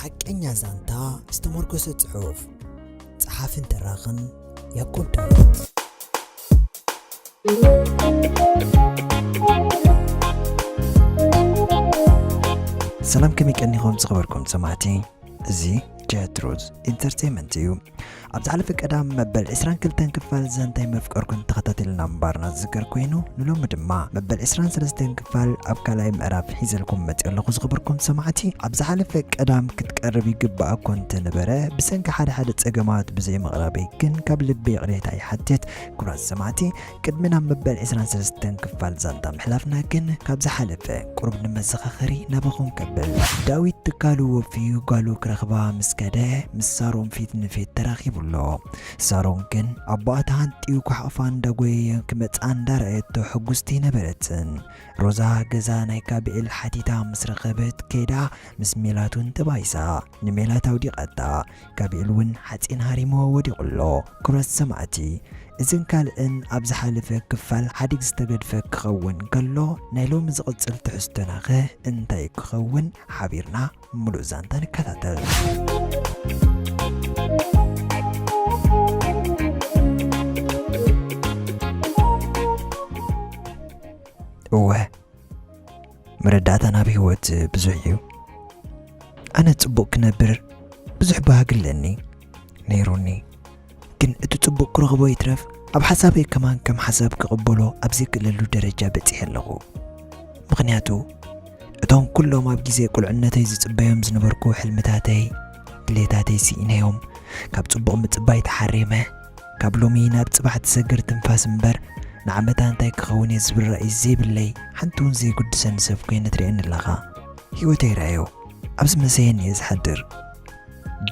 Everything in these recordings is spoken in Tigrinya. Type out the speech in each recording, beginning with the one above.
ሓቀኛ ዛንታ ዝተመርኮሰ ጽሑፍ። ጸሓፍን ተራኽን ያዕቆብ ዳዊት። ሰላም፣ ከመይ ቀኒኹም ዝኸበርኩም ሰማዕቲ? እዚ ጀትሩዝ ኢንተርቴይንመንት እዩ። ኣብ ዝሓለፈ ቀዳም መበል ዕስራን ክልተን ክፋል ዛንታይ መፍቀርኩም ተኸታተልና ምንባርና ዝዝከር ኮይኑ፣ ንሎሚ ድማ መበል ዕስራን ሰለስተን ክፋል ኣብ ካልኣይ ምዕራፍ ሒዘልኩም መፂኦ ኣለኹ። ዝኸበርኩም ሰማዕቲ፣ ኣብ ዝሓለፈ ቀዳም ክትቀርብ ይግባኣ እኮ እንተነበረ፣ ብሰንኪ ሓደ ሓደ ፀገማት ብዘይ ምቕራበይ ግን ካብ ልቢ ይቕሬታ ይሓትት። ክቡራት ሰማዕቲ፣ ቅድሚ ናብ መበል ዕስራን ሰለስተን ክፋል ዛንታ ምሕላፍና ግን፣ ካብ ዝሓለፈ ቁሩብ ንመዘኻኸሪ ናባኹም ከብል። ዳዊት ትካሉ ወፍዩ ጓሉ ክረኽባ ምስ ከደ፣ ምስ ሳሮን ፊት ንፊት ተራኺቡ ኣሎ። ሳሮን ግን ኣቦኣ ተሃንጥዩ ክሓቑፋ እንዳጎየየ ክመጽኣ እንዳረኣየቶ ሕጉስቲ ነበረትን። ሮዛ ገዛ ናይ ጋብኤል ሓቲታ ምስ ረኸበት ከይዳ ምስ ሜላቱን ተባይሳ ንሜላት ኣውዲቓታ። ጋብኤል እውን ሓፂን ሃሪምዎ ወዲቑ ኣሎ። ክብረት ሰማዕቲ፣ እዝን ካልእን ኣብ ዝሓለፈ ክፋል ሓዲግ ዝተገድፈ ክኸውን ከሎ፣ ናይ ሎሚ ዝቕጽል ትሕዝቶናኸ እንታይ ክኸውን? ሓቢርና ምሉእ ዛንታ ንከታተል። እወ፣ መረዳእታ ናብ ህይወት ብዙሕ እዩ። ኣነ ጽቡቕ ክነብር ብዙሕ ባህጊ ኣለኒ ነይሩኒ፣ ግን እቲ ጽቡቕ ክረኽቦ ይትረፍ ኣብ ሓሳበይ ከማን ከም ሓሳብ ክቕበሎ ኣብ ዘይክእለሉ ደረጃ በጺሐ ኣለኹ። ምኽንያቱ እቶም ኩሎም ኣብ ግዜ ቁልዕነተይ ዝጽበዮም ዝነበርኩ ሕልምታተይ፣ ድሌታተይ ስኢነዮም፣ ካብ ጽቡቕ ምጽባይ ተሓሪመ፣ ካብ ሎሚ ናብ ጽባሕ ትሰግር ትንፋስ እምበር፣ ንዓመታ እንታይ ክኸውን እየ ዝብል ራእይ ዘይብለይ፣ ሓንቲ እውን ዘይጉድሰኒ ሰብ ኮይነ ትርእየኒ ኣለኻ። ህይወተይ ራእዮ፣ ኣብዚ መሰየኒ እየ ዝሓድር።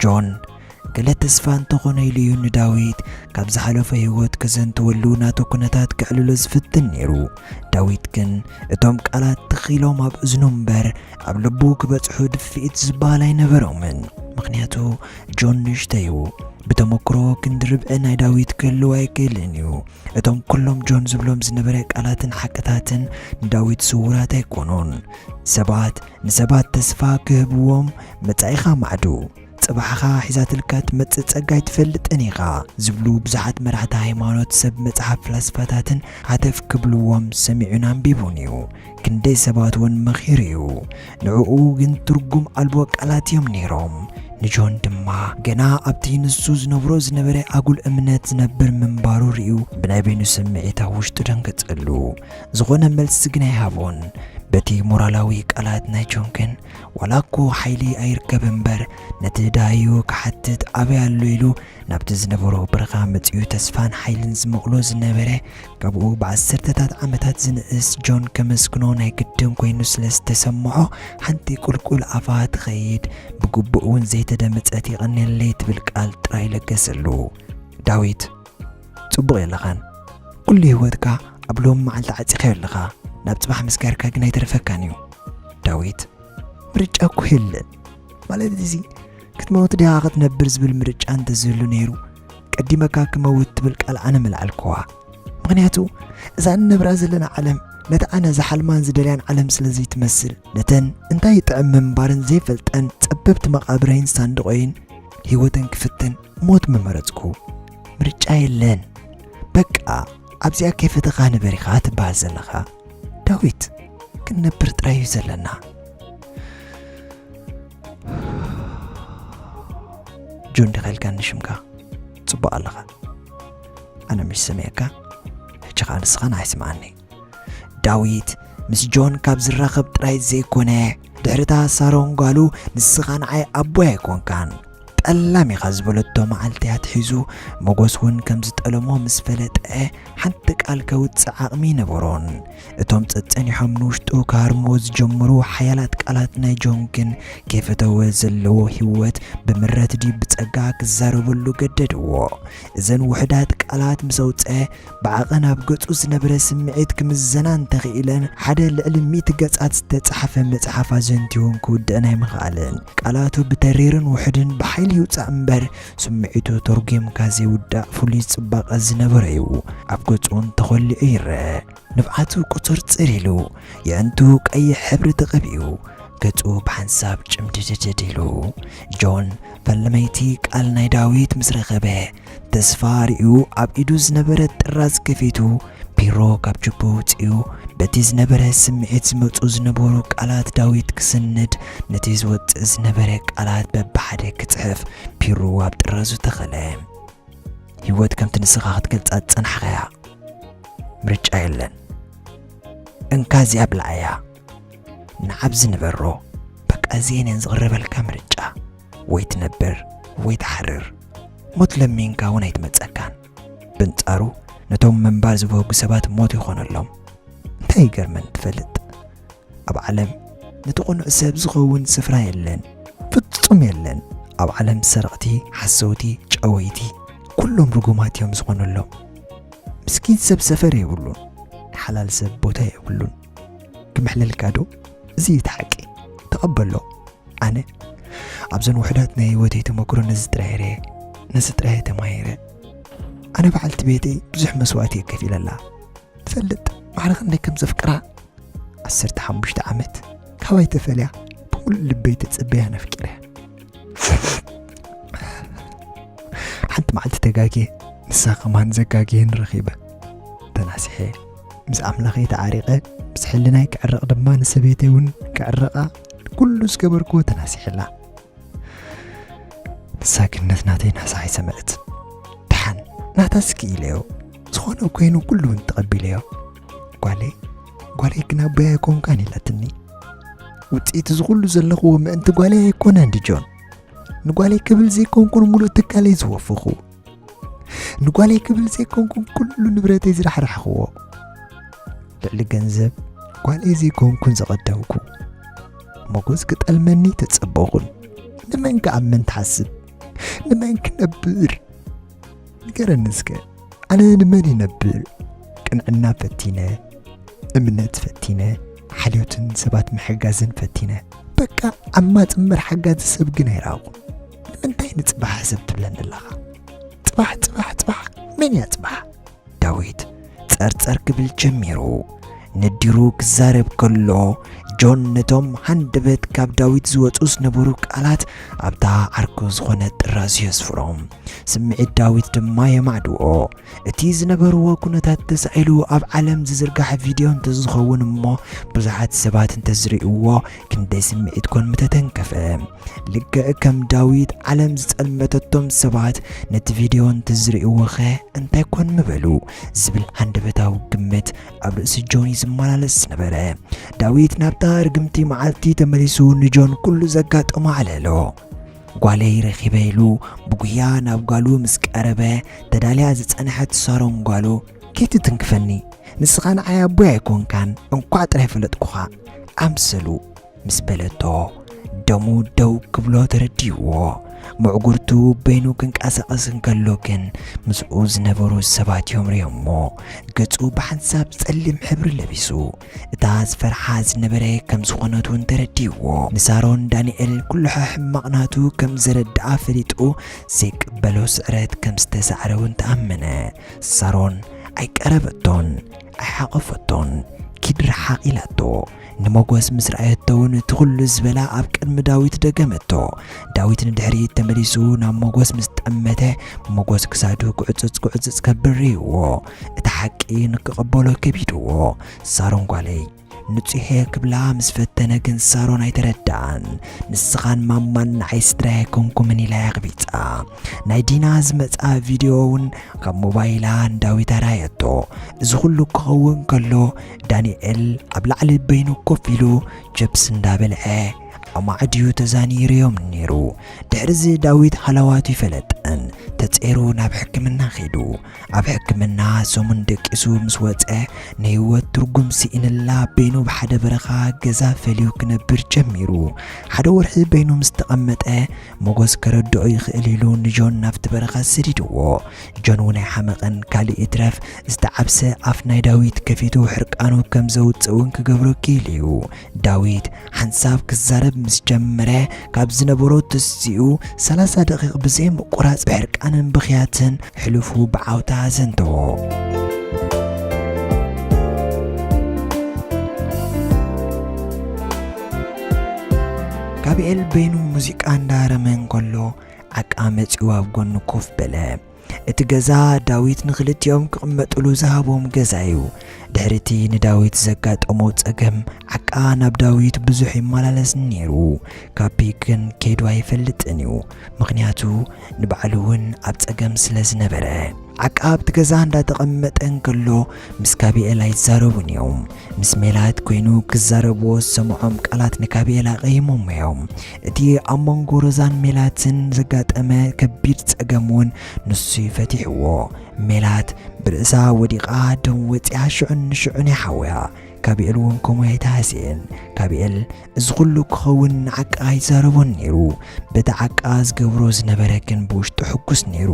ጆን፣ ገለ ተስፋ እንተኾነ ኢሉ እዩ ንዳዊት ካብ ዝሓለፈ ህይወት ከዘንትወሉ ናቱ ኩነታት ከዕልሎ ዝፍትን ነይሩ። ዳዊት ግን እቶም ቃላት ትኽ ኢሎም ኣብ እዝኑ እምበር ኣብ ልቡ ክበጽሑ ድፍኢት ዝበሃል ኣይነበሮምን። ምኽንያቱ ጆን ንእሽተይ እዩ። ብተመክሮ ክንዲ ርብዒ ናይ ዳዊት ክህልው ኣይክእልን እዩ። እቶም ኩሎም ጆን ዝብሎም ዝነበረ ቃላትን ሓቅታትን ንዳዊት ስዉራት ኣይኮኑን። ሰባት ንሰባት ተስፋ ክህብዎም መጻኢኻ ማዕዱ፣ ጽባሕኻ ሒዛትልካ ትመጽእ ጸጋ ኣይትፈልጥን ኢኻ ዝብሉ ብዙሓት መራሕቲ ሃይማኖት፣ ሰብ መጽሓፍ፣ ፍላስፋታትን ሃተፍ ክብልዎም ሰሚዑን ኣንቢቡን እዩ። ክንደይ ሰባት እውን መኺሩ እዩ። ንዕኡ ግን ትርጉም ኣልቦ ቃላት እዮም ነይሮም። ንጆን ድማ ገና ኣብቲ ንሱ ዝነብሮ ዝነበረ ኣጉል እምነት ዝነብር ምንባሩ ርእዩ ብናይ በይኑ ስምዒት ኣብ ውሽጡ ደንገጸሉ። ዝኾነ መልሲ ግን ኣይሃቦን። በቲ ሞራላዊ ቃላት ናይ ጆን ግን ዋላ እኮ ሓይሊ ኣይርከብ እምበር፣ ነቲ ደሃዩ ክሓትት ኣበይ ኣሎ ኢሉ ናብቲ ዝነበሮ በረኻ መጺኡ ተስፋን ሓይልን ዝመቕሎ ዝነበረ፣ ካብኡ ብዓሰርተታት ዓመታት ዝንእስ ጆን ከመስግኖ ናይ ግድን ኮይኑ ስለ ዝተሰምዖ፣ ሓንቲ ቁልቁል ኣፋ ትኸይድ፣ ብግቡእ እውን ዘይተደመጸት "የቐንየለይ" ትብል ቃል ጥራይ ለገሰሉ። ዳዊት፣ ጽቡቕ የለኻን። ኩሉ ህይወትካ ኣብ ሎሚ መዓልቲ ዓጺኻዮ ኣለኻ። ናብ ጽባሕ ምስጋርካ ግን ኣይተርፈካን እዩ። ዳዊት፣ ምርጫ እኮ የለን። ማለት እዚ ክትመውት ዲኻ ክትነብር ዝብል ምርጫ እንተዝህሉ ነይሩ፣ ቀዲመካ ክመውት ትብል ቃል ኣነ ምልዓልክዋ። ምኽንያቱ እዛ እንነብራ ዘለና ዓለም ነቲ ኣነ ዝሓልማን ዝደልያን ዓለም ስለ ዘይትመስል፣ ነተን እንታይ ይጥዕም ምንባርን ዘይፈልጠን ጸበብቲ መቓብረይን ሳንድቖይን ህይወተን ክፍትን ሞት ምመረጽኩ። ምርጫ የለን። በቃ ኣብዚኣ ከይፈተኻ ንበር ኢኻ ትበሃል ዘለኻ። ዳዊት፣ ክንነብር ጥራይ እዩ ዘለና። ጆን ዲኻ ኢልካኒ ሽምካ? ጽቡቕ ኣለኻ። ኣነ ምሽ ሰሚዐካ፣ ሕጂ ኸኣ ንስኻ ንዓይ ስምዓኒ። ዳዊት ምስ ጆን ካብ ዝራኸብ ጥራይ ዘይኮነ፣ ድሕሪታ ሳሮን ጓሉ፣ "ንስኻ ንዓይ ኣቦይ ኣይኮንካን፣ ጠላም ኢኻ" ዝበለቶ መዓልቲ ኣትሒዙ፣ ሞጎስ እውን ከም ዝጠለሞ ምስ ፈለጠ፣ ሓንቲ ቃል ከውጽእ ዓቕሚ ኣይነበሮን። እቶም ጸጸኒሖም ንውሽጡ ክሃርምዎ ዝጀመሩ ሓያላት ቃላት ናይ ጆን ግን፣ ከይፈተወ ዘለዎ ህይወት ብምረት ድዩ ብጸጋ ክዛረበሉ ገደድዎ። እዘን ውሑዳት ቃላት ምስ ኣውጸአ፣ ብዓቐን ኣብ ገጹ ዝነበረ ስምዒት ክምዘና እንተኽኢለን፣ ሓደ ልዕሊ ሚእቲ ገጻት ዝተጻሕፈ መጽሓፍ ኣዘንትዩን ክውድእን ኣይምኽኣለን። ቃላቱ ብተሪርን ውሑድን ብሓይሊ ይውጻእ እምበር፣ ስምዒቱ ተርጒምካ ዘይውዳእ ፍሉይ ጽባቐ ዝነበሮ እዩ። ኣብ ገጹ እውን ተኾሊዑ ይረአ። ንብዓቱ ቁጽርጽር ኢሉ፣ የዕንቱ ቀይሕ ሕብሪ ተቐቢኡ፣ ገጹ ብሓንሳብ ጭምድድድድ ኢሉ። ጆን ፈለመይቲ ቃል ናይ ዳዊት ምስ ረኸበ፣ ተስፋ ኣርእዩ ኣብ ኢዱ ዝነበረ ጥራዝ ከፊቱ፣ ፒሮ ካብ ጅቡ ኣውጺኡ፣ በቲ ዝነበረ ስምዒት ዝመጹ ዝነበሩ ቃላት ዳዊት ክስንድ፣ ነቲ ዝወጽእ ዝነበረ ቃላት በብሓደ ክጽሕፍ ፒሩ ኣብ ጥራዙ ተኸለ። ህይወት ከምቲ ንስኻ ክትገልጻ ዝጸናሕካያ ምርጫ የለን። እንካ እዚኣ ብልዓያ። ንዓብዚ ንበሮ። በቃ እዚኤን እየን ዝቕረበልካ ምርጫ። ወይ ትነብር ወይ ትሓርር። ሞት ለሚንካ እውን ኣይትመጸካን። ብንጻሩ ነቶም ምንባር ዝበጉ ሰባት ሞት ይኾነሎም። እንታይ ይገርመን ትፈልጥ? ኣብ ዓለም ነቲ ቅኑዕ ሰብ ዝኸውን ስፍራ የለን። ፍጹም የለን። ኣብ ዓለም ሰረቕቲ፣ ሓሰውቲ፣ ጨወይቲ፣ ኩሎም ርጉማት እዮም ዝኾነሎም። ምስኪን ሰብ ሰፈር የብሉን። ሓላል ሰብ ቦታ የብሉን። ክምሕለልካ ዶ? እዚ እዩ እቲ ሓቂ። ተቐበሎ። ኣነ ኣብዘን ውሑዳት ናይ ህይወተይ ተመክሮ ነዚ ጥራይ ርየ፣ ነዚ ጥራይ ተማሂረ። ኣነ በዓልቲ ቤተይ ብዙሕ መስዋእቲ እየ ከፊለላ። ትፈልጥ ማዕረ ክንደይ ከም ዘፍቅራ? ዓሰርተ ሓሙሽተ ዓመት ካባይ ተፈልያ ብምሉእ ልበይ ተጸበያን ኣፍቂረያ። ሓንቲ መዓልቲ ተጋግየ፣ ንሳ ከማን ዘጋግየን ረኺበ። ተናሲሐ፣ ምስ ኣምላኸይ ተዓሪቐ፣ ምስ ሕልናይ ክዕረቕ ድማ ንሰበይተይ እውን ክዕረቓ ኩሉ ዝገበርክዎ ተናሲሐላ። ንሳ ግን ነቲ ናተይ ናሳ ኣይሰምዐትን። ደሓን ናታስ ክኢለዮ፣ ዝኾነ ኮይኑ ኩሉ እውን ተቐቢለዮ። ጓለይ፣ ጓለይ ግን ኣቦይ ኣይኮንካን ኢላትኒ። ውጽኢት እዚ ኩሉ ዘለኽዎ ምእንቲ ጓለይ ኣይኮነን ድዩ ጆን? ንጓለይ ክብል ዘይኮንኩ ንምሉእ ትካለይ ዝወፈኹ። ንጓለይ ክብል ዘይኮንኩን ኩሉ ንብረተይ ዝራሕራሕኽዎ። ልዕሊ ገንዘብ ጓለይ ዘይኮንኩን ዘቐደምኩ። ሞጎስ ክጠልመኒ ተጸበኹን። ንመን ክኣምን ትሓስብ? ንመን ክነብር? ንገረኒ እስከ፣ ኣነ ንመን ይነብር? ቅንዕና ፈቲነ፣ እምነት ፈቲነ፣ ሓልዮትን ሰባት ምሕጋዝን ፈቲነ። በቃ ዓማጺ እምበር ሓጋዚ ሰብ ግን ኣይረኣኹን። ንምንታይ ንጽባሕ ሰብ ትብለኒ ኣለኻ? ጽባሕ፣ ጽባሕ፣ ጽባሕ፣ መን እያ ጽባሕ? ዳዊት ጸርጸር ክብል ጀሚሩ። ነዲሩ ክዛረብ ከሎ፣ ጆን ነቶም ሃንደበት ካብ ዳዊት ዝወጹ ዝነበሩ ቃላት ኣብታ ዓርኩ ዝኾነ ጥራዝ የስፍሮም። ስምዒት ዳዊት ድማ የማዕድዎ። እቲ ዝነበርዎ ኩነታት ተሳኢሉ ኣብ ዓለም ዝዝርጋሕ ቪድዮ እንተዝኸውን እሞ፣ ብዙሓት ሰባት እንተዝርእይዎ፣ ክንደይ ስምዒት ኮን ምተተንከፈ። ልክዕ ከም ዳዊት ዓለም ዝጸልመተቶም ሰባት ነቲ ቪድዮ እንተዝርእይዎኸ እንታይ ኮን ምበሉ? ዝብል ሃንደበታዊ ግምት ኣብ ርእሲ ጆን እዩ ዝመላለስ ዝነበረ። ዳዊት ናብታ ርግምቲ መዓልቲ ተመሊሱ ንጆን ኩሉ ዘጋጠሞ ኣዕለሎ። ጓለይ ረኺበ ኢሉ ብጉያ ናብ ጓሉ ምስ ቀረበ፣ ተዳልያ ዝጸንሐት ሳሮን ጓሉ፣ "ከይትትንክፈኒ፣ ንስኻ ንዓይ ኣቦይ ኣይኮንካን፣ እንኳዕ ጥራይ ፈለጥኩኻ" ኣምሰሉ ምስ በለቶ፣ ደሙ ደው ክብሎ ተረዲእዎ። ምዕጉርቱ በይኑ ክንቀሳቐስ እንከሎ ግን፣ ምስኡ ዝነበሩ ሰባት እዮም ርእዮሞ። ገጹ ብሓንሳብ ጸሊም ሕብሪ ለቢሱ። እታ ዝፈርሓ ዝነበረ ከም ዝኾነት እውን ተረዲእዎ። ንሳሮን ዳንኤል ኩሉ ሕማቕ ናቱ ከም ዘረድኣ ፈሊጡ፣ ዘይቅበሎ ስዕረት ከም ዝተሳዕረ እውን ተኣመነ። ሳሮን ኣይቀረበቶን፣ ኣይሓቐፈቶን፣ ኪድ ርሓቕ ኢላቶ። ንሞጎስ ምስ ረኣየቶ እውን እቲ ኩሉ ዝበላ ኣብ ቅድሚ ዳዊት ደገመቶ። ዳዊት ንድሕሪት ተመሊሱ ናብ ሞጎስ ምስ ጠመተ፣ ሞጎስ ክሳዱ ክዕጽጽ ክዕጽጽ ከብል ርእይዎ። እቲ ሓቂ ንክቕበሎ ከቢድዎ። ሳሮን ጓለይ፣ ንጹሕ እየ ክብላ ምስ ፈተነ ግን ሳሮን ኣይተረድኣን። ንስኻን ማማን ንዓይ ስድራይ ኣይኮንኩምን ኢላ ኣቕቢጻ። ናይ ዲና ዝመጽኣ ቪድዮ እውን ካብ ሞባይላ ንዳዊት ኣርኣየቶ። እዚ ኩሉ ክኸውን ከሎ ዳንኤል ኣብ ላዕሊ በይኑ ኮፍ ኢሉ ቸፕስ እንዳበልዐ ኣማዕድዩ ተዛኒርዮም ነይሩ። ድሕሪዚ ዳዊት ሃለዋቱ ይፈለጠን ተጼሩ ናብ ሕክምና ኸይዱ። ኣብ ሕክምና ሰሙን ደቂሱ ምስ ወጸ፣ ንህይወት ትርጉም ስኢንላ በይኑ ብሓደ በረኻ ገዛ ፈልዩ ክነብር ጀሚሩ። ሓደ ወርሒ በይኑ ምስ ተቐመጠ፣ ሞጎስ ከረድኦ ይኽእል ኢሉ ንጆን ናብቲ በረኻ ሰዲድዎ። ጆን እውን ኣይሓመቐን፣ ካልእ ይትረፍ ዝተዓብሰ ኣፍ ናይ ዳዊት ከፊቱ ሕርቃኑ ከም ዘውጽእ እውን ክገብሮ ክኢሉ እዩ። ዳዊት ሓንሳብ ክዛረብ ምስ ጀመረ፣ ካብ ዝነበሮ ትስኡ ሰላሳ ደቂቕ ብዘይ ምቁራጽ ብሕርቃንን ብኽያትን ሕሉፉ ብዓውታ ኣዘንተዎ። ካቢኤል በይኑ ሙዚቃ እንዳረመ እንከሎ ዓቃ መጺኡ ኣብ ጎኑ ኮፍ በለ። እቲ ገዛ ዳዊት ንኽልቲኦም ክቕመጥሉ ዝሃቦም ገዛ እዩ። ድሕሪቲ ንዳዊት ዘጋጠሞ ጸገም ዓቃ ናብ ዳዊት ብዙሕ ይመላለስ ነይሩ። ካቢ ግን ከይዱ ኣይፈልጥን እዩ፣ ምኽንያቱ ንባዕሉ እውን ኣብ ጸገም ስለ ዝነበረ። ዓቃ ኣብቲ ገዛ እንዳተቐመጠ እንከሎ ምስ ካቢኤል ኣይዛረቡን እዮም። ምስ ሜላት ኮይኑ ክዛረብዎ ዝሰምዖም ቃላት ንካቢኤል ኣቐይሞሞ እዮም። እቲ ኣብ መንጎ ሮዛን ሜላትን ዘጋጠመ ከቢድ ጸገም እውን ንሱ እዩ ፈቲሕዎ። ሜላት ብርእሳ ወዲቓ ደም ወጺኣ ሽዑን ንሽዑን ይሓውያ። ካቢኤል እውን ከምኡ ኣይተሃስየን። ካቢኤል እዚ ኩሉ ክኸውን ንዓቃ ኣይዛረቦን ነይሩ። በቲ ዓቃ ዝገብሮ ዝነበረ ግን ብውሽጡ ሕጉስ ነይሩ።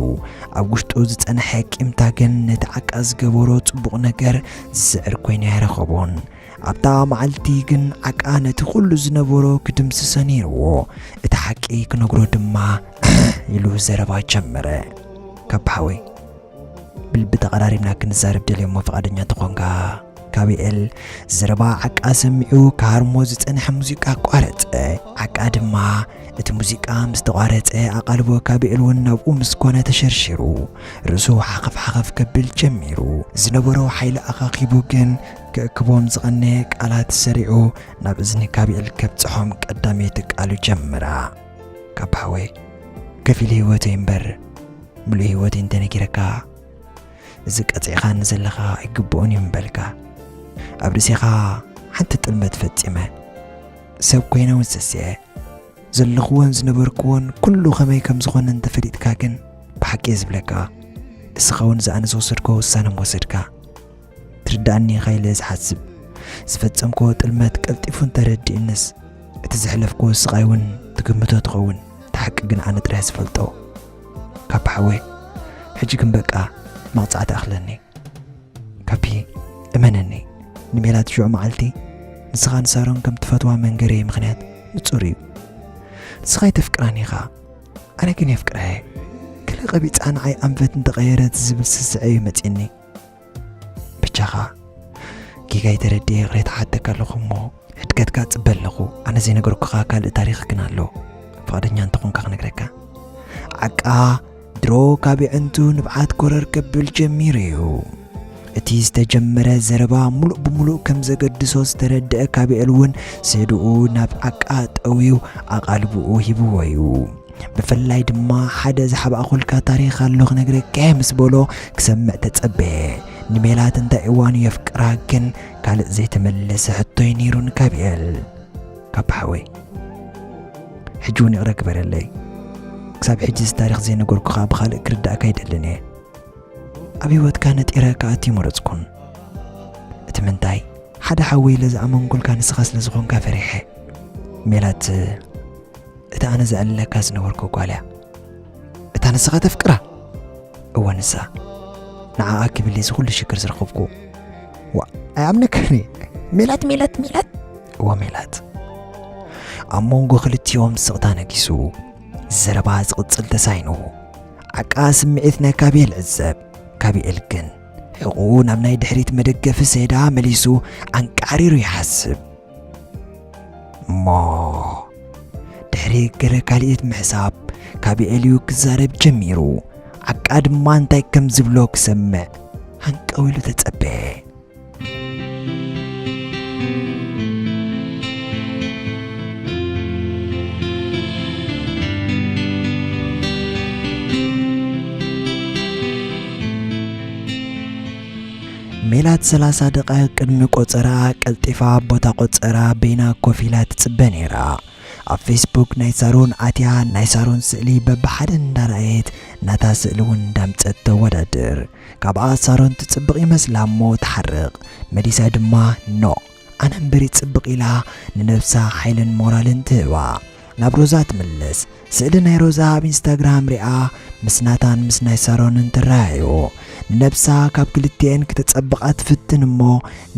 ኣብ ውሽጡ ዝጸንሐ ቂምታ ግን ነቲ ዓቃ ዝገበሮ ጽቡቕ ነገር ዝስዕር ኮይኑ ኣይረኸቦን። ኣብታ መዓልቲ ግን ዓቃ ነቲ ኩሉ ዝነበሮ ክድምስሶ ነይርዎ። እቲ ሓቂ ክነግሮ ድማ ኢሉ ዘረባ ጀመረ። ካብ ሓወይ ብልቢ ተቐራሪብና ክንዛረብ ደልየ እሞ ፍቓደኛ ተኾንካ። ካቢኤል ዘረባ ዓቃ ሰሚዑ ክሃርሞ ዝጸንሐ ሙዚቃ ኣቋረጸ። ዓቃ ድማ እቲ ሙዚቃ ምስ ተቋረጸ ኣቓልቦ ካቢኤል እውን ናብኡ ምስ ኮነ ተሸርሺሩ ርእሱ ሓኸፍ ሓኸፍ ከብል ጀሚሩ። ዝነበሮ ሓይሊ ኣኻኺቡ ግን ክእክቦም ዝቐነየ ቃላት ሰሪዑ ናብ እዝኒ ካቢኤል ከብጽሖም ቀዳመይቲ ቃሉ ጀመራ። ካብ ሓወይ ከፊል ህይወተይ እምበር ምሉእ ህይወተይ እንተነጊረካ፣ እዚ ቀጺዕኻኒ ዘለኻ ኣይግብኦን እዩ ምበልካ። ኣብ ርእሴኻ ሓንቲ ጥልመት ፈጺመ። ሰብ ኮይነ እውን ሰሲዐ። ዘለኽዎን ዝነበርክዎን ኩሉ ከመይ ከም ዝኾነ እንተፈሊጥካ ግን፣ ብሓቂ እየ ዝብለካ፣ እስኻ እውን ዝኣነ ዝወሰድኮ ውሳነ ምወሰድካ። ትርድኣኒ ኢኻ ኢለ ዝሓስብ። ዝፈጸምክዎ ጥልመት ቀልጢፉ እንተረዲእንስ፣ እቲ ዘሕለፍክዎ ስቓይ እውን ትግምቶ ትኸውን። እቲ ሓቂ ግን ኣነ ጥራይ ዝፈልጦ። ካቢ ሓወይ፣ ሕጂ ግን በቃ መቕጻዕቲ ኣኽለኒ። ካቢ፣ እመነኒ፣ ንሜላት ሽዑ መዓልቲ ንስኻ ንሳሮን ከም ትፈትዋ መንገረይ ምኽንያት ንጹር እዩ። ንስኻ ኣይተፍቅራን ኢኻ፣ ኣነ ግን የፍቅራ እየ። ገለ ቀቢጻ ንዓይ ኣንፈት እንተቐየረት ዝብል ስስዐ እዩ መጺእኒ። ብቻኻ ጌጋይ ተረዲኤ ይቕሬታ ሓተካ ኣለኹ እሞ ሕድገትካ ጽበ ኣለኹ። ኣነ ዘይነገርኩኻ ካልእ ታሪኽ ግን ኣሎ። ፍቓደኛ እንተኾንካ ክነግረካ። ዓቃ ድሮ ካብ የዕንቱ ንብዓት ኮረር ከብል ጀሚሩ እዩ። እቲ ዝተጀመረ ዘረባ ሙሉእ ብሙሉእ ከም ዘገድሶ ዝተረድአ ካቢኤል እውን ሰድኡ ናብ ዓቃ ጠውዩ ኣቓልብኡ ሂብዎ እዩ። ብፍላይ ድማ ሓደ ዝሓባእኹልካ ታሪኽ ኣሎ ክነግረካ እየ ምስ በሎ ክሰምዕ ተጸበየ። ንሜላት እንታይ እዋኑ የፍቅራ ግን ካልእ ዘይተመለሰ ሕቶ እዩ ነይሩ ንካቢኤል። ካቢ ሓወይ፣ ሕጂ እውን ይቕረ ግበረለይ። ክሳብ ሕጂ እዚ ታሪኽ ዘይነገርኩኻ ብኻልእ ክርዳእካ ኣይደልን እየ። ኣብ ህይወትካ ነጢረ ክኣቱ ይመረጽኩን። እቲ ምንታይ፣ ሓደ ሓወይ ኢለ ዝኣመንኩልካ ንስኻ ስለ ዝኾንካ ፈሪሐ። ሜላት እታ ኣነ ዘዕልለካ ዝነበርኩ ጓል እያ። እታ ንስኻ ተፍቅራ? እወ ንሳ። ንዓኣ ክብል እዚ ኩሉ ሽግር ዝረኸብኩ። ዋ፣ ኣይኣምነካን እየ። ሜላት፣ ሜላት፣ ሜላት። እወ ሜላት። ኣብ መንጎ ክልቲኦም ስቕታ ነጊሱ። ዘረባ ዝቕጽል ተሳይኑ። ዓቃ ስምዒት ናይ ካቢኤል ዕዘብ። ካቢኤል ግን ሕቑኡ ናብ ናይ ድሕሪት መደገፊ ሰይዳ መሊሱ ኣንቃሪሩ ይሓስብ። እሞ ድሕሪ ገለ ካልኢት ምሕሳብ ካቢኤል እዩ ክዛረብ ጀሚሩ። ዓቃ ድማ እንታይ ከም ዝብሎ ክሰምዕ ሃንቀው ኢሉ ተጸበየ። ሜላት ሰላሳ ደቓይቕ ቅድሚ ቆጸራኣ ቀልጢፋ ኣብ ቦታ ቆጸራ በይና ኮፍ ኢላ ትጽበ ነይራ። ኣብ ፌስቡክ ናይ ሳሮን ኣትያ ናይ ሳሮን ስእሊ በብሓደ እንዳረኣየት ናታ ስእሊ እውን እንዳምጸት ተወዳድር። ካብኣ ሳሮን ትጽብቕ ይመስላ እሞ ትሓርቕ። መሊሳ ድማ ኖእ፣ ኣነ እምበር ይጽብቕ ኢላ ንነብሳ ሓይልን ሞራልን ትህባ። ናብ ሮዛ ትምለስ። ስእሊ ናይ ሮዛ ኣብ ኢንስታግራም ሪኣ ምስ ናታን ምስ ናይ ሳሮንን ትረኣዮ። ንነብሳ ካብ ክልቲኤን ክተጸብቓ ትፍትን እሞ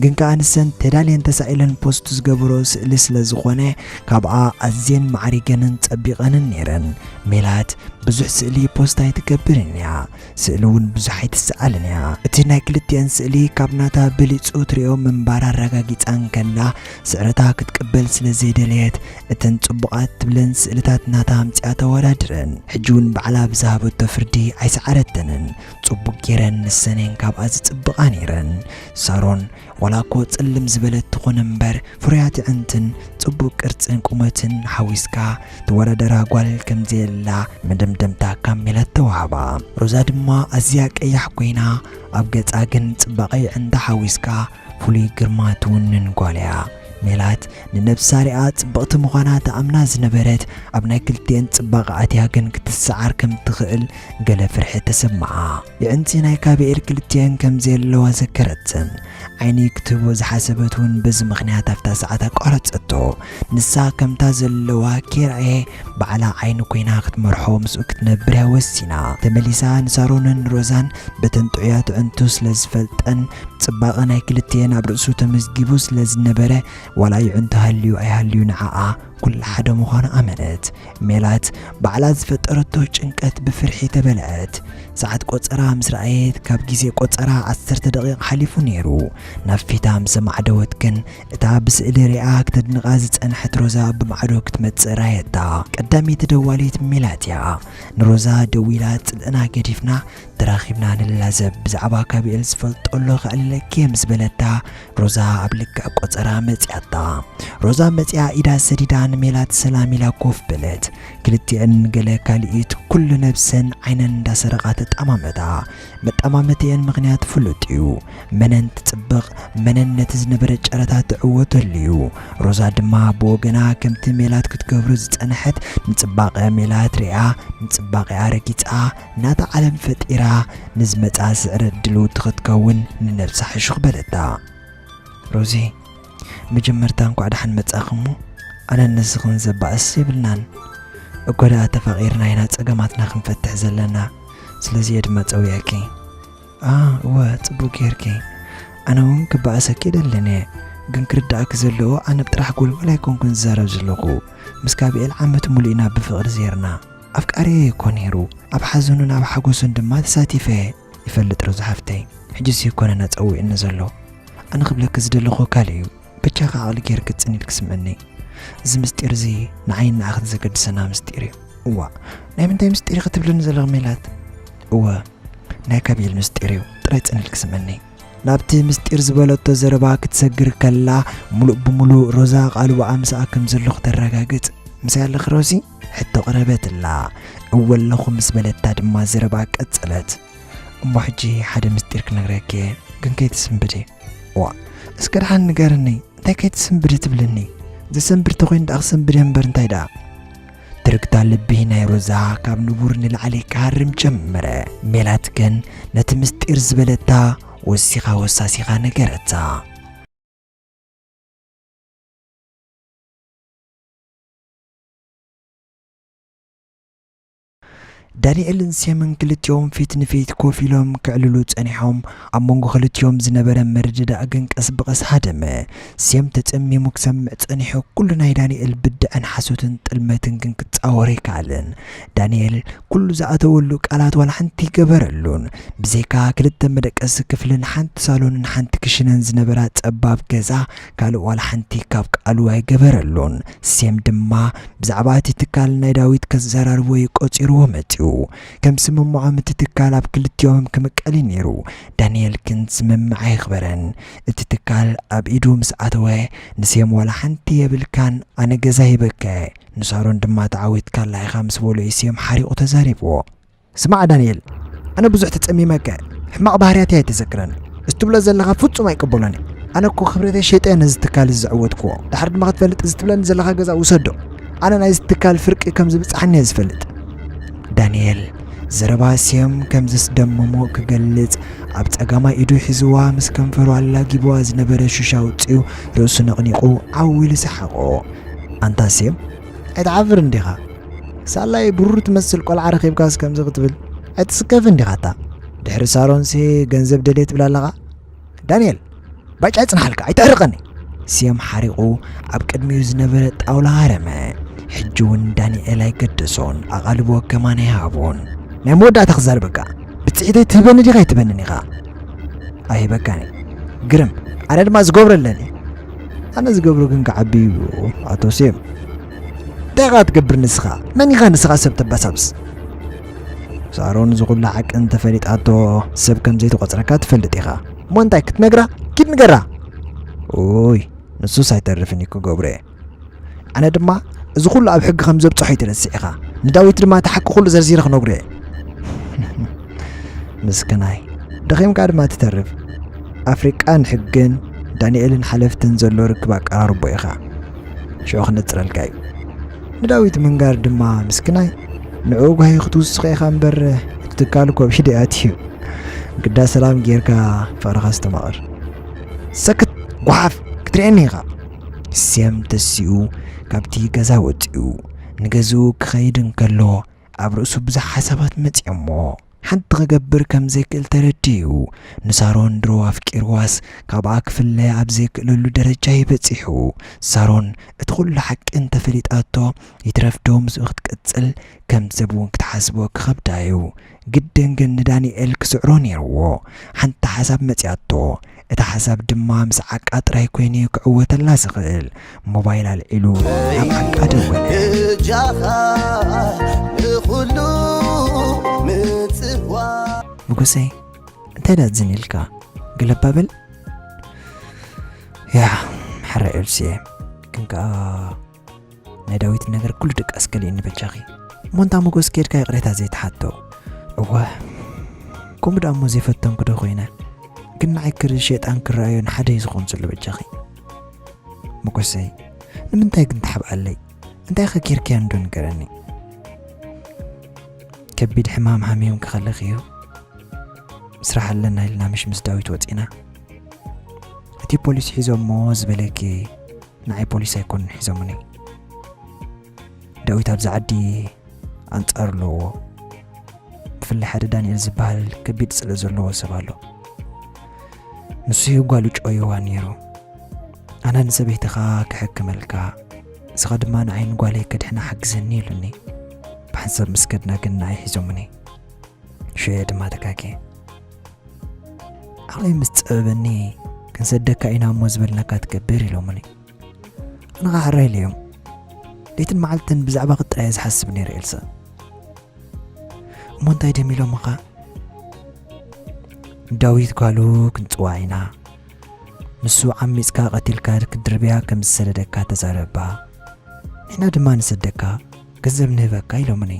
ግን ከኣ ንሰን ተዳልየን ተሳኢለን ፖስት ዝገብሮ ስእሊ ስለ ዝኾነ ካብኣ ኣዝየን ማዕሪገንን ጸቢቐንን ነይረን። ሜላት ብዙሕ ስእሊ ፖስት ኣይትገብርን እያ። ስእሊ እውን ብዙሕ ኣይትስኣልን እያ። እቲ ናይ ክልቲኤን ስእሊ ካብ ናታ በሊጹ ትሪኦ ምንባር ኣረጋጊጻ እንከላ፣ ስዕረታ ክትቅበል ስለ ዘይደለየት፣ እተን ጽቡቓት ትብለን ስእልታት ናታ ኣምጺኣ ተወዳድረን። ሕጂ እውን ባዕላ ብዝሃበቶ ፍርዲ ኣይሰዓረተንን። ጽቡቕ ጌረን ንሰን እየን ካብኣ ዝጽብቓ ነይረን። ሳሮን ዋላ እኮ ጽልም ዝበለት ትኹን እምበር፣ ፍሩያት ኣዕንትን ጽቡቕ ቅርጽን ቁመትን ሓዊስካ ትወዳደራ ጓል ከም ዘየላ መደምደምታ ካብ ሜላት ተዋህባ። ሮዛ ድማ ኣዝያ ቀያሕ ኮይና፣ ኣብ ገጻ ግን ጽባቐ ኣዕንታ ሓዊስካ ፍሉይ ግርማ ትውንን ጓል እያ። ሜላት ንነብሳ ሪኣ ጽብቕቲ ምዃና ትኣምና ዝነበረት፣ ኣብ ናይ ክልቲኤን ጽባቐ ኣትያ ግን ክትሰዓር ከም ትኽእል ገለ ፍርሒ ተሰምዓ። የዕንቲ ናይ ካቤኤል ክልቲኤን ከም ዘየለዋ ዘከረትን። ዓይኒ ክትህቦ ዝሓሰበት እውን በዚ ምኽንያት ኣብታ ሰዓት ኣቋረጸቶ። ንሳ ከምታ ዘለዋ ከይረኣየ ባዕላ ዓይኒ ኮይና ክትመርሖ ምስኡ ክትነብር እያ ወሲና። ተመሊሳ ንሳሮንን ሮዛን በተን ጥዑያት ኣዕንቱ ስለ ዝፈልጠን ጽባቐ ናይ ክልቲኤን ኣብ ርእሱ ተመዝጊቡ ስለ ዝነበረ ዋላ የዕንቱ ሃልዩ ኣይሃልዩ ንዓኣ ኩሉ ሓደ ምዃኑ ኣመነት። ሜላት ባዕላ ዝፈጠረቶ ጭንቀት ብፍርሒ ተበልዐት። ሰዓት ቆጸራ ምስ ረኣየት ካብ ግዜ ቆጸራ ዓሰርተ ደቂቕ ሓሊፉ ነይሩ። ናብ ፊታ ምስ ኣማዕደወት ግን እታ ብስእሊ ሪኣ ክተድንቓ ዝጸንሐት ሮዛ ብማዕዶ ክትመጽእ ረኣየታ። ቀዳመይቲ ደዋሊት ሜላት እያ። ንሮዛ ደዊላ ጽልእና ገዲፍና ተራኺብና ንላዘብ፣ ብዛዕባ ካቤኤል ዝፈልጦ ኣሎ ከዕልለኪ ምስ በለታ፣ ሮዛ ኣብ ልክዕ ቆጸራ መጺኣታ። ሮዛ መጺኣ ኢዳ ሰዲዳ ንሜላት ሰላም ኢላ ኮፍ በለት። ክልቲኤን ገለ ካልኢት ኩሉ ነብሰን ዓይነን እንዳሰረቓ ተጠማመታ። መጠማመቲኤን ምኽንያት ፍሉጥ እዩ። መነን ትጽብቕ፣ መነን ነቲ ዝነበረ ጨረታ ትዕወተሉ እዩ። ሮዛ ድማ ብወገና ከምቲ ሜላት ክትገብሮ ዝጸንሐት ንጽባቐ ሜላት ሪኣ፣ ንጽባቐኣ ረጊጻ፣ ናታ ዓለም ፈጢራ፣ ንዝመጻ ስዕረት ድልውቲ ክትከውን ንነብሳ ሕሹኽ በለታ። ሮዚ፣ መጀመርታ እንኳዕ ደሓን መጻኺ እሞ፣ ኣነን ንስኽን ዘባእስ የብልናን። እኮ ደኣ ተፋቒርና ኢና ጸገማትና ክንፈትሕ ዘለና። ስለዚ እየ ድማ ጸዊዐኪ። ኣ፣ እወ፣ ጽቡቕ ጌርኪ። ኣነ እውን ክበኣሰኪ ኣይደልን እየ። ግን ክርድኣኪ ዘለዎ፣ ኣነ ብጥራሕ ጎልጎል ኣይኮንኩን ዝዛረብ ዘለኹ። ምስ ካቤኤል ዓመት ሙሉእ ኢና ብፍቕሪ ዜርና። ኣፍቃሪየ እኮ ነይሩ። ኣብ ሓዘኑን ኣብ ሓጎሱን ድማ ተሳቲፈ እየ። ይፈልጥ ሮዛ ሓፍተይ። ሕጂስ ኣይኮነን ኣጸዊዕኒ ዘሎ። ኣነ ክብለኪ ዝደለኹ ካልእ እዩ። በጃኻ ዓቕሊ ጌርኪ ጽን ኢልኪ ስምዕኒ። እዚ ምስጢር እዚ ንዓይን ንዓኽን ዘገድሰና ምስጢር እዩ። እዋእ፣ ናይ ምንታይ ምስጢር ኢኺ ትብልኒ ዘለኺ ሜላት? እወ፣ ናይ ካቤኤል ምስጢር እዩ። ጥራይ ጽን ኢልኪ ስምዕኒ። ናብቲ ምስጢር ዝበለቶ ዘረባ ክትሰግር ከላ፣ ሙሉእ ብሙሉእ ሮዛ ቃልቦኣ ምስኣ ከም ዘለኹ ተረጋግጽ። ምሳይ ኣለኺ ሮዚ? ሕቶ ቀረበትላ። እወ ኣለኹ ምስ በለታ ድማ ዘረባ ቀጸለት። እሞ ሕጂ ሓደ ምስጢር ክነግረኪ እየ፣ ግን ከይትስንብዲ። ዋእ፣ እስከ ደሓን ንገርኒ፣ እንታይ ከይትስንብዲ ትብልኒ? ዘሰንብድ ተኾይኑ ደኣ ክሰንብድ እየ እምበር እንታይ ደኣ? ትርግታ ልቢ ናይ ሮዛ ካብ ንቡር ንላዕሊ ክሃርም ጀመረ። ሜላት ግን ነቲ ምስጢር ዝበለታ ወሲኻ ወሳሲኻ ነገረታ። ዳንኤልን ሴምን ክልቲኦም ፊት ንፊት ኮፍ ኢሎም ክዕልሉ ጸኒሖም። ኣብ መንጎ ክልቲኦም ዝነበረ ምርድዳእ ግን ቀስ ብቐስ ሃደመ። ሴም ተጸሚሙ ክሰምዕ ጸኒሑ፣ ኩሉ ናይ ዳንኤል ብድዐን ሓሶትን ጥልመትን ግን ክጻወር ኣይከኣለን። ዳንኤል ኩሉ ዝኣተወሉ ቃላት ዋላ ሓንቲ ኣይገበረሉን። ብዘይካ ክልተ መደቀሲ ክፍልን ሓንቲ ሳሎንን ሓንቲ ክሽነን ዝነበራ ጸባብ ገዛ፣ ካልእ ዋላ ሓንቲ ካብ ቃሉ ኣይገበረሉን። ሴም ድማ ብዛዕባ እቲ ትካል ናይ ዳዊት ከዘራርቦ እዩ ቆጺርዎ መጺኡ። ከም ስምምዖም እቲ ትካል ኣብ ክልቲኦም ክምቀል እዩ ነይሩ። ዳንኤል ግን ስምምዕ ኣይኽበረን። እቲ ትካል ኣብ ኢዱ ምስ ኣተወ፣ ንሴም ዋላ ሓንቲ የብልካን፣ ኣነ ገዛ ሂበካ እየ፣ ንሳሮን ድማ ተዓዊትካላ ኢኻ ምስ በሎ እዩ ሴም ሓሪቑ ተዛሪብዎ። ስማዕ ዳንኤል፣ ኣነ ብዙሕ ተጸሚመካ እየ። ሕማቕ ባህርያተይ ኣይተዘክረኒ። እዚ ትብሎ ዘለኻ ፍጹም ኣይቅበሎን እየ። ኣነ እኮ ክብረተይ ሸይጠ እየ ነዚ ትካል እዚ ዘዕወትክዎ። ድሓር ድማ ክትፈልጥ እዚ ትብለኒ ዘለኻ ገዛ ውሰዶ። ኣነ ናይዚ ትካል ፍርቂ ከም ዝብጽሓኒ እየ ዝፈልጥ። ዳንኤል ዘረባ ሴም ከም ዘስደመሞ ክገልጽ ኣብ ጸጋማይ ኢዱ ሒዝዋ ምስ ከንፈሩ ኣላጊብዋ ዝነበረ ሹሽ ኣውጺኡ ርእሱ ነቕኒቑ ዓው ኢሉ ሰሓቖ። ኣንታ ሴም፣ ኣይትዓፍርን ዲኻ? ሳላይ ብሩር ትመስል ቆልዓ ረኺብካስ ከምዚ ክትብል ኣይትስከፍን ዲኻ? ኣታ ድሕሪ ሳሮንሲ ገንዘብ ደልየ ትብል ኣለኻ? ዳንኤል፣ ባጫ ይጽንሓልካ፣ ኣይተሕርቐኒ። ሴም ሓሪቑ ኣብ ቅድሚኡ ዝነበረ ጣውላ ሃረመ። ሕጂ እውን ዳንኤል ኣይገደሶን፣ ኣቓልቦ ከማን ኣይሃቦን። ናይ መወዳእታ ክዛረበካ፣ ብጽሒተይ ትህበኒ ዲኻ ኣይትህበንን ኢኻ? ኣይህበካን እየ። ግርም፣ ኣነ ድማ ዝገብሮ ኣለኒ። ኣነ ዝገብሮ ግን ክዓቢ እዩ፣ ኣቶ ሴም። እንታይ ኢኻ ትገብር ንስኻ? መን ኢኻ ንስኻ ሰብ ተባሳብስ? ሳሮን፣ እዚ ኩሉ ሓቂ እንተፈሊጣቶ ሰብ ከም ዘይትቖጽረካ ትፈልጥ ኢኻ። እሞ እንታይ ክትነግራ? ኪድ ንገራ። ኡይ፣ ንሱስ ኣይተርፍን እዩ ክገብሮ እየ። ኣነ ድማ እዚ ኩሉ ኣብ ሕጊ ከም ዘብጽሖ ኣይትረስዕ ኢኻ። ንዳዊት ድማ እቲ ሓቂ ኩሉ ዘርዚረ ክነግሮ እየ። ምስክናይ፣ ደኺምካ ድማ ትተርፍ። ኣፍሪቃን ሕግን ዳንኤልን ሓለፍትን ዘሎ ርክብ ኣቀራርቦ ኢኻ። ሽዑ ክነጽረልካ እዩ። ንዳዊት ምንጋር ድማ ምስክናይ፣ ንዕኡ ጓሂ ክትውስኽ ኢኻ እምበር፣ እቲ ትካል እኮ ብሽደያት እዩ። ግዳ ሰላም ጌርካ ፍቕርኻ ኣስተማቕር። ሰክት ጓሓፍ፣ ክትርእየኒ ኢኻ። ሴም ተሲኡ ካብቲ ገዛ ወጺኡ ንገዝኡ ክኸይድ እንከሎ፣ ኣብ ርእሱ ብዙሕ ሓሳባት መጺኦሞ። ሓንቲ ክገብር ከም ዘይክእል ተረዲኡ፣ ንሳሮን ድሮ ኣፍቂርዋስ ካብኣ ክፍለ ኣብ ዘይክእለሉ ደረጃ እዩ በጺሑ። ሳሮን እቲ ኩሉ ሓቂ እንተፈሊጣቶ፣ ይትረፍ ዶ ምስኡ ክትቅጽል ከም ሰብ እውን ክትሓስቦ ክኸብዳ እዩ። ግድን ግን ንዳንኤል ክስዕሮ ነይርዎ። ሓንቲ ሓሳብ መጺኣቶ። እቲ ሓሳብ ድማ ምስ ዓቃ ጥራይ ኮይኑ ክዕወተላ ዝኽእል። ሞባይል ኣልዒሉ ናብ ዓቃ ደወለ። እጃኻ ንኹሉ ምጽዋ። ንጉሰይ፣ እንታይ ደኣ ዝን ኢልካ? ገለባ በል። ያ፣ ሕራይ ኤልስየ፣ ግን ከኣ ናይ ዳዊት ነገር ኩሉ ድቃስ ከሊእኒ በጃኺ። እሞ እንታ ሞጎስ ኬድካ ይቕሬታ ዘይትሓቶ? እወ፣ ከምኡ ደኣ እሞ ዘይፈተንኩ ዶ ኮይነ? ግን ንዓይ ክር ሸይጣን ክረኣዮ ንሓደ እዩ ዝኾን ዘሎ በጃኺ። ሞጎሰይ፣ ንምንታይ ግን ትሓብኣለይ? እንታይ ከ ጌርካዮ እንዶ ንገረኒ። ከቢድ ሕማም ሓሚምኪ ከለኺ እዩ። ስራሕ ኣለና ኢልና ምሽ ምስ ዳዊት ወጺና። እቲ ፖሊስ ሒዞሞ ዝበለኪ ንዓይ ፖሊስ ኣይኮኑን ሒዞምኒ። ዳዊት ኣብዚ ዓዲ ኣንጻር ኣለዎ። ብፍላይ ሓደ ዳንኤል ዝበሃል ከቢድ ጽልኢ ዘለዎ ሰብ ኣሎ። ንሱ እዩ ጓሉ ጨውይዋ ነይሩ። ኣነ ንሰበይትኻ ክሕክመልካ፣ ንስኻ ድማ ንዓይን ጓለይ ከድሕና ሓግዘኒ ኢሉኒ። ብሓንሳብ ምስ ከድና ግን ንዓይ ሒዞምኒ። ሽዑ ድማ ተካኪ። ዓቕለይ ምስ ጸበበኒ፣ ክንሰደካ ኢና እሞ ዝበልናካ ትገብር ኢሎምኒ። ኣነ ኸዓ ሕራይ ኢለዮም። ለይትን መዓልትን ብዛዕባኺ ጥራይ እየ ዝሓስብ ነይረ ኤልሳ። እሞ እንታይ ድዮም ኢሎምኻ? ዳዊት ጓሉ ክንጽዋ ኢና። ንሱ ዓሚጽካ ቀቲልካ ክትድርብያ ከም ዝሰደደካ ተዛረባ። ንሕና ድማ ንሰደካ፣ ገንዘብ ንህበካ ኢሎምኒ።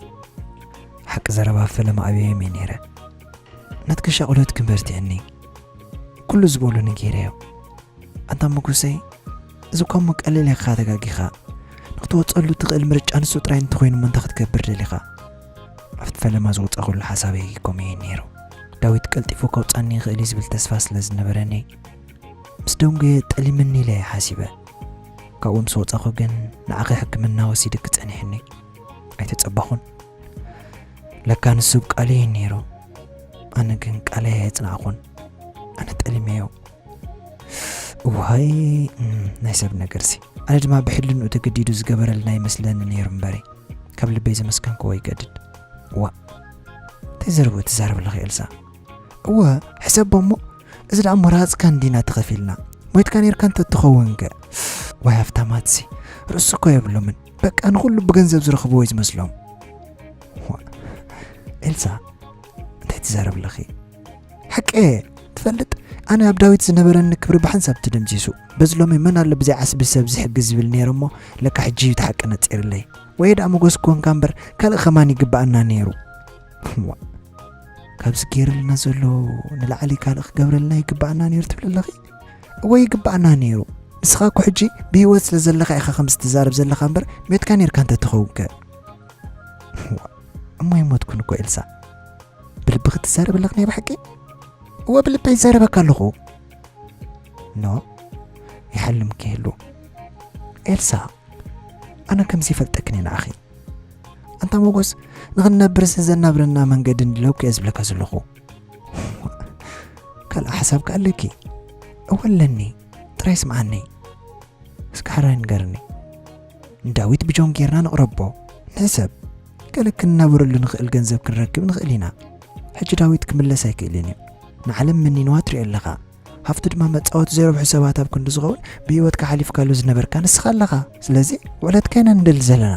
ሓቂ ዘረባ ፈለማ ኣብዮም እየ ነይረ። ናትኪ ሻቕሎት ግን በርቲዕኒ። ኩሉ ዝበሉኒ ገይረዮ። ኣንታ መጉሰይ፣ እዚ እኳ እሞ ቀሊል ኢኻ ተጋጊኻ። ንክትወጸሉ ትኽእል ምርጫ ንሱ ጥራይ እንተኾይኑ እሞ እንታይ ክትገብር ደሊኻ? ኣብቲ ፈለማ ዝወጸኹሉ ሓሳበይ ከምኡ እዩ ነይሩ። ዳዊት ቀልጢፉ ከውጻኒ ይኽእል እዩ ዝብል ተስፋ ስለ ዝነበረኒ፣ ምስ ደንጎየ ጠሊምኒ ኢለ እየ ሓሲበ። ካብኡ ምስ ወጻኹ ግን ንዓኺ ሕክምና ወሲድኪ ጸኒሕኒ። ኣይተጸበኹን። ለካ ንሱ ቃሉ እዩ ነይሩ። ኣነ ግን ቃለይ ኣየጽናዕኹን። ኣነ ጠሊመዮ። እዋይ፣ እም፣ ናይ ሰብ ነገርሲ። ኣነ ድማ ብሕልንኡ ተገዲዱ ዝገበረልና ይመስለኒ ነይሩ እምበሪ፣ ካብ ልበይ ዘመስገንክዎ ይገድድ። ዋ፣ እንታይ ዘረባ ትዛረብ ኣለኺ ኤልሳ? እወ፣ ሕሰቦ እሞ፣ እዚ ደኣ እሞ ረሃጽካ እንዲና ተኸፊልና። ሞይትካ ነይርካ እንተ ትኸውን ከ? ዋይ ሃፍታማትሲ፣ ርእሲ እኮ የብሎምን። በቃ ንኹሉ ብገንዘብ ዝረኽብዎ እዩ ዝመስሎም። ዋ፣ ኤልሳ፣ እንታይ ትዛረብ ኣለኺ? ሓቂ እየ። ትፈልጥ፣ ኣነ ኣብ ዳዊት ዝነበረኒ ክብሪ ብሓንሳብ ተደምሲሱ። በዚ ሎሚ መን ኣሎ ብዘይ ዓስቢ ሰብ ዝሕግዝ ዝብል ነይረ እሞ፣ ለካ ሕጂ እዩ እቲ ሓቂ ነጺርለይ። ወይ ደኣ መጎስ ኮንካ እምበር፣ ካልእ ከማን ይግባኣና ነይሩ። ዋ፣ ካብዚ ገይርልና ዘሎ ንላዕሊ ካልእ ክገብረልና ይግባኣና ነይሩ ትብል ኣለኺ? እወ፣ ይግባኣና ነይሩ። ንስኻ እኮ ሕጂ ብህይወት ስለ ዘለኻ ኢኻ ከምዚ ትዛረብ ዘለኻ እምበር፣ ሞይትካ ነይርካ እንተ ትኸውን ከ? ዋ፣ እሞ ኣይሞትኩን እኮ ኤልሳ። ብልብኺ ትዛረቢ ኣለኺ ናይ ብሓቂ? እወ፣ ብልበይ ይዛረበካ ኣለኹ። ኖ፣ ይሓልም ክህሉ። ኤልሳ፣ ኣነ ከምዚ ይፈልጠክን እየ ንዓኺ። ኣንታ ሞጎስ፣ ንኽንነብርስ ዘናብረና መንገዲ ንድለውኪ እየ ዝብለካ ዘለኹ። ካልእ ሓሳብ ከ ኣለኪ? እወ ኣለኒ፣ ጥራይ ስምዓኒ። እስከ ሕራይ ንገርኒ። ንዳዊት ብጆን ጌርና ንቕረቦ። ንሕሰብ፣ ገለ ክንናበረሉ ንኽእል ገንዘብ ክንረክብ ንኽእል ኢና። ሕጂ ዳዊት ክምለስ ኣይክእልን እዩ። ንዓለም መኒንዋ ትሪኦ ኣለኻ። ሃፍቱ ድማ መጻወቲ ዘይረብሑ ሰባት ኣብ ክንዲ ዝኸውን ብህይወትካ ሓሊፍካሉ ዝነበርካ ንስኻ ኣለኻ። ስለዚ ውዕለትካ ኢና ንደሊ ዘለና።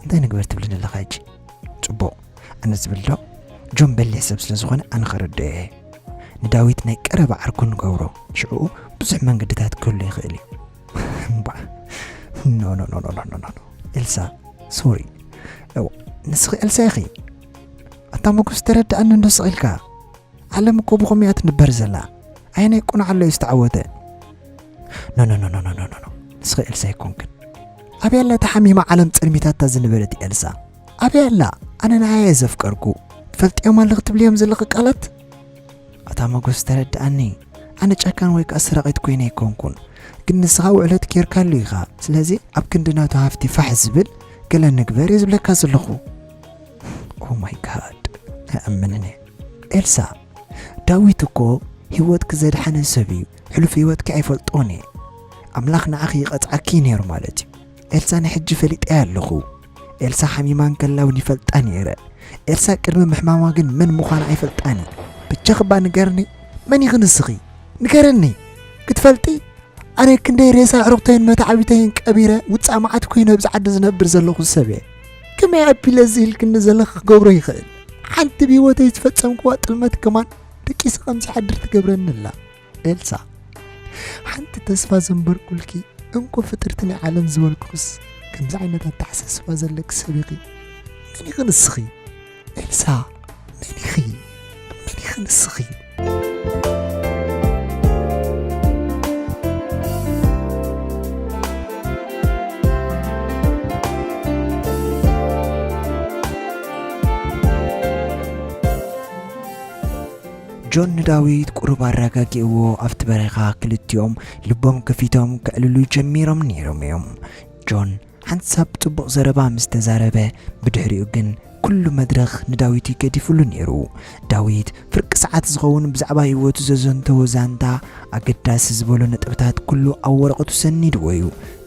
እንታይ ንግበር ትብልኒ ኣለኻ ሕጂ? ጽቡቕ፣ ኣነ ዝብል ዶ? ጆን በሊሕ ሰብ ስለ ዝኾነ ኣነ ከረድኦ እየ። ንዳዊት ናይ ቀረባ ዓርኩ ንገብሮ። ሽዕኡ ብዙሕ መንገድታት ክህሉ ይኽእል እዩ። እምባ፣ ኖ፣ ኖ፣ ኖ። ኤልሳ፣ ሶሪ። እው፣ ንስኺ ኤልሳ ኢኺ። ኣታ መጉስ፣ ተረድኣኒ እንዶ ስቕ ኢልካ። ዓለም እኮ ብኸምኡ እያ ትንበር ዘላ። ኣየናይ ቁኑዕ ኣሎ እዩ ዝተዓወተ? ኖ፣ ኖ፣ ኖ። ንስኺ ኤልሳ ኣይኮንክን። ኣበይ ኣላ እታ ሓሚማ ዓለም ጸልሚታታ ዝነበረት ኤልሳ? ኣበይ ኣላ? ኣነ ንዓያ እየ ዘፍቀርኩ። ትፈልጥዮም ኣለኺ ትብልዮም ዘለኺ ቃላት? ኣታ መጎስ፣ ተረድኣኒ። ኣነ ጨካን ወይ ከኣ ሰራቒት ኮይነ ኣይኮንኩን። ግን ንስኻ ውዕለት ጌርካሉ ኢኻ። ስለዚ ኣብ ክንዲ ናቱ ሃፍቲ ፋሕ ዝብል ገለ ንግበር እየ ዝብለካ ዘለኹ። ኦ ማይ ጋድ፣ ኣይኣምንን እየ። ኤልሳ፣ ዳዊት እኮ ህይወትኪ ዘድሓነ ሰብ እዩ። ሕሉፍ ህይወትኪ ኣይፈልጦን እየ። ኣምላኽ ንዓኺ ይቐጽዓኪ እዩ ነይሩ ማለት እዩ። ኤልሳ፣ ንሕጂ ፈሊጠያ ኣለኹ። ኤልሳ ሓሚማ እንከላ እውን ይፈልጣ ነይረ። ኤልሳ ቅድሚ ምሕማማ ግን መን ምዃና ኣይፈልጣን እየ። ብጃኺ እባ ንገርኒ፣ መን ኢኺ ንስኺ? ንገርኒ፣ ክትፈልጢ? ኣነ ክንደይ ሬሳ ኣዕሩኽተይን መታዕቢተይን ቀቢረ ውጻእ መዓት ኮይነ ኣብዚ ዓዲ ዝነብር ዘለኹ ሰብ እየ። ከመይ ኣቢለ እዚ ኢልክኒ ዘለኺ ክገብሮ ይኽእል? ሓንቲ ብህይወተይ ዝፈጸምክዋ ጥልመት ከማን ደቂሰ ከም ዝሓድር ትገብረኒ ኣላ። ኤልሳ፣ ሓንቲ ተስፋ ዘንበርኩልኪ እንኮ ፍጥርቲ ናይ ዓለም ዝበልኩኽስ፣ ከምዚ ዓይነት ኣተሓሳስባ ዘለኪ ሰብ ኢኺ። መን ኢኺ ንስኺ? ኤልሳ፣ መን ኢኺ? መን ኢኺ ንስኺ? ጆን ንዳዊት ቁሩብ ኣረጋጊእዎ፣ ኣብቲ በረኻ ክልቲኦም ልቦም ከፊቶም ከዕልሉ ጀሚሮም ነይሮም እዮም። ጆን ሓንሳብ ጽቡቕ ዘረባ ምስ ተዛረበ፣ ብድሕሪኡ ግን ኩሉ መድረኽ ንዳዊት እዩ ገዲፍሉ ነይሩ። ዳዊት ፍርቂ ሰዓት ዝኸውን ብዛዕባ ህይወቱ ዘዘንተዎ ዛንታ፣ ኣገዳሲ ዝበሎ ነጥብታት ኩሉ ኣብ ወረቐቱ ሰኒድዎ እዩ።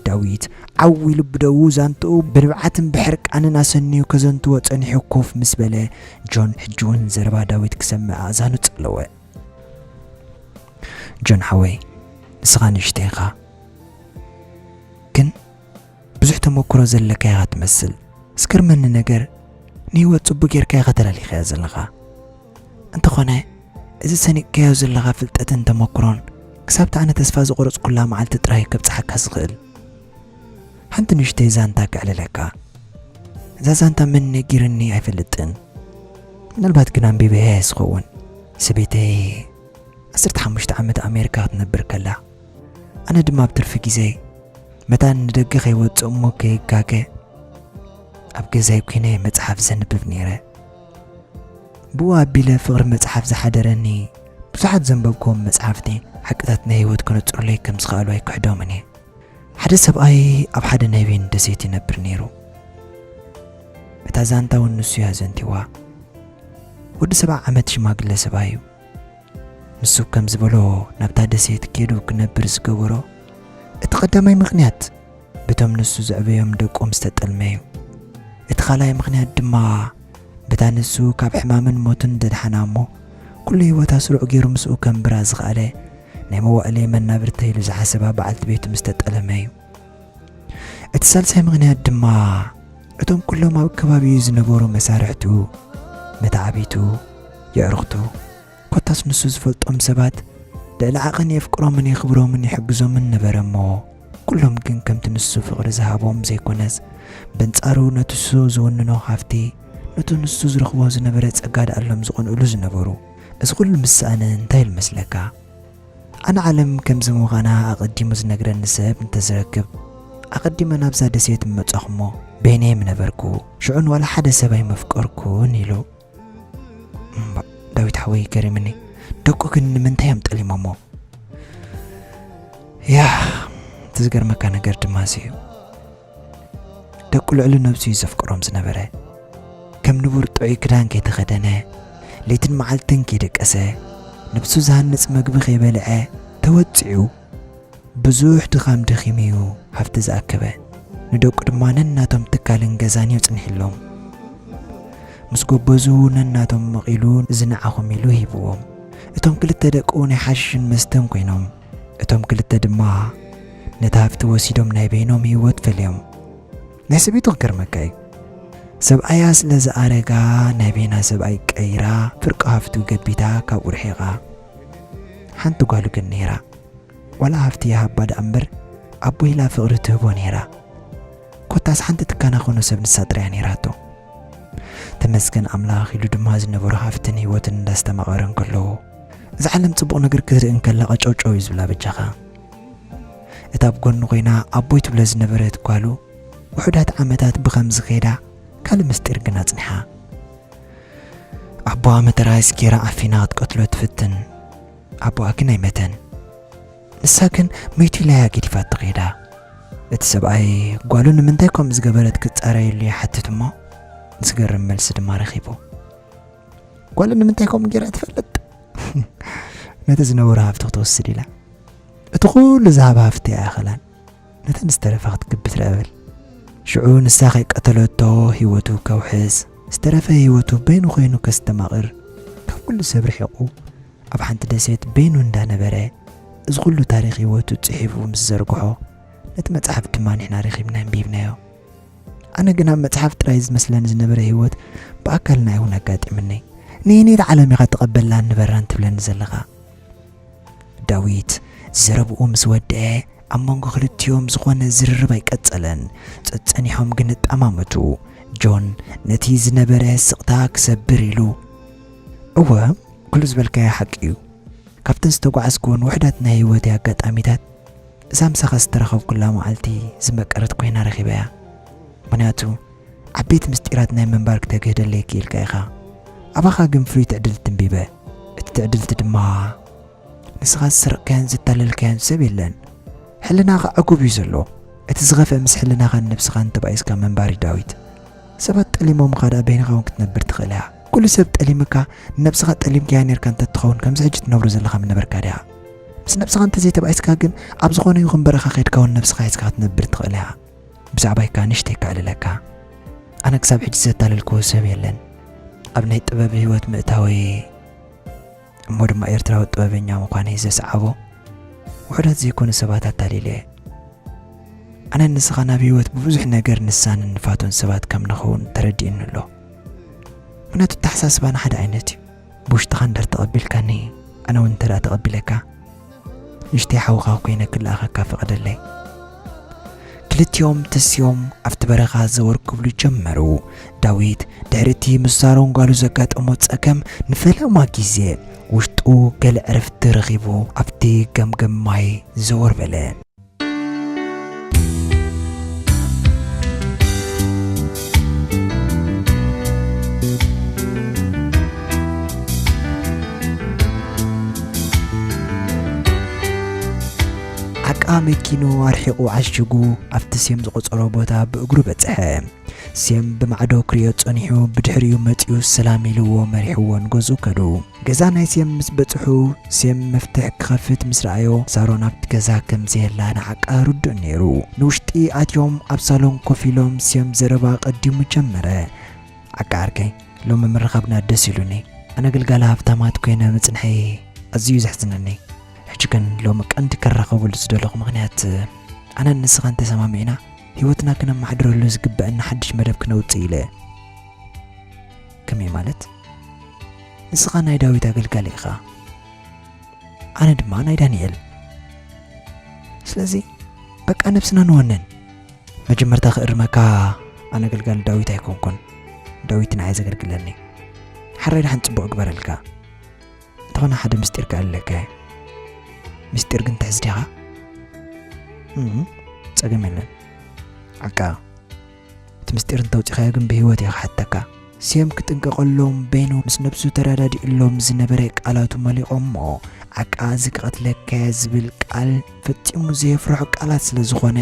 ዳዊት ዓው ኢሉ ብደዉ ዛንትኡ ብንብዓትን ብሕርቃንን ኣሰንዩ ከዘንትዎ ጸኒሑ ኮፍ ምስ በለ፣ ጆን ሕጂ እውን ዘረባ ዳዊት ክሰምዕ ኣእዛኑ ጸለወ። ጆን ሓወይ፣ ንስኻ ንእሽተይ ኢኻ፣ ግን ብዙሕ ተመክሮ ዘለካ ኢኻ ትመስል። ዝገርመኒ ነገር፣ ንህይወት ጽቡቕ ጌርካ ኢኻ ተላሊኻያ ዘለኻ። እንተኾነ፣ እዚ ሰኒቕካዮ ዘለኻ ፍልጠትን ተመክሮን፣ ክሳብቲ ኣነ ተስፋ ዝቖረጽኩላ መዓልቲ ጥራይ ከብጽሓካ ዝኽእል። ሓንቲ ንእሽተይ ዛንታ ከዕልለካ። እዛ ዛንታ መን ነጊርኒ ኣይፈልጥን። ምናልባት ግን ኣንቢበያ እየ ዝኸውን። ሰበይተይ ዓሰርተ ሓሙሽተ ዓመት ኣሜሪካ ክትነብር ከላ፣ ኣነ ድማ ኣብ ትርፊ ግዜይ መታን ንደገ ከይወጽእ እሞ ከይጋገ ኣብ ገዛይ ኮይነ መጽሓፍ ዘንብብ ነይረ። ብኡ ኣቢለ ፍቕሪ መጽሓፍ ዝሓደረኒ፣ ብዙሓት ዘንበብክዎም መጽሓፍቲ ሓቅታት ናይ ህይወት ከነጽሩለይ ከም ዝኸኣሉ ኣይክሕዶምን እየ። ሓደ ሰብኣይ ኣብ ሓደ ናይ ቬን ደሴት ይነብር ነይሩ። እታ ዛንታ እውን ንሱ እያ ዘንቲዋ። ወዲ ሰብዓ ዓመት ሽማግለ ሰብኣይ እዩ። ንሱ ከም ዝበሎ ናብታ ደሴት ኬዱ ክነብር ዝገበሮ እቲ ቀዳማይ ምኽንያት በቶም ንሱ ዘዕበዮም ደቆም ዝተጠልመ እዩ። እቲ ካልኣይ ምኽንያት ድማ በታ ንሱ ካብ ሕማምን ሞትን ዘድሓና እሞ ኩሉ ህይወታ ስሩዕ ገይሩ ምስኡ ከንብራ ዝኸኣለ ናይ መዋእለይ መናብርተይ ኢሉ ዝሓሰባ በዓልቲ ቤቱ ምስ ተጠለመ እዩ። እቲ ሳልሳይ ምኽንያት ድማ እቶም ኩሎም ኣብ ከባቢኡ ዝነበሩ መሳርሕቱ፣ መታዕቢቱ፣ የዕሩኽቱ፣ ኮታስ ንሱ ዝፈልጦም ሰባት ልዕሊ ዓቐን የፍቅሮምን የኽብሮምን ይሕግዞምን ነበረ እሞ፣ ኩሎም ግን ከምቲ ንሱ ፍቕሪ ዝሃቦም ዘይኮነስ፣ በንጻሩ ነቲ ንሱ ዝውንኖ ሃፍቲ፣ ነቲ ንሱ ዝረኽቦ ዝነበረ ጸጋ ደኣሎም ዝቐንእሉ ዝነበሩ። እዚ ኩሉ ምስ ሰኣነ እንታይ ኢሉ መስለካ? ኣነ ዓለም ከምዚ ምዃና ኣቐዲሙ ዝነግረኒ ሰብ እንተዝረክብ፣ ኣቐዲመ ናብዛ ደሴት ምመጻኹ እሞ፣ በይነይ ምነበርኩ፣ ሽዑ ንዋላ ሓደ ሰብ ኣይመፍቀርኩን ኢሉ። እምባ፣ ዳዊት ሓወይ ገሪምኒ። ደቁ ግን ንምንታይ እዮም ጠሊሞሞ? ያ፣ እቲ ዝገርመካ ነገር ድማ እዚ እዩ። ደቁ ልዕሊ ነብሱ እዩ ዘፍቅሮም ዝነበረ። ከም ንቡር ጥዑይ ክዳን ከይተኸደነ፣ ለይትን መዓልትን ከይደቀሰ፣ ነብሱ ዝሃንጽ መግቢ ከይበልዐ፣ ተወጺዑ፣ ብዙሕ ድኻም ደኺሙ እዩ ሃፍቲ ዝኣከበ። ንደቁ ድማ ነናቶም ትካልን ገዛን እዩ ጽኒሕሎም። ምስ ጎበዙ ነናቶም መቒሉ እዚ ንዓኹም ኢሉ ሂብዎም። እቶም ክልተ ደቁ ናይ ሓሽሽን መስተን ኮይኖም፣ እቶም ክልተ ድማ ነቲ ሃፍቲ ወሲዶም ናይ በይኖም ህይወት ፈልዮም። ናይ ሰበይቱ ክገርመካ እዩ። ሰብኣያ ስለ ዝኣረጋ ናይ በይና ሰብኣይ ቀይራ ፍርቂ ሃፍቱ ገቢታ ካብኡ ርሒቓ። ሓንቲ ጓሉ ግን ነይራ። ዋላ ሃፍቲ ይሃባ ደኣ እምበር ኣቦ ኢላ ፍቕሪ ትህቦ ነይራ። ኮታስ ሓንቲ ትካና ኾኖ ሰብ ንሳ ጥራያ ነይራቶ። ተመስገን ኣምላኽ ኢሉ ድማ ዝነበሮ ሃፍትን ህይወትን እንዳስተማቐረ እንከለዉ፣ እዛ ዓለም ጽቡቕ ነገር ክትርኢ እንከላ ቀጨውጨው እዩ ዝብላ በጃኻ። እታ ኣብ ጎኑ ኮይና ኣቦይ ትብሎ ዝነበረት ጓሉ ውሑዳት ዓመታት ብኸምዚ ከይዳ ካልእ ምስጢር ግን ኣጽኒሓ። ኣቦኣ መተርኣይስ ጌራ ዓፊና ክትቀትሎ ትፍትን። ኣቦኣ ግን ኣይመተን። ንሳ ግን መይቱ ኢላ እያ ገዲፋቶ ከይዳ። እቲ ሰብኣይ ጓሉ ንምንታይ ከምኡ ዝገበረት ክጻረየሉ ይሓትት እሞ፣ ዝገርም መልሲ ድማ ረኺቡ። ጓሉ ንምንታይ ከምኡ ጌራ ትፈልጥ? ነቲ ዝነበሮ ሃፍቲ ክትወስድ ኢላ። እቲ ኩሉ ዝሃባ ሃፍቲ ኣይኣኸላን። ነተን ዝተረፋ ክትግብት ደኣ በል። ሽዑ ንሳ ከይቀተለቶ ህይወቱ ከውሕስ፣ ዝተረፈ ህይወቱ በይኑ ኮይኑ ከስተማቕር፣ ካብ ኩሉ ሰብ ርሒቑ፣ ኣብ ሓንቲ ደሴት በይኑ እንዳነበረ፣ እዚ ኩሉ ታሪኽ ህይወቱ ጽሒፉ ምስ ዘርግሖ፣ ነቲ መጽሓፍ ድማ ንሕና ረኺብና ኣንቢብናዮ። ኣነ ግን ኣብ መጽሓፍ ጥራይ ዝመስለኒ ዝነበረ ህይወት ብኣካል ናይ እውን ኣጋጢምኒ። ንየነይቲ ዓለም ኢኻ ትቐበላን ንበራን ትብለኒ ዘለኻ? ዳዊት ዘረብኡ ምስ ወድአ፣ ኣብ መንጎ ክልቲኦም ዝኾነ ዝርርብ ኣይቀጸለን። ጸጸኒሖም ግን እጠማመቱ። ጆን ነቲ ዝነበረ ስቕታ ክሰብር ኢሉ፣ እወ፣ ኩሉ ዝበልካዮ ሓቂ እዩ። ካብተን ዝተጓዓዝኩወን ውሑዳት ናይ ህይወተይ ኣጋጣሚታት፣ እዛ ምሳኻ ዝተራኸብኩላ መዓልቲ ዝመቀረት ኮይና ረኺበያ። ምኽንያቱ፣ ዓበይቲ ምስጢራት ናይ ምንባር ክተግህደለይ ክኢልካ ኢኻ። ኣባኻ ግን ፍሉይ ትዕድልቲ እንቢበ። እቲ ትዕድልቲ ድማ፣ ንስኻ ዝሰረቕካዮን ዘታለልካዮን ሰብ የለን። ሕልናኻ ዕጉብ እዩ ዘሎ። እቲ ዝኸፍአ ምስ ሕልናኻን ነብስኻን ተባኢስካ ምንባር እዩ፣ ዳዊት። ሰባት ጠሊሞምኻ ደኣ በይንኻ እውን ክትነብር ትኽእል ኢኻ። ኩሉ ሰብ ጠሊምካ፣ ንነብስኻ ጠሊምካያ ኔርካ እንተትኸውን፣ ከምዚ ሕጂ ትነብሮ ዘለኻ ምነበርካ ዲኻ? ምስ ነብስኻ እንተዘይተባኢስካ ግን፣ ኣብ ዝኾነ ይኹን በረኻ ኸይድካ እውን ነብስኻ ሒዝካ ክትነብር ትኽእል ኢኻ። ብዛዕባይ ከኣ ንእሽተይ ከዕልለካ። ኣነ ክሳብ ሕጂ ዘታለልክዎ ሰብ የለን። ኣብ ናይ ጥበብ ህይወት ምእታወይ፣ እሞ ድማ ኤርትራዊ ጥበበኛ ምዃነይ ዘስዓቦ፣ ውሑዳት ዘይኮኑ ሰባት ኣታሊለ እየ። ኣነን ንስኻን ኣብ ህይወት ብብዙሕ ነገር ንሳንን ንፋቶን ሰባት ከም ንኸውን ተረዲኡኒ ኣሎ። ምኽንያቱ፣ ኣተሓሳስባና ሓደ ዓይነት እዩ። ብውሽጥኻ እንድሕር ተቐቢልካኒ፣ ኣነ እውን እንተ ደኣ ተቐቢለካ፣ ንእሽተይ ሓውኻ ኮይነ ክለኣኸካ ፍቐደለይ። ክልቲኦም ተስዮም ኣብቲ በረኻ ዘወር ክብሉ ጀመሩ። ዳዊት ድሕሪ እቲ ምስ ሳሮን ጓሉ ዘጋጠሞ ጸገም ንፈለማ ግዜ ውሽጡ ገለ ዕረፍቲ ረኺቡ ኣብቲ ገምገም ማይ ዘወር በለ። ዓቃ መኪኑ ኣርሒቑ ዓሽጉ ኣብቲ ሴም ዝቖጸሮ ቦታ ብእግሩ በጽሐ። ሴም ብማዕዶ ክርእዮ ጸኒሑ ብድሕሪኡ መጺኡ ሰላም ኢልዎ መሪሕዎ ንገዝኡ ከዱ። ገዛ ናይ ሴም ምስ በጽሑ፣ ሴም መፍትሕ ክኸፍት ምስ ረኣዮ፣ ሳሮን ኣብቲ ገዛ ከም ዘየላ ንዓቃ ርዱእ ነይሩ። ንውሽጢ ኣትዮም ኣብ ሳሎን ኮፍ ኢሎም ሴም ዘረባ ቀዲሙ ጀመረ። ዓቃ ዓርከይ፣ ሎሚ ምርኻብና ደስ ኢሉኒ። ኣነ ግልጋለ ሃብታማት ኮይነ ምጽንሐይ ኣዝዩ እዩ ዘሕዝነኒ። ሕጂ ግን ሎሚ ቀንዲ ክራኸበሉ ዝደለኹ ምኽንያት፣ ኣነን ንስኻን ተሰማሚዕና ህይወትና ክነመሓድረሉ ዝግበአና ሓድሽ መደብ ክነውጽእ ኢለ። ከመይ ማለት? ንስኻ ናይ ዳዊት ኣገልጋሊ ኢኻ፣ ኣነ ድማ ናይ ዳንኤል። ስለዚ በቃ ነብስና ንወንን። መጀመርታ ክእርመካ፣ ኣነ ኣገልጋሊ ዳዊት ኣይኮንኩን። ዳዊት ንዓይ ዘገልግለኒ። ሓራይ ደሓን ጽቡቕ ግበረልካ። እንተኾነ ሓደ ምስጢር ከዕልለካ እየ። ምስጢር ግን ትሕዝ ዲኻ? እም፣ ጸገም የለን። ዓቃ፣ እቲ ምስጢር እንተውጺኻዮ ግን ብህይወት እየ ክሓተካ። ሴም ክጥንቀቐሎም በይኑ ምስ ነብሱ ተረዳዲእሎም ዝነበረ ቃላቱ መሊቖሞ፣ ዓቃ፣ እዚ ክቐትለካ እየ ዝብል ቃል ፈጺሙ ዘየፍርሖ ቃላት ስለ ዝኾነ፣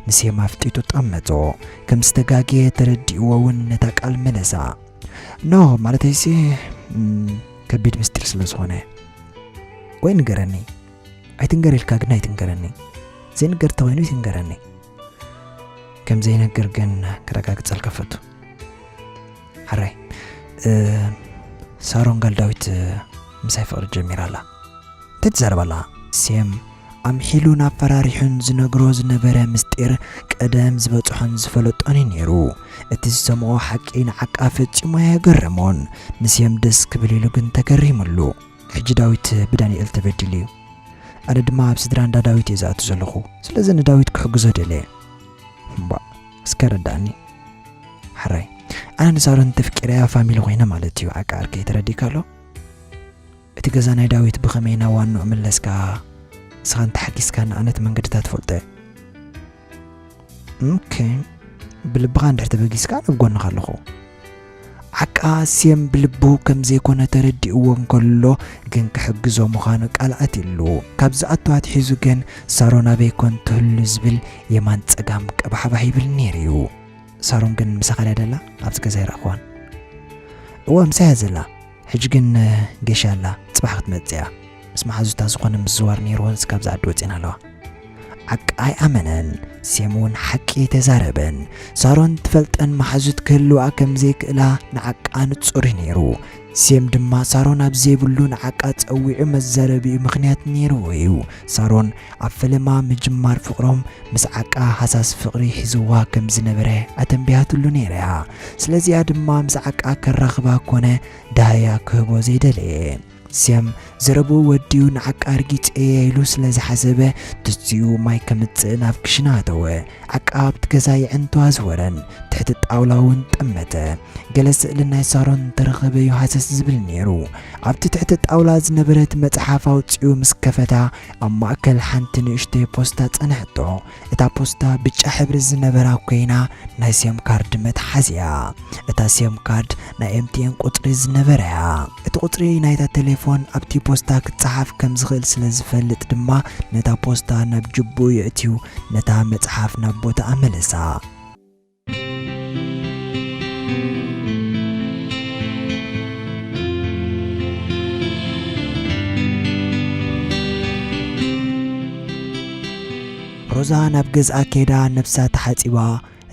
ንሴም ኣፍጢጡ ጠመቶ። ከም ዝተጋግየ ተረዲእዎ እውን ነታ ቃል መለሳ። ኖ፣ ማለተይሲ፣ እም፣ ከቢድ ምስጢር ስለ ዝኾነ። ወይ ንገረኒ። ኣይትንገር ኢልካ ግን ኣይትንገረኒ። ዘይንገር ተኾይኑ ይትንገረኒ። ከም ዘይነግር ግን ክረጋግጸልካ ፈቱ። ሕራይ፣ እ፣ ሳሮን ጋል ዳዊት፣ እ፣ ምሳይ ፍቕሪ ጀሚራ ኣላ። እንታይ ትዛረብ ኣላ? ሴም ኣምሒሉን ኣፈራሪሑን ዝነግሮ ዝነበረ ምስጢር ቀደም ዝበጽሖን ዝፈለጦን እዩ ነይሩ። እቲ ዝሰምዖ ሓቂ ንዓቃ ፈጺሙ ኣየገረሞን። ንሴም ደስ ክብል ኢሉ ግን ተገሪሙሉ። ሕጂ ዳዊት ብዳንኤል ተበዲሉ እዩ። ኣነ ድማ ኣብ ስድራ እንዳ ዳዊት እየ ዝኣቱ ዘለኹ። ስለዚ ንዳዊት ክሕግዞ ደልየ። እምባ፣ እስከ ረዳእኒ። ሕራይ፣ ኣነ ንሳሮን ተፍቂረያ ፋሚሊ ኮይነ ማለት እዩ። ዓቃ ዓርከይ ተረዲእካ ኣሎ? እቲ ገዛ ናይ ዳዊት ብኸመይ ናብ ዋንኡ ምለስካ? ንስኻ እንተሓጊዝካኒ ኣነ እቲ መንገድታት እፈልጦ እየ። ኦኬ፣ ብልብኻ እንድሕር ተበጊስካ ኣነ ኣብ ጎንኻ ኣለኹ። ዓቃ ሴም ብልቡ ከም ዘይኮነ ተረዲእዎ እንከሎ ግን ክሕግዞ ምዃኑ ቃል ኣትዩሉ። ካብ ዝኣቱ ኣትሒዙ ግን ሳሮን ኣበይ ኮን ትህሉ ዝብል የማን ጸጋም ቀባሕባሕ ይብል ነይሩ እዩ። ሳሮን ግን ምሳኻ ድያ ደላ? ኣብዚ ገዛ ኣይረኣኽዋን። እወ፣ ምሳይ እያ ዘላ። ሕጂ ግን፣ እ፣ ጌሻ ኣላ፣ ጽባሕ ክትመጽእ እያ። ምስ መሓዙታ ዝኾነ ምዝዋር ነይርወንስ ካብዚ ዓዲ ወጺኤን ኣለዋ። ዓቃ ኣይኣመነን። ሴም እውን ሓቂ ኣይተዛረበን። ሳሮን ትፈልጠን መሓዙት ክህልዋ ከም ዘይክእላ ንዓቃ ንጹር እዩ ነይሩ። ሴም ድማ ሳሮን ኣብ ዘይብሉ ንዓቃ ጸዊዑ መዛረቢኡ ምኽንያት ነይርዎ እዩ። ሳሮን ኣብ ፈለማ ምጅማር ፍቕሮም ምስ ዓቃ ሃሳስ ፍቕሪ ሒዝዋ ከም ዝነበረ ኣተንቢሃትሉ ነይራ እያ። ስለዚኣ ድማ ምስ ዓቃ ከራኽባ ኮነ ዳህያ ክህቦ ዘይደለየ። ሴም ዘረብኡ ወዲኡ ንዓቃ ኣርጊጸ እየ ኢሉ ስለ ዝሓሰበ፣ ትስትኡ ማይ ከምጽእ ናብ ክሽነ ኣተወ። ዓቃ ኣብቲ ገዛ የዕንቱ ኣዝወረን። ትሕቲ ጣውላ እውን ጠመተ። ገለ ስእሊ ናይ ሳሮን እንተረኸበ እዩ ሃሰስ ዝብል ነይሩ። ኣብቲ ትሕቲ ጣውላ ዝነበረት መጽሓፍ ኣውጺኡ ምስ ከፈታ፣ ኣብ ማእከል ሓንቲ ንእሽተይ ፖስታ ጸንሐቶ። እታ ፖስታ ብጫ ሕብሪ ዝነበራ ኮይና፣ ናይ ሴም ካርድ መትሓዚ እያ። እታ ሴም ካርድ ናይ ኤም ቲ ኤን ቁጽሪ ዝነበራ እያ። እቲ ቁጽሪ ናይታ ቴሌፎን ኣብቲ ፖስታ ክጸሓፍ ከም ዝኽእል ስለ ዝፈልጥ ድማ፣ ነታ ፖስታ ናብ ጅብኡ የእትዩ፣ ነታ መጽሓፍ ናብ ቦታኣ መለሳ። ሮዛ ናብ ገዝኣ ከይዳ ነብሳ ተሓጺባ፣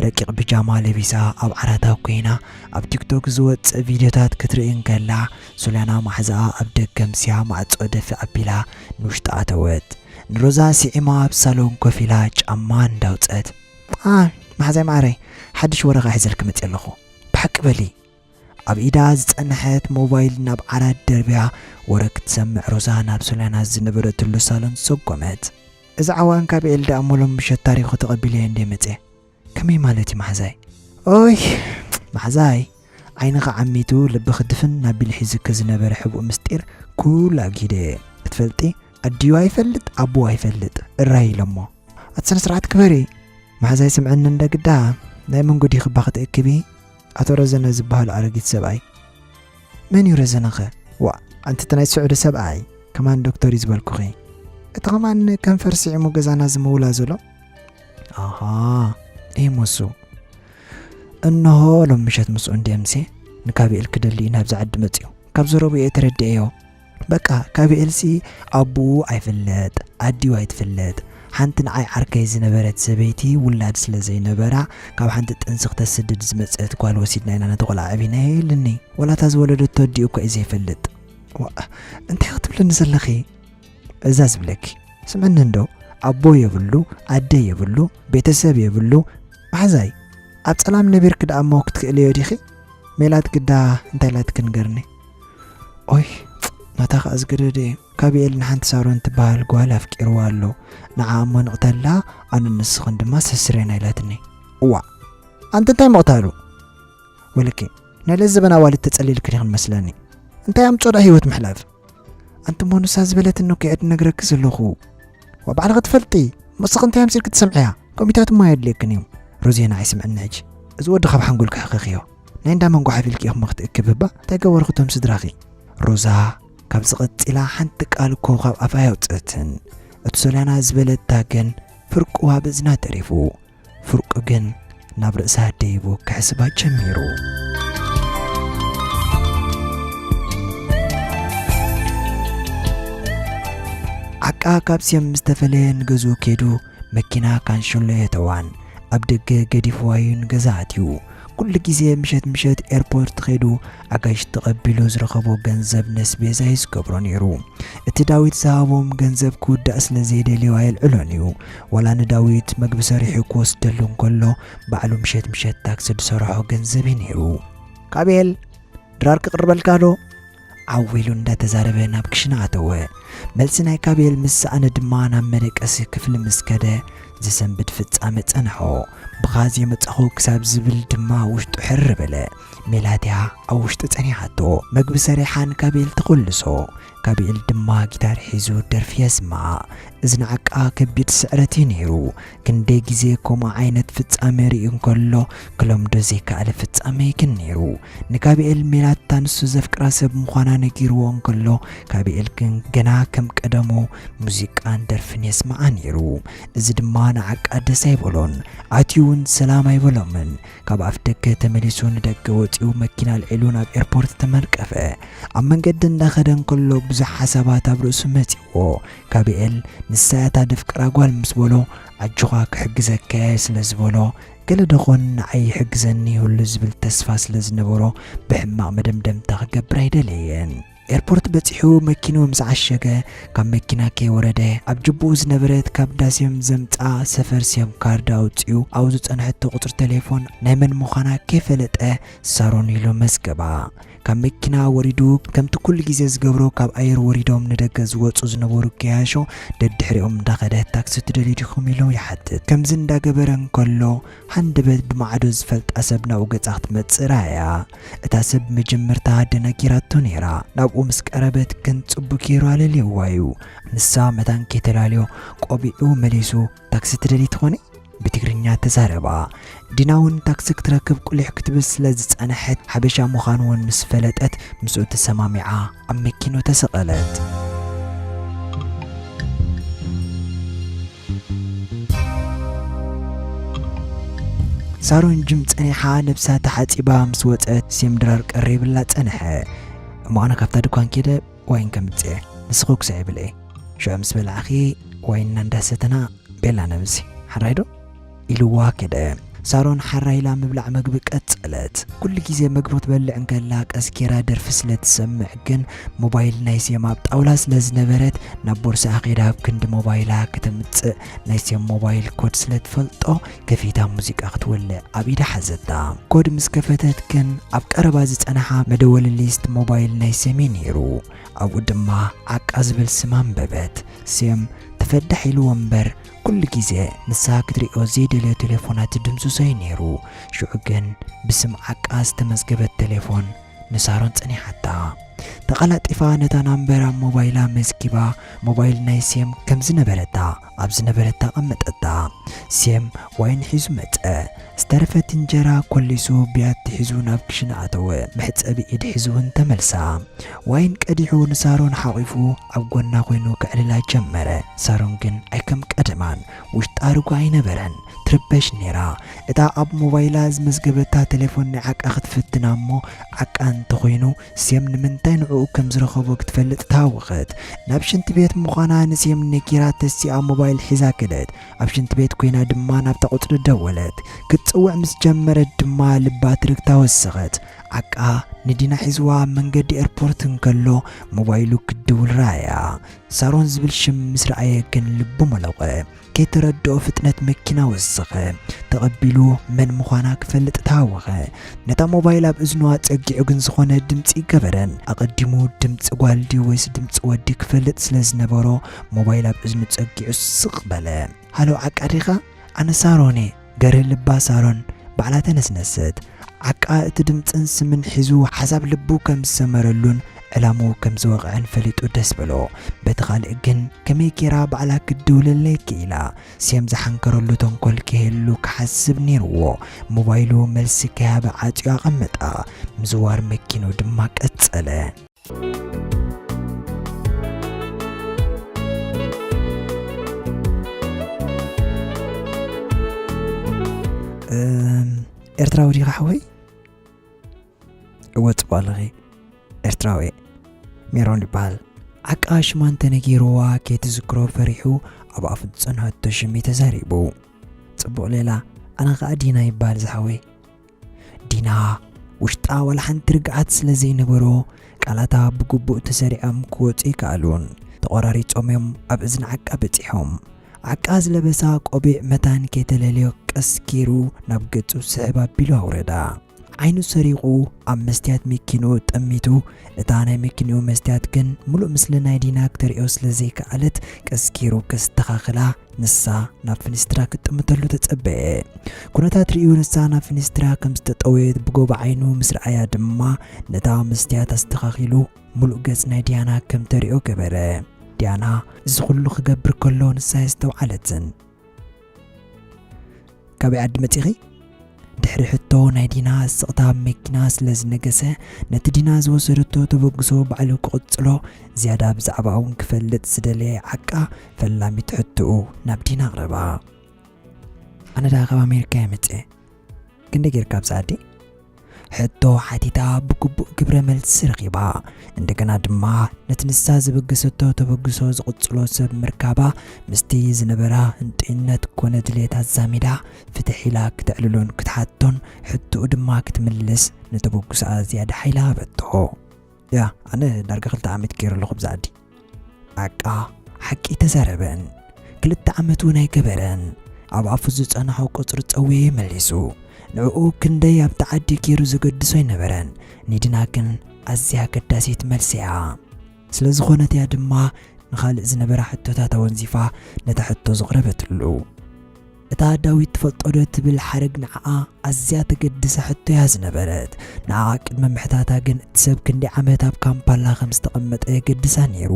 ረቂቕ ብጃማ ለቢሳ ኣብ ዓራታ ኮይና ኣብ ቲክቶክ ዝወጽእ ቪድዮታት ክትርኢ እንከላ፣ ሶልያና ማሕዛኣ ኣብ ደገ ኣምስያ ማዕጾ ደፊ ኣቢላ ንውሽጢ ኣተወት። ንሮዛ ስዒማ ኣብ ሳሎን ኮፍ ኢላ ጫማ እንዳውጸት፣ "ኣ፣ ማሕዛይ ማዓረይ፣ ሓድሽ ወረቓ ሒዘልኪ መጽየ ኣለኹ። ብሓቂ በሊ?" ኣብ ኢዳ ዝጸንሐት ሞባይል ናብ ዓራት ደርብያ ወረ ክትሰምዕ ሮዛ ናብ ሶልያና ዝነበረትሉ ሳሎን ሰጎመት። "እዚ ዓዋን ካብ ኤል ደኣ እሞ ሎም ምሸት ታሪኹ ተቐቢለዮ እንደ መጽየ። ከመይ ማለት እዩ ማሕዛይ?" "ኦይ ማሕዛይ፣ ዓይንኻ ዓሚቱ ልብኺ ድፍን ኣቢሉ ሒዙኪ ዝነበረ ሕቡእ ምስጢር ኩሉ ኣግሂደዮ እየ። ክትፈልጢ ኣዲኡ ኣይፈልጥ ኣቦኡ ኣይፈልጥ እራይ ኢሎሞ። ኣቲ ስነ ስርዓት ክበሪ። ማሕዛይ ስምዕኒ እንደ ግዳ ናይ መንጎ ዲኺ እባ ክትእክቢ? ኣቶ ረዘነ ዝበሃሉ ኣረጊት ሰብኣይ." "መን እዩ ረዘነኸ?" "ዋ፣ ኣንቲ እቲ ናይ ስዑዲ ሰብኣይ ከማን ዶክተር እዩ ዝበልኩኺ። እቲ ከማን ከንፈር ስዒሙ ገዛና ዝምውላ ዘሎ?" "ኣሃ፣ እይ ሞሱ። እንሆ ሎም ምሸት ምስኡ እንድየ ምሴ ንካብኤል ክደሊ እዩ ናብዚ ዓዲ መጽዩ። ካብ ዘረብኡ እየ ተረድኤዮ። በቃ፣ ካብኤልሲ ኣቦኡ ኣይፍለጥ፣ ኣዲኡ ኣይትፍለጥ። ሓንቲ ንዓይ ዓርከይ ዝነበረት ሰበይቲ ውላድ ስለ ዘይነበራ፣ ካብ ሓንቲ ጥንሲ ክተስድድ ዝመጸት ጓል ወሲድና ኢና ነቲ ቆልዓ ኣዕቢናዮ ኢልኒ። ዋላ እታ ዝወለደቶ ኣዲኡ እኳ እዩ ዘይፈልጥ። ዋ፣ እንታይ ክትብልኒ ዘለኺ?" "እዛ ዝብለኪ፣ ስምዕኒ እንዶ፣ ኣቦ የብሉ፣ ኣደ የብሉ፣ ቤተሰብ የብሉ። ማሕዛይ፣ ኣብ ጸላም ነቢርኪ ደኣ እሞ ክትክእልዮ ዲኺ? ሜላት ግዳ እንታይ ኢላትኪ ንገርኒ?" "ኦይ፣ ናታ ኸኣ ዝገደደ እዩ። ካቢኤል ንሓንቲ ሳሮን ትበሃል ጓል ኣፍቂርዋ ኣሎ። ንዓ እሞ ንቕተላ፣ ኣነ ንስኽን ድማ ሰስሬና" ኢላትኒ። እዋ፣ ኣንቲ እንታይ ምቕታሉ? ወለኪ፣ ናይ ለዘበን ኣዋልድ ተጸሊልኪ ዲኽን መስለኒ። እንታይ ኣምጾ ደኣ ህይወት ምሕላፍ? ኣንቲ እሞ ንሳ ዝበለትኒ እኮ እየ ድነግረኪ ዘለኹ። ዋ፣ ባዕልኺ ትፈልጢ። ምስኺ እንታይ ኣምሲልኪ ትሰምዕያ? ከምኡታት እሞ ኣየድልየክን እዩ። ሮዜ፣ ንዓይ ስምዕኒ ሕጂ። እዚ ወዲ ካብ ሓንጎልኪ ሕኸኽዮ። ናይ እንዳ መንጎ ሓፊልኪ ኢኹም ክትእክብ እባ። እንታይ ገበርኩ እቶም ስድራኺ? ሮዛ ካብዚ ቀጺላ ሓንቲ ቃል እኮ ካብ ኣፋ ኣየውጽእትን። እቲ ሶልያና ዝበለታ ግን ፍርቁ ኣብ እዝና ተሪፉ። ፍርቁ ግን ናብ ርእሳ ደይቡ ክሕስባ ጀሚሩ። ዓቃ ካብ ሴም ምስ ተፈለየ ንገዝኡ ከይዱ መኪና ካንሸሎ የተዋን። ኣብ ደገ ገዲፍዋ እዩ ንገዛ ኣትዩ። ኩሉ ግዜ ምሸት ምሸት ኤርፖርት ኸይዱ ኣጋይሽ ተቐቢሉ ዝረኸቦ ገንዘብ ነስቤዛ እዩ ዝገብሮ ነይሩ። እቲ ዳዊት ዝሃቦም ገንዘብ ክውዳእ ስለ ዘየደልዮ ኣየልዕሎን እዩ። ዋላ ንዳዊት መግቢ ሰሪሑ ክወስደሉ እንከሎ ባዕሉ ምሸት ምሸት ታክሲ ዝሰርሖ ገንዘብ እዩ ነይሩ። ካቤል ድራር ክቕርበልካ ዶ? ዓው ኢሉ እንዳተዛረበ ናብ ክሽነ ኣተወ። መልሲ ናይ ካቤል ምስ ሰኣነ ድማ ናብ መደቀሲ ክፍሊ ምስ ከደ ዝሰንብድ ፍጻመ ጸንሖ። ብኻ ዝየመጻኹ ክሳብ ዝብል ድማ ውሽጡ ሕር በለ። ሜላትያ ኣብ ውሽጡ ጸኒሓቶ። መግቢ ሰሪሓ ንካቤል ትኹልሶ። ካቤል ድማ ጊታር ሒዙ ደርፊ የስምዓ። እዚ ንዓቃ ከቢድ ስዕረት እዩ ነይሩ። ክንደይ ግዜ ከምኡ ዓይነት ፍጻመ ርእዩ እንከሎ ክለምዶ ዘይከኣለ ፍጻመ እዩ ግን ነይሩ። ንካቤል ሜላታ ንሱ ዘፍቅራ ሰብ ምዃና ነጊርዎ እንከሎ፣ ካቤል ግን ገና ከም ቀደሙ ሙዚቃን ደርፍን የስምዓ ነይሩ። እዚ ድማ ንዓቃ ደስ ኣይበሎን። ኣትዩ እውን ሰላም ኣይበሎምን። ካብ ኣፍ ደገ ተመሊሱ ንደገ ወጺኡ መኪና ኣልዒሉ ናብ ኤርፖርት ተመርቀፈ። ኣብ መንገዲ እንዳኸደ እንከሎ ብዙሕ ሓሳባት ኣብ ርእሱ መጺዎ። ካቤል ንሳ እያ እታ ደፍቅራ ጓል ምስ በሎ፣ ኣጆኻ ክሕግዘካ እየ ስለ ዝበሎ፣ ገለ ደኾን ንዓይ ይሕግዘኒ ይህሉ ዝብል ተስፋ ስለ ዝነበሮ ብሕማቕ መደምደምታ ክገብር ኣይደለየን። ኤርፖርት በጺሑ መኪንኡ ምስ ዓሸገ፣ ካብ መኪና ከይወረደ ኣብ ጅቡኡ ዝነበረት ካብ ዳስዮም ዘምጽኣ ሰፈር ስዮም ካርድ ኣውጺኡ ኣብኡ ዝጸንሐቶ ቁጽሪ ቴሌፎን ናይ መን ምዃና ከይፈለጠ ሳሮን ኢሉ መዝገባ። ካብ መኪና ወሪዱ ከምቲ ኩሉ ግዜ ዝገብሮ ካብ ኣየር ወሪዶም ንደገ ዝወጹ ዝነበሩ ገያሾ ደድሕሪኦም እንዳኸደ ታክሲ ትደልዩ ዲኹም ኢሉ ይሓትት። ከምዚ እንዳገበረ እንከሎ ሃንደበት ብማዕዶ ዝፈልጣ ሰብ ናብኡ ገጻ ክትመጽእ ረኣያ። እታ ሰብ መጀመርታ ደናጊራቶ ነይራ። ናብኡ ምስ ቀረበት ግን ጽቡቕ ገይሩ ኣለልይዋ እዩ። ንሳ መታን ከይተላልዮ ቆቢዑ መሊሱ ታክሲ ትደልይ ትኾኒ? ብትግርኛ ተዛረባ። ዲና እውን ታክሲ ክትረክብ ቁሊሕ ክትብል ስለ ዝጸንሐት ሓበሻ ምዃኑ እውን ምስ ፈለጠት ምስኡ ተሰማሚዓ ኣብ መኪኑ ተሰቐለት። ሳሮን ጅም ጸኒሓ ነብሳ ተሓጺባ ምስ ወጸት ሴም ድራር ቀሪብላ ጸንሐ። እሞ ኣነ ካብታ ድኳን ከይደ ዋይን ከምጽእ፣ ንስኺ ኩስዒ ብልዒ። ሽዑ ምስ በላዕኺ ዋይንና እንዳሰተና ቤላ ነብሲ፣ ሓራይ ዶ? ኢልዋ ከደ። ሳሮን ሓራይ ኢላ ምብላዕ መግቢ ቀጸለት። ኩሉ ግዜ መግቢ ክትበልዕ እንከላ ቀስ ጌራ ደርፊ ስለ ትሰምዕ ግን ሞባይል ናይ ሴም ኣብ ጣውላ ስለ ዝነበረት ናብ ቦርስኣ ከይዳ ኣብ ክንዲ ሞባይላ ከተምጽእ ናይ ሴም ሞባይል ኮድ ስለ ትፈልጦ ከፊታ ሙዚቃ ክትወልዕ ኣብ ኢዳ ሓዘታ። ኮድ ምስ ከፈተት ግን ኣብ ቀረባ ዝጸንሓ መደወሊ ሊስት ሞባይል ናይ ሴም እዩ ነይሩ። ኣብኡ ድማ ዓቃ ዝብል ስም ኣንበበት። ሴም ተፈዳሕ ኢልዎ እምበር ኩሉ ግዜ ንሳ ክትሪኦ ዘይደልዮ ቴሌፎናት ድምስሶ እዩ ነይሩ። ሽዑ ግን ብስም ዓቃ ዝተመዝገበት ቴሌፎን ንሳሮን ጸኒሓታ። ተቐላጢፋ ነታ ናምበር ኣብ ሞባይላ መዝጊባ ሞባይል ናይ ሴም ከም ዝነበረታ ኣብ ዝነበረታ ኣቐመጠታ። ሴም ዋይን ሒዙ መጸ። ዝተረፈት እንጀራ ኮሊሱ ብያቲ ሒዙ ናብ ክሽነ ኣተወ። መሕጸቢ ኢድ ሒዙ እውን ተመልሳ። ዋይን ቀዲሑ ንሳሮን ሓቒፉ ኣብ ጎና ኮይኑ ከዕልላ ጀመረ። ሳሮን ግን ኣይከም ቀደማን ውሽጣ ርጉእ ኣይነበረን። ትርበሽ ነይራ። እታ ኣብ ሞባይላ ዝመዝገበታ ቴሌፎን ናይ ዓቃ ክትፍትና እሞ ዓቃ እንተኾይኑ ሴም ንምንታይ ንዕኡ ከም ዝረኸቦ ክትፈልጥ ተሃወኸት። ናብ ሽንቲ ቤት ምዃና ንሴም ነጊራ ተሲኣ ሞባይል ሒዛ ከደት። ኣብ ሽንቲ ቤት ኮይና ድማ ናብታ ቁጽሪ ደወለት። ክትጽውዕ ምስ ጀመረት ድማ ልባ ትርግታ ወሰኸት። ዓቃ ንዲና ሒዝዋ ኣብ መንገዲ ኤርፖርት እንከሎ ሞባይሉ ክድውል ረኣያ። ሳሮን ዝብል ሽም ምስ ረኣየ ግን ልቡ መለቖ። ከይተረድኦ ፍጥነት መኪና ወሰኸ። ተቐቢሉ መን ምዃና ክፈልጥ ተሃወኸ። ነታ ሞባይል ኣብ እዝኑ ኣጸጊዑ ግን ዝኾነ ድምጺ ይገበረን። ኣቐዲሙ ድምጺ ጓል ድዩ ወይስ ድምጺ ወዲ ክፈልጥ ስለ ዝነበሮ ሞባይል ኣብ እዝኑ ጸጊዑ ስቕ በለ። ሃሎ ዓቃ ዲኻ? ኣነ ሳሮን እየ። ገርህ ልባ ሳሮን ባዕላ ተነስነሰት። ዓቃ እቲ ድምጽን ስምን ሒዙ ሓሳብ ልቡ ከም ዝሰመረሉን ዕላምኡ ከም ዝወቕዐን ፈሊጡ ደስ በሎ። በቲ ካልእ ግን ከመይ ጌራ ባዕላ ክትድውለለይ ክኢላ? ሴም ዝሓንከረሉ ተንኮል ከይህሉ ክሓስብ ነይርዎ። ሞባይሉ መልሲ ከይሃበ ዓጽዩ ኣቐመጣ። ምዝዋር መኪኑ ድማ ቀጸለ። እም፣ ኤርትራዊ ዲኻ ሓወይ? እወ፣ ጽቡቕ ኣለኺ። ኤርትራዊ እየ። ሜሮን ይበሃል። ዓቃ ሽማ እንተነጊርዋ ከይትዝክሮ ፈሪሑ ኣብ ኣፉ ዝጸንሐቶ ሽም እዩ ተዛሪቡ። ጽቡቕ ሌላ፣ ኣነ ኸኣ ዲና ይበሃል ዝሓወይ። ዲና ውሽጣ ዋላ ሓንቲ ርግኣት ስለ ዘይነበሮ፣ ቃላታ ብግቡእ ተሰሪዖም ክወጹ ኣይከኣሉን። ተቖራሪጾም እዮም ኣብ እዝኒ ዓቃ በጺሖም። ዓቃ ዝለበሳ ቆቢዕ መታን ከይተለልዮ ቀስ ገይሩ ናብ ገጹ ስሕብ ኣቢሉ ኣውረዳ። ዓይኑ ሰሪቑ ኣብ መስትያት መኪንኡ ጠሚቱ፣ እታ ናይ መኪንኡ መስትያት ግን ምሉእ ምስሊ ናይ ዲና ክተርእዮ ስለ ዘይከኣለት፣ ቀስ ገይሩ ከስተኻኽላ ንሳ ናብ ፍኒስትራ ክትጥምተሉ ተጸበየ። ኩነታት ርእዩ ንሳ ናብ ፍኒስትራ ከም ዝተጠወየት ብጎቦ ዓይኑ ምስ ረኣያ ድማ፣ ነታ መስትያት ኣስተኻኺሉ ምሉእ ገጽ ናይ ዲያና ከም ተርእዮ ገበረ። ዲያና እዚ ኩሉ ክገብር ከሎ ንሳ ኣየስተውዓለትን። "ካበይ ዓዲ መጺኺ?" ድሕሪ ሕቶ ናይ ዲና ስቕታ ኣብ መኪና ስለ ዝነገሰ፣ ነቲ ዲና ዝወሰደቶ ተበግሶ ባዕሉ ክቕጽሎ፣ ዝያዳ ብዛዕባኣ እውን ክፈልጥ ዝደለየ ዓቃ፣ ፈላሚት ሕቶኡ ናብ ዲና ኣቕረባ። "ኣነ ደኣ ካብ ኣሜሪካ እየ መጽኤ። ክንደይ ጌርካ ኣብዚ ዓዲ?" ሕቶ ሓቲታ ብግቡእ ግብረ መልሲ ረኺባ። እንደገና ድማ ነቲ ንሳ ዘበገሰቶ ተበግሶ ዝቕጽሎ ሰብ ምርካባ፣ ምስቲ ዝነበራ ህንጡይነት ኮነ ድሌት ኣዛሚዳ፣ ፍትሕ ኢላ ክተዕልሎን ክትሓቶን፣ ሕቶኡ ድማ ክትምልስ፣ ንተበግሶኣ ዝያዳ ሓይሊ ሃበቶ። "ያ፣ ኣነ ዳርጋ ክልተ ዓመት ገይረ ኣለኹ ብዛ ዓዲ።" ዓቃ ሓቂ ተዛረበን። ክልተ ዓመት እውን ኣይገበረን። ኣብ ኣፉ ዝጸንሖ ቁጽሪ ጸውየ መሊሱ። ንዕኡ ክንደይ ኣብቲ ዓዲ ገይሩ ዘገድሶ ኣይነበረን። ንዲና ግን ኣዝያ ኣገዳሲት መልሲ እያ። ስለ ዝኾነት እያ ድማ ንኻልእ ዝነበራ ሕቶታት ኣወንዚፋ ነታ ሕቶ ዘቕረበትሉ። እታ ዳዊት ትፈልጦ ዶ ትብል ሓረግ ንዓኣ ኣዝያ ተገድሳ ሕቶ እያ ዝነበረት። ንዓኣ ቅድሚ ምሕታታ ግን እቲ ሰብ ክንደይ ዓመት ኣብ ካምፓላ ከም ዝተቐመጠ የገድሳ ነይሩ።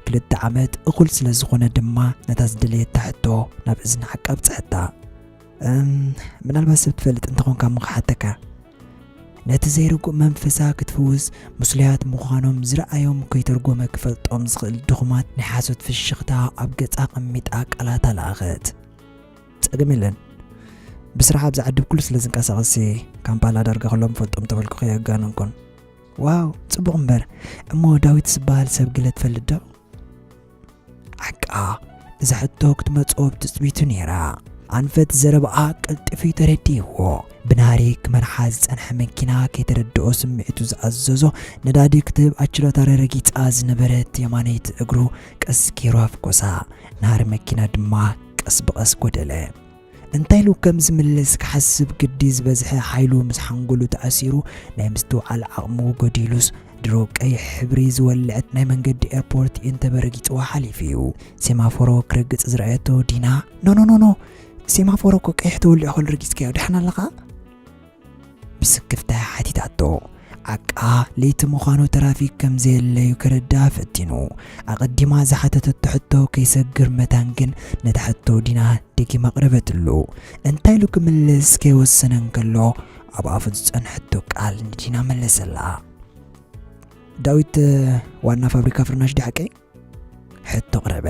ክልተ ዓመት እኹል ስለ ዝኾነ ድማ ነታ ዝደለየታ ሕቶ ናብ እዝኒ ሓቂ ኣብጽሐታ። "እም፣ ምናልባት ሰብ ትፈልጥ እንተኾንካ እሞ ክሓተካ?" ነቲ ዘይርጉእ መንፈሳ ክትፍውስ፣ ምስሉያት ምዃኖም ዝረኣዮም ከይተርጎመ ክፈልጦም ዝኽእል ድኹማት ናይ ሓሶት ፍሽኽታ ኣብ ገጻ ኣቐሚጣ ቃላታ ለኣኸት። "ጸገም የለን። ብስራሕ ኣብዚ ዓዲ ብኩሉ ስለ ዝንቀሳቐስሲ፣ ካምፓላ ዳርጋ ኩሎም ፈልጦም ተበልኩ ከየጋነንኩን። ዋው፣ ጽቡቕ እምበር። እሞ ዳዊት ዝበሃል ሰብ ገለ ትፈልጥ ዶ?" ዓቃ እዛ ሕቶ ክትመጽኦ ብትጽቢቱ ነይራ። ኣንፈት ዘረባኣ ቀልጢፉ ተረዲእዎ። ብናህሪ ክመርሓ ዝጸንሐ መኪና ከይተረድኦ ስምዒቱ ዝኣዘዞ ነዳዲ ክትህብ ኣችሎታ ረጊጻ ዝነበረት የማነይቲ እግሩ ቀስ ገይሩ ኣፍኮሳ። ናህሪ መኪና ድማ ቀስ ብቐስ ጎደለ። እንታይ ኢሉ ከም ዝምልስ ክሓስብ ግዲ ዝበዝሐ ሓይሉ ምስ ሓንጎሉ ተኣሲሩ፣ ናይ ምስትውዓል ዓቕሙ ጎዲሉስ፣ ድሮ ቀይሕ ሕብሪ ዝወልዐት ናይ መንገዲ ኤርፖርት ኢንተበ ረጊጽዋ ሓሊፉ እዩ። ሴማፎሮ ክረግጽ ዝረኣየቶ ዲና፣ "ኖ፣ ኖ፣ ኖ፣ ኖ፣ ሴማፎሮ እኮ ቀይሕ ተወሊዑ ከሎ ረጊጽካዮ፣ ደሓን ኣለኻ?" ብስክፍታ ሓቲታቶ። ዓቃ ለይቲ ምዃኑ ትራፊክ ከም ዘየለዩ ክርዳእ ፈቲኑ። ኣቐዲማ ዝሓተተቶ ሕቶ ከይሰግር መታን ግን ነታ ሕቶ ዲና ደጊማ ኣቕረበትሉ። እንታይ ኢሉ ክምልስ ከይወሰነ እንከሎ፣ ኣብ ኣፉ ዝጸንሐቶ ቃል ንዲና መለሰላ። "ዳዊት ዋና ፋብሪካ ፍርናሽ ድዩ ሓቀይ?" ሕቶ ኣቕረበ።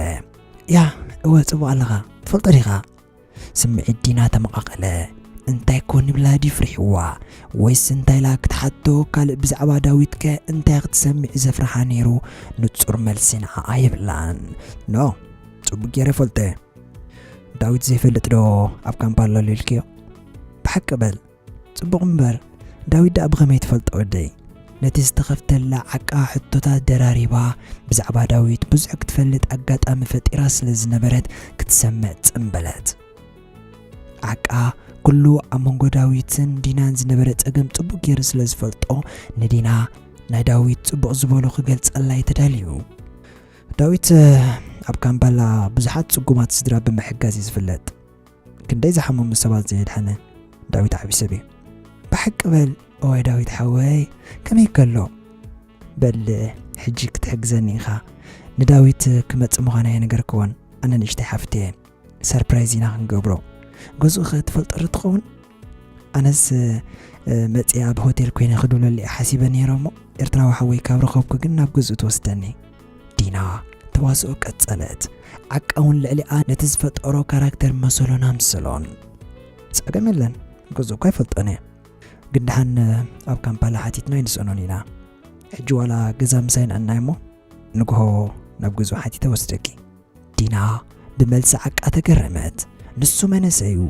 "ያ፣ እወ፣ ጽቡቕ ኣለኻ። ትፈልጦ ዲኻ?" ስምዒት ዲና ተመቓቐለ። እንታይ ኮን ይብላ ድዩ ፍሪሕዋ? ወይስ እንታይ ኢላ ክትሓቶ? ካልእ ብዛዕባ ዳዊትከ እንታይ ክትሰምዕ ዘፍርሓ ነይሩ? ንጹር መልሲ ንዓኣ የብላን። "ኖ፣ ጽቡቕ ገይረ እፈልጦ እየ። ዳዊት ዘይፈልጥ ዶ ኣብ ካምፓላ ኣሎ ኢልክዮ? ብሓቂ በል፣ ጽቡቕ እምበር፣ ዳዊት ደኣ ብኸመይ ትፈልጦ ወደይ?" ነቲ ዝተኸፍተላ ዓቃ ሕቶታት ደራሪባ፣ ብዛዕባ ዳዊት ብዙሕ ክትፈልጥ ኣጋጣሚ ፈጢራ ስለ ዝነበረት ክትሰምዕ ጽምበለት። ዓቃ ኩሉ ኣብ መንጎ ዳዊትን ዲናን ዝነበረ ጸገም ጽቡቕ ገይሩ ስለ ዝፈልጦ፣ ንዲና ናይ ዳዊት ጽቡቕ ዝበሎ ክገልጸላ እዩ ተዳልዩ። "ዳዊት፣ ኣብ ካምፓላ ብዙሓት ጽጉማት ስድራ ብምሕጋዝ እዩ ዝፍለጥ። ክንደይ ዝሓመሙ ሰባት ዘየድሓነ ዳዊት ዓቢ ሰብ እዩ። ብሓቂ በል፣ እዋይ ዳዊት ሓወይ፣ ከመይ ከሎ? በል፣ ሕጂ ክትሕግዘኒ ኢኻ። ንዳዊት ክመጽእ ምዃኑ ኣይነገርክዎን። ኣነ ንእሽተይ ሓፍቲ እየ። ሰርፕራይዝ ኢና ክንገብሮ። ገዝኡ ኸ ትፈልጦ ዶ ትኸውን? ኣነስ፣ እ፣ መጺኣ ኣብ ሆቴል ኮይነ ክድውለሉ እየ ሓሲበ ነይረ እሞ፣ ኤርትራዊ ሓወይ ካብ ረኸብኩ ግን ናብ ገዝኡ ትወስደኒ።" ዲና ተዋስኦ ቀጸለት። ዓቃ እውን ልዕሊኣ ነቲ ዝፈጠሮ ካራክተር መሰሎን ኣምሰሎን። "ጸገም የለን፣ ገዝኡ እኳ ኣይፈልጦን እየ። ግን ደሓን ኣብ ካምፓላ ሓቲትና ኣይንስእኖን ኢና። ሕጂ ዋላ ገዛ ምሳይ ንዕናይ እሞ፣ ንግሆ ናብ ገዝኡ ሓቲተ ወስደኪ።" ዲና ብመልሲ ዓቃ ተገረመት። ንሱ መንእሰይ እዩ።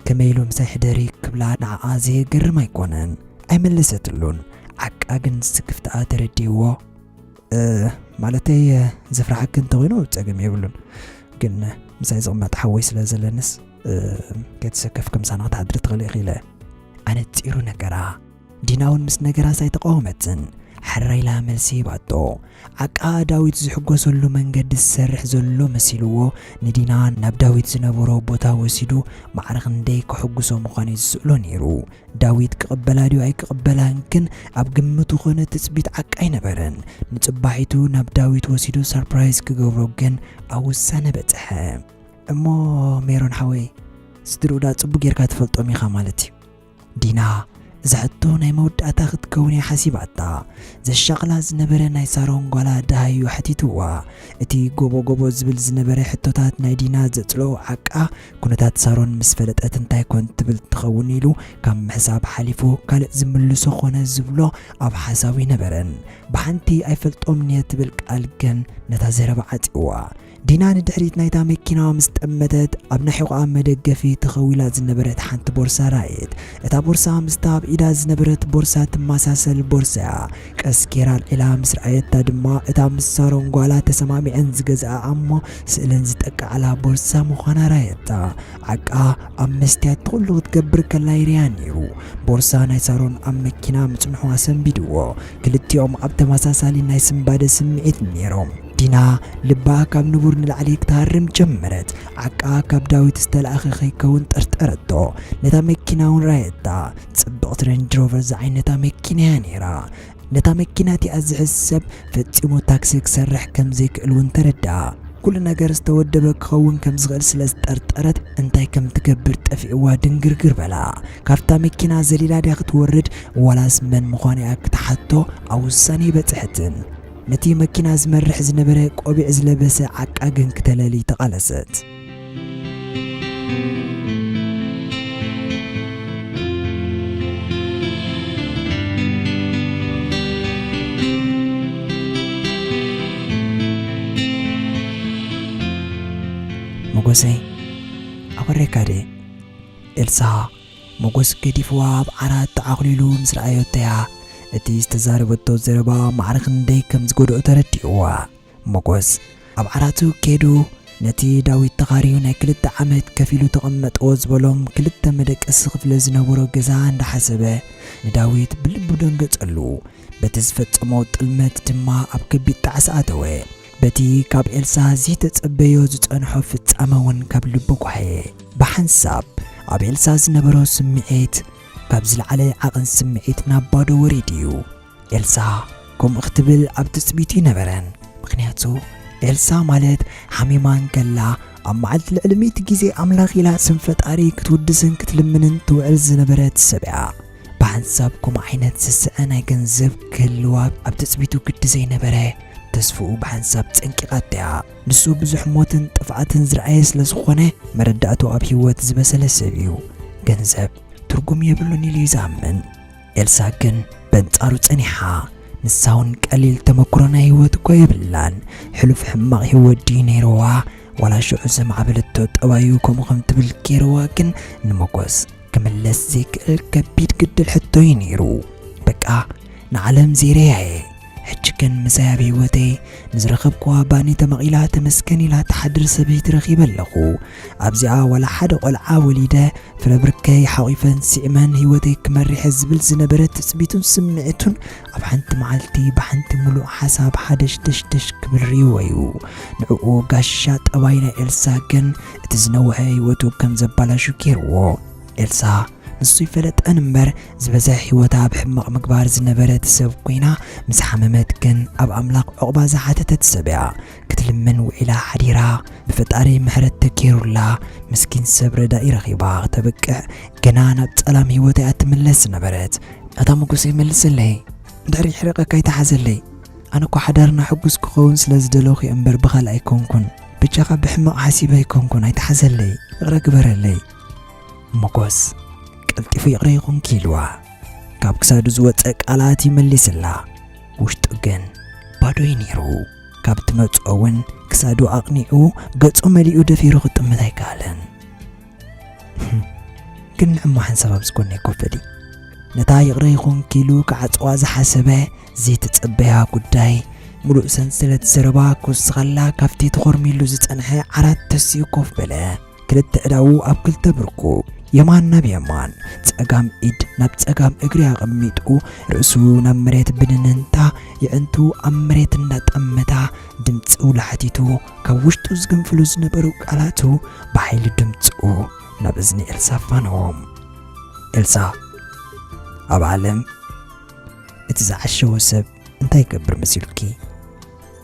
ከመይ ኢሉ ምሳይ ሕደሪ ክብላ ንዓኣ ዘየገርም ኣይኮነን። ኣይመለሰትሉን። ዓቃ ግን ስክፍታኣ ተረዲእዎ። "እ፣ ማለተይ፣ እ፣ ዘፍርሓኪ እንተኾይኑ ጸገም የብሉን። ግን ምሳይ ዝቕመጥ ሓወይ ስለ ዘለንስ፣ እ፣ ከይተሰከፍኪ ምሳና ክትሓድሪ ትኽእሊ ኢኺ" ኢለ ኣነጺሩ ነገራ። ዲና እውን ምስ ነገራስ ኣይተቃወመትን። ሕራይ ኢላ መልሲ ሂባቶ። ዓቃ ዳዊት ዝሕጎሰሉ መንገዲ ዝሰርሕ ዘሎ መሲልዎ፣ ንዲና ናብ ዳዊት ዝነበሮ ቦታ ወሲዱ ማዕረ ክንደይ ከሕጉሶ ምዃኑ እዩ ዝስእሎ ነይሩ። ዳዊት ክቕበላ ድዩ ኣይክቕበላን ግን ኣብ ግምቱ ኾነ ትጽቢት ዓቃ ኣይነበረን። ንጽባሒቱ ናብ ዳዊት ወሲዱ ሰርፕራይዝ ክገብሮ ግን ኣብ ውሳነ በጽሐ። "እሞ ሜሮን ሓወይ፣ ስድርኡ ደኣ ጽቡቅ ጌርካ ትፈልጦም ኢኻ ማለት እዩ?" ዲና እዛ ሕቶ ናይ መወዳእታ ክትከውን እያ ሓሲባታ። ዘሻቕላ ዝነበረ ናይ ሳሮን ጓላ ደሃዩ ሓቲትዋ። እቲ ጎቦ ጎቦ ዝብል ዝነበረ ሕቶታት ናይ ዲና ዘጽልኦ ዓቃ፣ ኩነታት ሳሮን ምስ ፈለጠት እንታይ ኮን ትብል ትኸውን ኢሉ ካብ ምሕሳብ ሓሊፉ ካልእ ዝምልሶ ኾነ ዝብሎ ኣብ ሓሳቡ ኣይነበረን። ብሓንቲ "ኣይፈልጦምን እየ" ትብል ቃል ግን ነታ ዘረባ ዓጺዋ። ዲና ንድሕሪት ናይታ መኪና ምስ ጠመተት፣ ኣብ ናይ ሕቖኣ መደገፊ ተኸዊላ ዝነበረት ሓንቲ ቦርሳ ረኣየት። እታ ቦርሳ ምስታ ኣብ ኢዳ ዝነበረት ቦርሳ ትመሳሰል ቦርሳ እያ። ቀስ ጌራ ኣልዒላ ምስ ረኣየታ ድማ፣ እታ ምስ ሳሮን ጓላ ተሰማሚዐን ዝገዝኣኣ እሞ ስእለን ዝጠቅዓላ ቦርሳ ምዃና ረኣየታ። ዓቃ ኣብ መስትያት ኩሉ ክትገብር ከላ ይርእያ ነይሩ። ቦርሳ ናይ ሳሮን ኣብ መኪና ምጽንሑ ኣሰንቢድዎ። ክልቲኦም ኣብ ተመሳሳሊ ናይ ስንባደ ስምዒት ነይሮም። ዲና ልባ ካብ ንቡር ንላዕሊ ክትሃርም ጀመረት። ዓቃ ካብ ዳዊት ዝተላእኸ ከይከውን ጠርጠረቶ። ነታ መኪና እውን ረኣየታ። ጽብቕቲ ሬንጅ ሮቨር ዝዓይነታ መኪና እያ ነይራ። ነታ መኪና እቲኣ ዝሕዝ ሰብ ፈጺሙ ታክሲ ክሰርሕ ከም ዘይክእል እውን ተረድኣ። ኩሉ ነገር ዝተወደበ ክኸውን ከም ዝኽእል ስለ ዝጠርጠረት፣ እንታይ ከም ትገብር ጠፊእዋ ድንግርግር በላ። ካብታ መኪና ዘሊላ ድያ ክትወርድ፣ ዋላስ መን ምዃኑ እያ ክትሓቶ ኣብ ውሳኔ ኣይበጽሐትን። ነቲ መኪና ዝመርሕ ዝነበረ ቆቢዕ ዝለበሰ ዓቃ ግን ክተለሊ ተቓለሰት። "መጎሰይ፣ ኣኾሬካ ድየ?" ኤልሳ፣ መጎስ ገዲፍዋ ኣብ ዓራት ተዓኹሊሉ ምስ ረኣዮቶ እያ እቲ ዝተዛረበቶ ዘረባ ማዕረ ክንደይ ከም ዝጎድኦ ተረዲእዋ። መጎስ ኣብ ዓራቱ ከይዱ ነቲ ዳዊት ተኻርዩ ናይ ክልተ ዓመት ከፊሉ ተቐመጥዎ ዝበሎም ክልተ መደቀሲ ክፍሊ ዝነበሮ ገዛ እንዳሓሰበ፣ ንዳዊት ብልቡ ደንገጸሉ። በቲ ዝፈጸሞ ጥልመት ድማ ኣብ ከቢድ ጣዕሳ ኣተወ። በቲ ካብ ኤልሳ ዘይተጸበዮ ዝጸንሖ ፍጻመ እውን ካብ ልቡ ጓህየ። ብሓንሳብ ኣብ ኤልሳ ዝነበሮ ስምዒት ካብ ዝለዓለ ዓቐን ስምዒት ናብ ባዶ ወሪዱ እዩ። ኤልሳ ከምኡ ክትብል ኣብ ትጽቢቱ ኣይነበረን። ምኽንያቱ ኤልሳ ማለት ሓሚማ እንከላ ኣብ መዓልቲ ልዕሊ ሚእቲ ግዜ ኣምላኽ ኢላ ስም ፈጣሪ ክትውድስን ክትልምንን ትውዕል ዝነበረት ሰብ እያ። ብሓንሳብ ከምኡ ዓይነት ዝስዐ ናይ ገንዘብ ክህልዋ ኣብ ትጽቢቱ ግዲ ዘይነበረ፣ ተስፍኡ ብሓንሳብ ጸንቂቓቶ እያ። ንሱ ብዙሕ ሞትን ጥፍኣትን ዝረኣየ ስለ ዝኾነ፣ መረዳእቱ ኣብ ህይወት ዝበሰለ ሰብ እዩ። ገንዘብ ትርጉም የብሉን ኢሉ እዩ ዝኣምን። ኤልሳ ግን በንጻሩ ጸኒሓ። ንሳ እውን ቀሊል ተመክሮ ናይ ህይወት እኮ የብላን። ሕሉፍ ሕማቕ ህይወት ድዩ ነይርዋ? ዋላ ሽዑ ዘማዕበለቶ ጠባዩ ከምኡ ከም ትብል ገይርዋ ግን ንመጎስ ክምለስ ዘይክእል ከቢድ ግድል ሕቶ እዩ ነይሩ። በቃ ንዓለም ዘይረያ እየ። ሕጂ ግን ምሳይ ኣብ ህይወተይ ንዝረኸብክዋ ባኒ ተመቒላ ተመስገን ኢላ ትሓድር ሰበይቲ ረኺበ ኣለኹ። ኣብዚኣ ዋላ ሓደ ቆልዓ ወሊደ ፍረ ብርከይ ሓቒፈን ስዒመን ህይወተይ ክመርሕ ዝብል ዝነበረ ትጽቢቱን ስምዒቱን ኣብ ሓንቲ መዓልቲ ብሓንቲ ምሉእ ሓሳብ ሓደሽ ደሽደሽ ክብል ርእይዎ እዩ። ንዕኡ ጋሻ ጠባይ ናይ ኤልሳ ግን እቲ ዝነውሐ ህይወቱ ከም ዘባላሹ ገይርዎ። ኤልሳ ንሱ ይፈለጠን እምበር ዝበዝሐ ህይወታ ኣብ ሕማቕ ምግባር ዝነበረት ሰብ ኮይና፣ ምስ ሓመመት ግን ኣብ ኣምላኽ ዑቕባ ዝሓተተት ሰብ እያ። ክትልምን ውዒላ ሓዲራ፣ ብፈጣሪ ምሕረት ተገይሩላ፣ ምስኪን ሰብ ረዳኢ ረኺባ ክተብቅዕ፣ ገና ናብ ጸላም ህይወት እያ ትምለስ ዝነበረት። ኣታ መጎሰይ መልሰለይ፣ እንድሕር ይሕረቐካ ኣይትሓዘለይ። ኣነ እኮ ሓዳርና ሕጉስ ክኸውን ስለ ዝደለኹ እየ እምበር ብኻልእ ኣይኮንኩን። በጃኻ ብሕማቕ ሓሲበ ኣይኮንኩን፣ ኣይትሓዘለይ፣ ይቕረ ግበረለይ። መጎስ ቀልጢፉ ይቕረ ይኹንኪ ኢልዋ። ካብ ክሳዱ ዝወጸ ቃላት ይመሊስላ። ውሽጡ ግን ባዶ እዩ ነይሩ። ካብ ትመጽኦ እውን ክሳዱ ኣቕኒዑ ገጹ መሊኡ ደፊሩ ክጥምት ኣይከኣለን። ግን ንዕማ ሓንሳብ ኣብዚ ጎነይ ኮፍ በሊ። ነታ ይቕረ ይኹንኪ ኢሉ ክዓጽዋ ዝሓሰበ ዘይተጸበያ ጉዳይ፣ ምሉእ ሰንሰለት ዘረባ ክውስኸላ ካብቲ ተኾርሚሉ ዝጸንሐ ዓራት ተሲኡ ኮፍ በለ። ክልተ እዳዉ ኣብ ክልተ ብርኩ፣ የማን ናብ የማን፣ ጸጋም ኢድ ናብ ጸጋም እግሪ ኣቐሚጡ፣ ርእሱ ናብ መሬት ብንንንታ፣ የዕንቱ ኣብ መሬት እንዳጠመታ፣ ድምፂ ውላሕቲቱ ካብ ውሽጡ ዝገንፍሉ ዝነበሩ ቃላቱ ብሓይሊ ድምፅኡ ናብ እዝኒ ኤልሳ ኣፋነዎም። ኤልሳ፣ ኣብ ዓለም እቲ ዝዓሸወ ሰብ እንታይ ይገብር መሲሉኪ?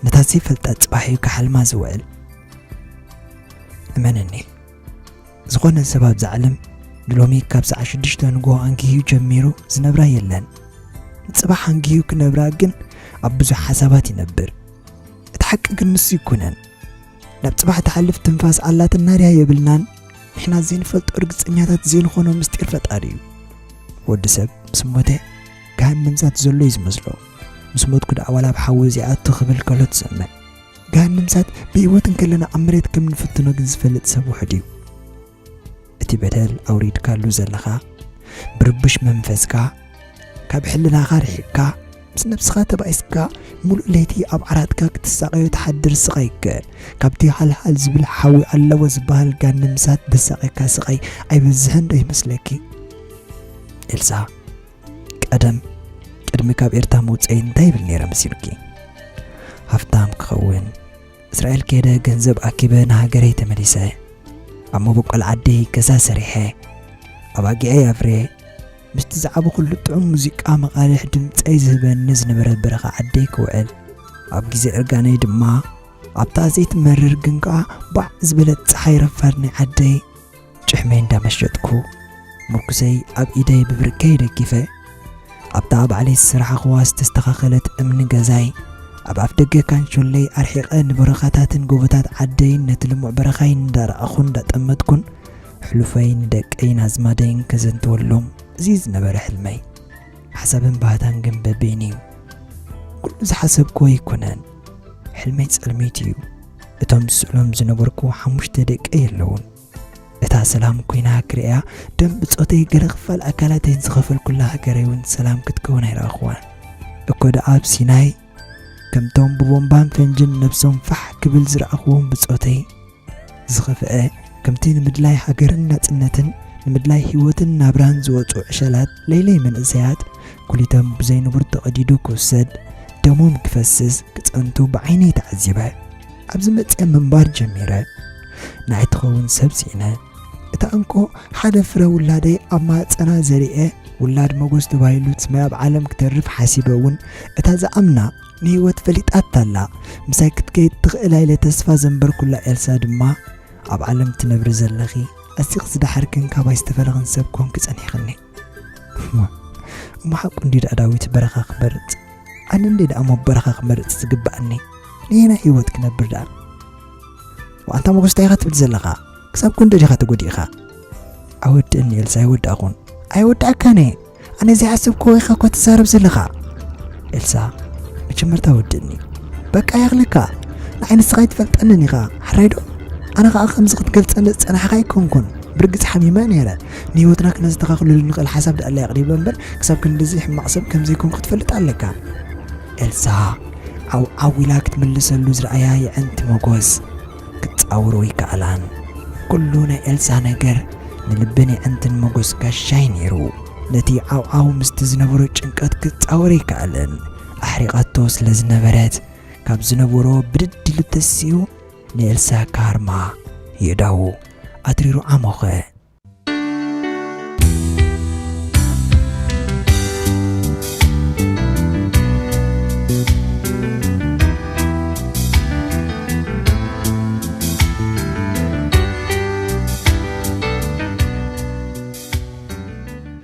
ነታ ዘይፈልጣ ጽባሕ እዩ ክሓልማ ዝውዕል። እመነኒ፣ ዝኾነ ሰብ ኣብዛ ዓለም ንሎሚ ካብ ሰዓት ሽዱሽተ ንግሆ ኣንጊሁ ጀሚሩ ዝነብራ የለን። ንጽባሕ ኣንጊሁ ክነብራ ግን ኣብ ብዙሕ ሓሳባት ይነብር። እቲ ሓቂ ግን ንሱ ይኩነን። ናብ ጽባሕ ትሓልፍ ትንፋስ ኣላትና ድያ የብልናን። ንሕና ዘይንፈልጦ ርግጸኛታት ዘይንኾኖ ምስጢር ፈጣሪ እዩ። ወዲ ሰብ ምስ ሞተ ገሃነም እሳት ዘሎ እዩ ዝመስሎ። ምስ ሞትኩ ደኣ ዋላ ኣብ ሓዊ ዘይኣቱ ክብል ከሎ ትሰምዕ። ገሃነም እሳት ብህይወት እንከለና ኣብ መሬት ከም ንፍትኖ ግን ዝፈልጥ ሰብ ውሑድ እዩ። እቲ በደል ኣውሪድካሉ ዘለኻ ብርቡሽ መንፈስካ ካብ ሕልናኻ ርሒቕካ ምስ ነብስኻ ተባኢስካ ምሉእ ለይቲ ኣብ ዓራትካ ክትሳቐዮ ትሓድር ስቓይከ ካብቲ ሃልሃል ዝብል ሓዊ ኣለዎ ዝበሃል ገሃነም እሳት ዘሳቕየካ ስቓይ ኣይበዝሕን ዶ ይመስለኪ? ኤልሳ፣ ቀደም ቅድሚ ካብ ኤርትራ ምውፀይ እንታይ ይብል ነይረ መሲልኪ? ሃፍታም ክኸውን፣ እስራኤል ከይደ ገንዘብ ኣኪበ ንሃገረይ ተመሊሰ፣ ኣብ መበቆል ዓደይ ገዛ ሰሪሐ፣ ኣባጊዐይ ኣፍርየ፣ ምስቲ ዝዓበኹሉ ጥዑም ሙዚቃ መቓልሕ ድምፀይ ዝህበኒ ዝነበረ በረኻ ዓደይ ክውዕል፣ ኣብ ግዜ እርጋነይ ድማ ኣብታ ዘይትመርር ግን ከኣ ባዕ ዝበለት ጸሓይ ረፋድ ናይ ዓደይ ጭሕመይ እንዳመሸጥኩ፣ ምርኩሰይ ኣብ ኢደይ ብብርከይ ደጊፈ፣ ኣብታ ባዕለይ ዝሰራሕኽዋ ዝተስተኻኸለት እምኒ ገዛይ፣ ኣብ ኣፍደገ ካንሾለይ ኣርሒቐ ንበረኻታትን ጎቦታት ዓደይን ነቲ ልሙዕ በረኻይን እንዳረኣኹን እንዳጠመትኩን፣ ሕሉፈይን ንደቀይን ኣዝማደይን ከዘንትወሎም እዚ ዝነበረ ሕልመይ። ሓሳብን ባህታን ግን በበይኑ እዩ። ኩሉ ዝሓሰብክዎ ኣይኮነን። ሕልመይ ጸልሚት እዩ። እቶም ዝስእሎም ዝነበርኩ ሓሙሽተ ደቀይ የለውን። እታ ሰላም ኮይና ክርእያ ደም ብጾተይ ገለ ክፋል ኣካላተይን ዝኸፈልኩላ ሃገረይ እውን ሰላም ክትከውን ኣይረኣኽዋን። እኮ ደኣ ኣብ ሲናይ ከምቶም ብቦምባን ፈንጅን ነብሶም ፋሕ ክብል ዝረኣኽዎም ብጾተይ ዝኸፍአ፣ ከምቲ ንምድላይ ሃገርን ናጽነትን ንምድላይ ህይወትን ናብራን ዝወጹ ዕሸላት ለይለይ መንእሰያት ኩሊቶም ብዘይ ንቡር ተቐዲዱ ክውሰድ፣ ደሞም ክፈስስ ክጸንቱ ብዓይነይ ተዓዚበ። ኣብዚ መጽየ ምንባር ጀሚረ። ንዓይ ትኸውን ሰብ ስኢነ። እታ እንኮ ሓደ ፍረ ውላደይ ኣብ ማህጸና ዘሪኤ ውላድ መጎስ ተባሂሉ ስመይ ኣብ ዓለም ክተርፍ ሓሲበ እውን እታ ዝኣምና ንህይወት ፈሊጣታ ኣላ። ምሳይ ክትከይድ ትኽእል ኢለ ተስፋ ዘንበርኩላ ኤልሳ ድማ ኣብ ዓለም ትነብሪ ዘለኺ ኣሲኺ ዝደሓርክን ካባይ ዝተፈለኽን ሰብ ኮንኪ ጸኒሕክኒ። እሞ ሓቁ እንድዩ ደኣ ዳዊት በረኻ ክመርጽ? ኣነ እንድየ ደኣ እሞ በረኻ ክመርጽ ዝግብኣኒ? ነየናይ ህይወት ክነብር ደኣ? ዋንታ መጎስ እንታይ ኢኻ ትብል ዘለኻ? ክሳብ ክንዶ ዲኻ ተጎዲእኻ? ኣይወድእኒ ኤልሳ ኣይወዳእኹን። ኣይወዳእካን እየ። ኣነ ዘይሓሰብክዎ ኢኻ እኮ ትዛረብ ዘለኻ። ኤልሳ መጀመርታ ወድእኒ። በቃ ይኽለካ። ንዓይ ንስኻ ኣይትፈልጠንን ኢኻ። ሕራይ ዶ? ኣነ ኸኣ ከምዚ ክትገልጸኒ ዝጸናሕካ ኣይኮንኩን። ብርግጽ ሓሚመ ነይረ። ንህይወትና ክነስተኻኽለሉ ንኽእል ሓሳብ ደኣ ኣላ የቕሪበ እምበር ክሳብ ክንድዚ ሕማቕ ሰብ ከም ዘይኮንኩ ክትፈልጥ ኣለካ። ኤልሳ ዓው ዓው ኢላ ክትምልሰሉ ዝረኣያ የዕንቲ መጎስ ክጻወሮ ኣይከኣላን። ኩሉ ናይ ኤልሳ ነገር ንልብን የዕንትን መጎስ ጋሻይ ነይሩ። ነቲ ዓው ዓው ምስቲ ዝነበሮ ጭንቀት ክጻወር ኣይከኣለን። ኣሕሪቓቶ ስለ ዝነበረት ካብ ዝነበሮ ብድድ ኢሉ ተሲኡ ንኤልሳ ክሃርማ የእዳዉ ኣትሪሩ ዓሞኸ።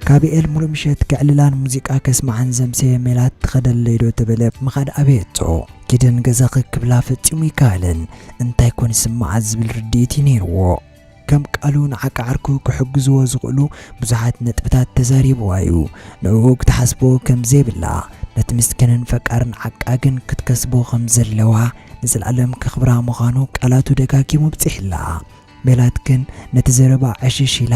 ካቢኤል ሙሉእ ምሸት ከዕልላን ሙዚቃ ከስምዓን ዘምሰየ ሜላት ትኸደለይ ዶ ተበለ ምኻድ ኣበየቶ። ኪደን ገዛኺ ክብላ ፈጺሙ ኣይከኣለን። እንታይ ኮን ይስምዓ ዝብል ርድኢት እዩ ነይርዎ። ከም ቃሉ ንዓቃ ዓርኩ ክሕግዝዎ ዝኽእሉ ብዙሓት ነጥብታት ተዛሪብዋ እዩ። ንዕኡ ክትሓስቦ ከም ዘይብላ፣ ነቲ ምስኪንን ፈቃርን ዓቃ ግን ክትከስቦ ከም ዘለዋ፣ ንዘለኣለም ከኽብራ ምዃኑ ቃላቱ ደጋጊሙ ኣብጺሕላ። ሜላት ግን ነቲ ዘረባ ዕሽሽ ኢላ፣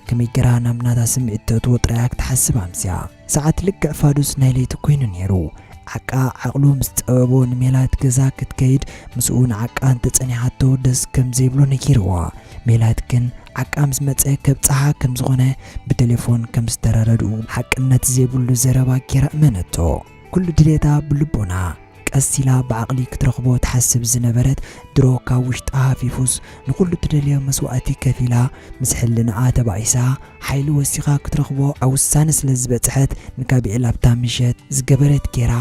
ከመይ ገይራ ናብ ናታ ስምዒት ተእትዎ ጥራያ ክትሓስብ ኣምስያ። ሰዓት ልክዕ ፋዱስ ናይ ለይቲ ኮይኑ ነይሩ። ዓቃ ዓቕሉ ምስ ጸበቦ ንሜላት ገዛ ክትከይድ ምስኡ ንዓቃ እንተጸኒሓቶ ደስ ከም ዘይብሎ ነጊርዋ። ሜላት ግን ዓቃ ምስ መጸ ከብጽሓ ከም ዝኾነ ብቴሌፎን ከም ዝተረዳድኡ ሓቅነት ዘይብሉ ዘረባ ጌራ እመነቶ። ኩሉ ድሌታ ብልቦና ቀስ ኢላ ብዓቕሊ ክትረኽቦ ትሓስብ ዝነበረት ድሮ ካብ ውሽጣ ሃፊፉስ ንኹሉ ትደልዮ መስዋእቲ ከፊላ ምስ ሕልናኣ ተባኢሳ ሓይሊ ወሲኻ ክትረኽቦ ኣብ ውሳነ ስለ ዝበጽሐት ንካቢኤል ኣብታ ምሸት ዝገበረት ጌራ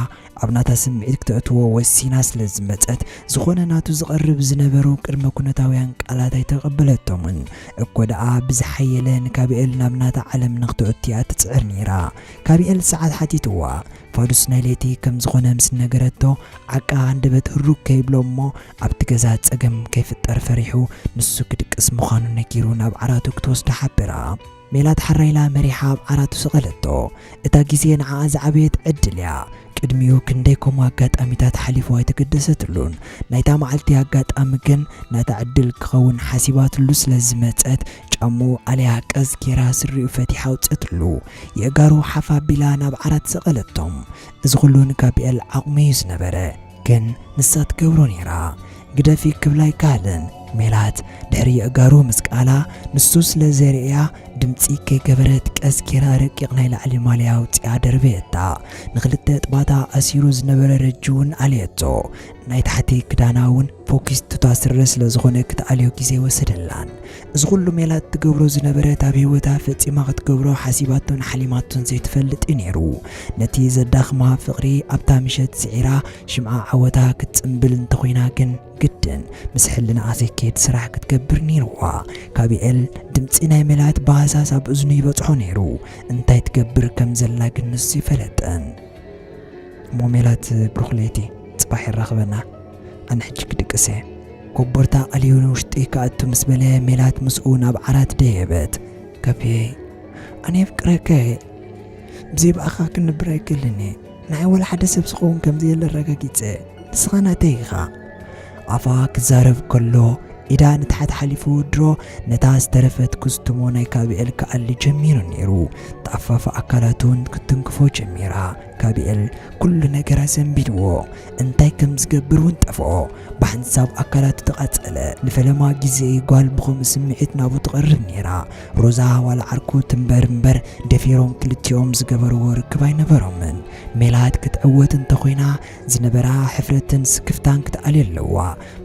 ኣብ ናታ ስምዒት ክተእትዎ ወሲና ስለ ዝመጸት ዝኾነ ናቱ ዝቐርብ ዝነበሩ ቅድመ ኩነታውያን ቃላት ኣይተቐበለቶምን። እኮ ደኣ ብዝሓየለ ንካቢኤል ናብ ናታ ዓለም ንክተእትያ ትጽዕር ነይራ። ካቢኤል ሰዓት ሓቲትዋ። ፋዱስ ናይ ለይቲ ከም ዝኾነ ምስ ነገረቶ ዓቃ ኣንደበት ህሩግ ከይብሎ እሞ ኣብቲ ገዛ ጸገም ከይፍጠር ፈሪሑ ንሱ ክድቅስ ምዃኑ ነጊሩ ናብ ዓራቱ ክትወስዶ ሓበራ። ሜላት ሓራይላ መሪሓ ኣብ ዓራቱ ሰቐለቶ። እታ ግዜ ንዓኣ ዝዓበየት ዕድል እያ። ቅድሚኡ ክንደይ ከምኡ ኣጋጣሚታት ሓሊፉ ኣይተገደሰትሉን። ናይታ መዓልቲ ኣጋጣሚ ግን ናታ ዕድል ክኸውን ሓሲባትሉ ስለ ዝመጸት ጫምኡ ኣልያ ቀስ ጌራ ስሪኡ ፈቲሓ ኣውጸትሉ። የእጋሩ ሓፍ ኣቢላ ናብ ዓራት ሰቐለቶም። እዚ ኩሉ ንጋብኤል ዓቕሚ እዩ ዝነበረ፣ ግን ንሳ ትገብሮ ነይራ። ግደፊ ክብላ ኣይከኣለን። ሜላት ድሕሪ የእጋሩ ምስ ቃላ ንሱ ስለ ዘርእያ ድምጺ ከይገበረት ቀስ ጌራ ረቂቕ ናይ ላዕሊ ማልያ ኣውጺኣ ደርበየታ። ንኽልተ ጥባታ ኣሲሩ ዝነበረ ረጂ እውን ኣልየቶ። ናይ ታሕቲ ክዳና እውን ፎኪስ ቱታ ስረ ስለ ዝኾነ ክትኣልዮ ግዜ ወሰደላን። እዚ ኩሉ ሜላት ትገብሮ ዝነበረት ኣብ ህይወታ ፈጺማ ክትገብሮ ሓሲባቶን ሓሊማቶን ዘይትፈልጥ እዩ ነይሩ። ነቲ ዘዳኽማ ፍቕሪ ኣብታ ምሸት ስዒራ ሽምዓ ዓወታ ክትጽምብል እንተኾይና ግን ግድን ምስ ሕልናኣ ዘይከይድ ስራሕ ክትገብር ነይርዋ። ካቢኤል ድምጺ ናይ ሜላት ብሃሳስ ኣብ እዝኑ ይበጽሖ ነይሩ። እንታይ ትገብር ከም ዘላ ግን ንሱ ይፈለጠን። እሞ ሜላት ብሩኽ ለይቲ፣ ጽባሕ የራኽበና። ኣነ ሕጂ ክድቅስ እየ። ኮቦርታ ኣልዩ ንውሽጢ ክኣቱ ምስ በለ ሜላት ምስኡ ናብ ዓራት ደየበት። ካብየይ፣ ኣነ የፍቅረካ እየ። ብዘይ ብኣኻ ክንብር ኣይክእልን እየ። ንዓይ ወላ ሓደ ሰብ ዝኸውን ከም ዘየለ ኣረጋጊጸ። ንስኻ ናተይ ኢኻ። ኣፋ ክዛረብ ከሎ ኢዳ ንታሕቲ ሓሊፉ ድሮ ነታ ዝተረፈት ኩስትሞ ናይ ካቢኤል ክኣሊ ጀሚሩ ነይሩ። ጣፋፍ ኣካላቱ ክትንክፎ ጀሚራ። ካቢኤል ኩሉ ነገር ኣዘንቢልዎ። እንታይ ከም ዝገብር እውን ጠፍኦ። ብሓንሳብ ኣካላቱ ተቓጸለ። ንፈለማ ግዜ ጓል ብኸምኡ ስምዒት ናብኡ ትቐርብ ነይራ። ሮዛ ዋላ ዓርኩ ትንበር እምበር ደፊሮም ክልቲኦም ዝገበርዎ ርክብ ኣይነበሮምን። ሜላት ክትዕወት እንተኾይና ዝነበራ ሕፍረትን ስክፍታን ክትኣልዮ ኣለዋ።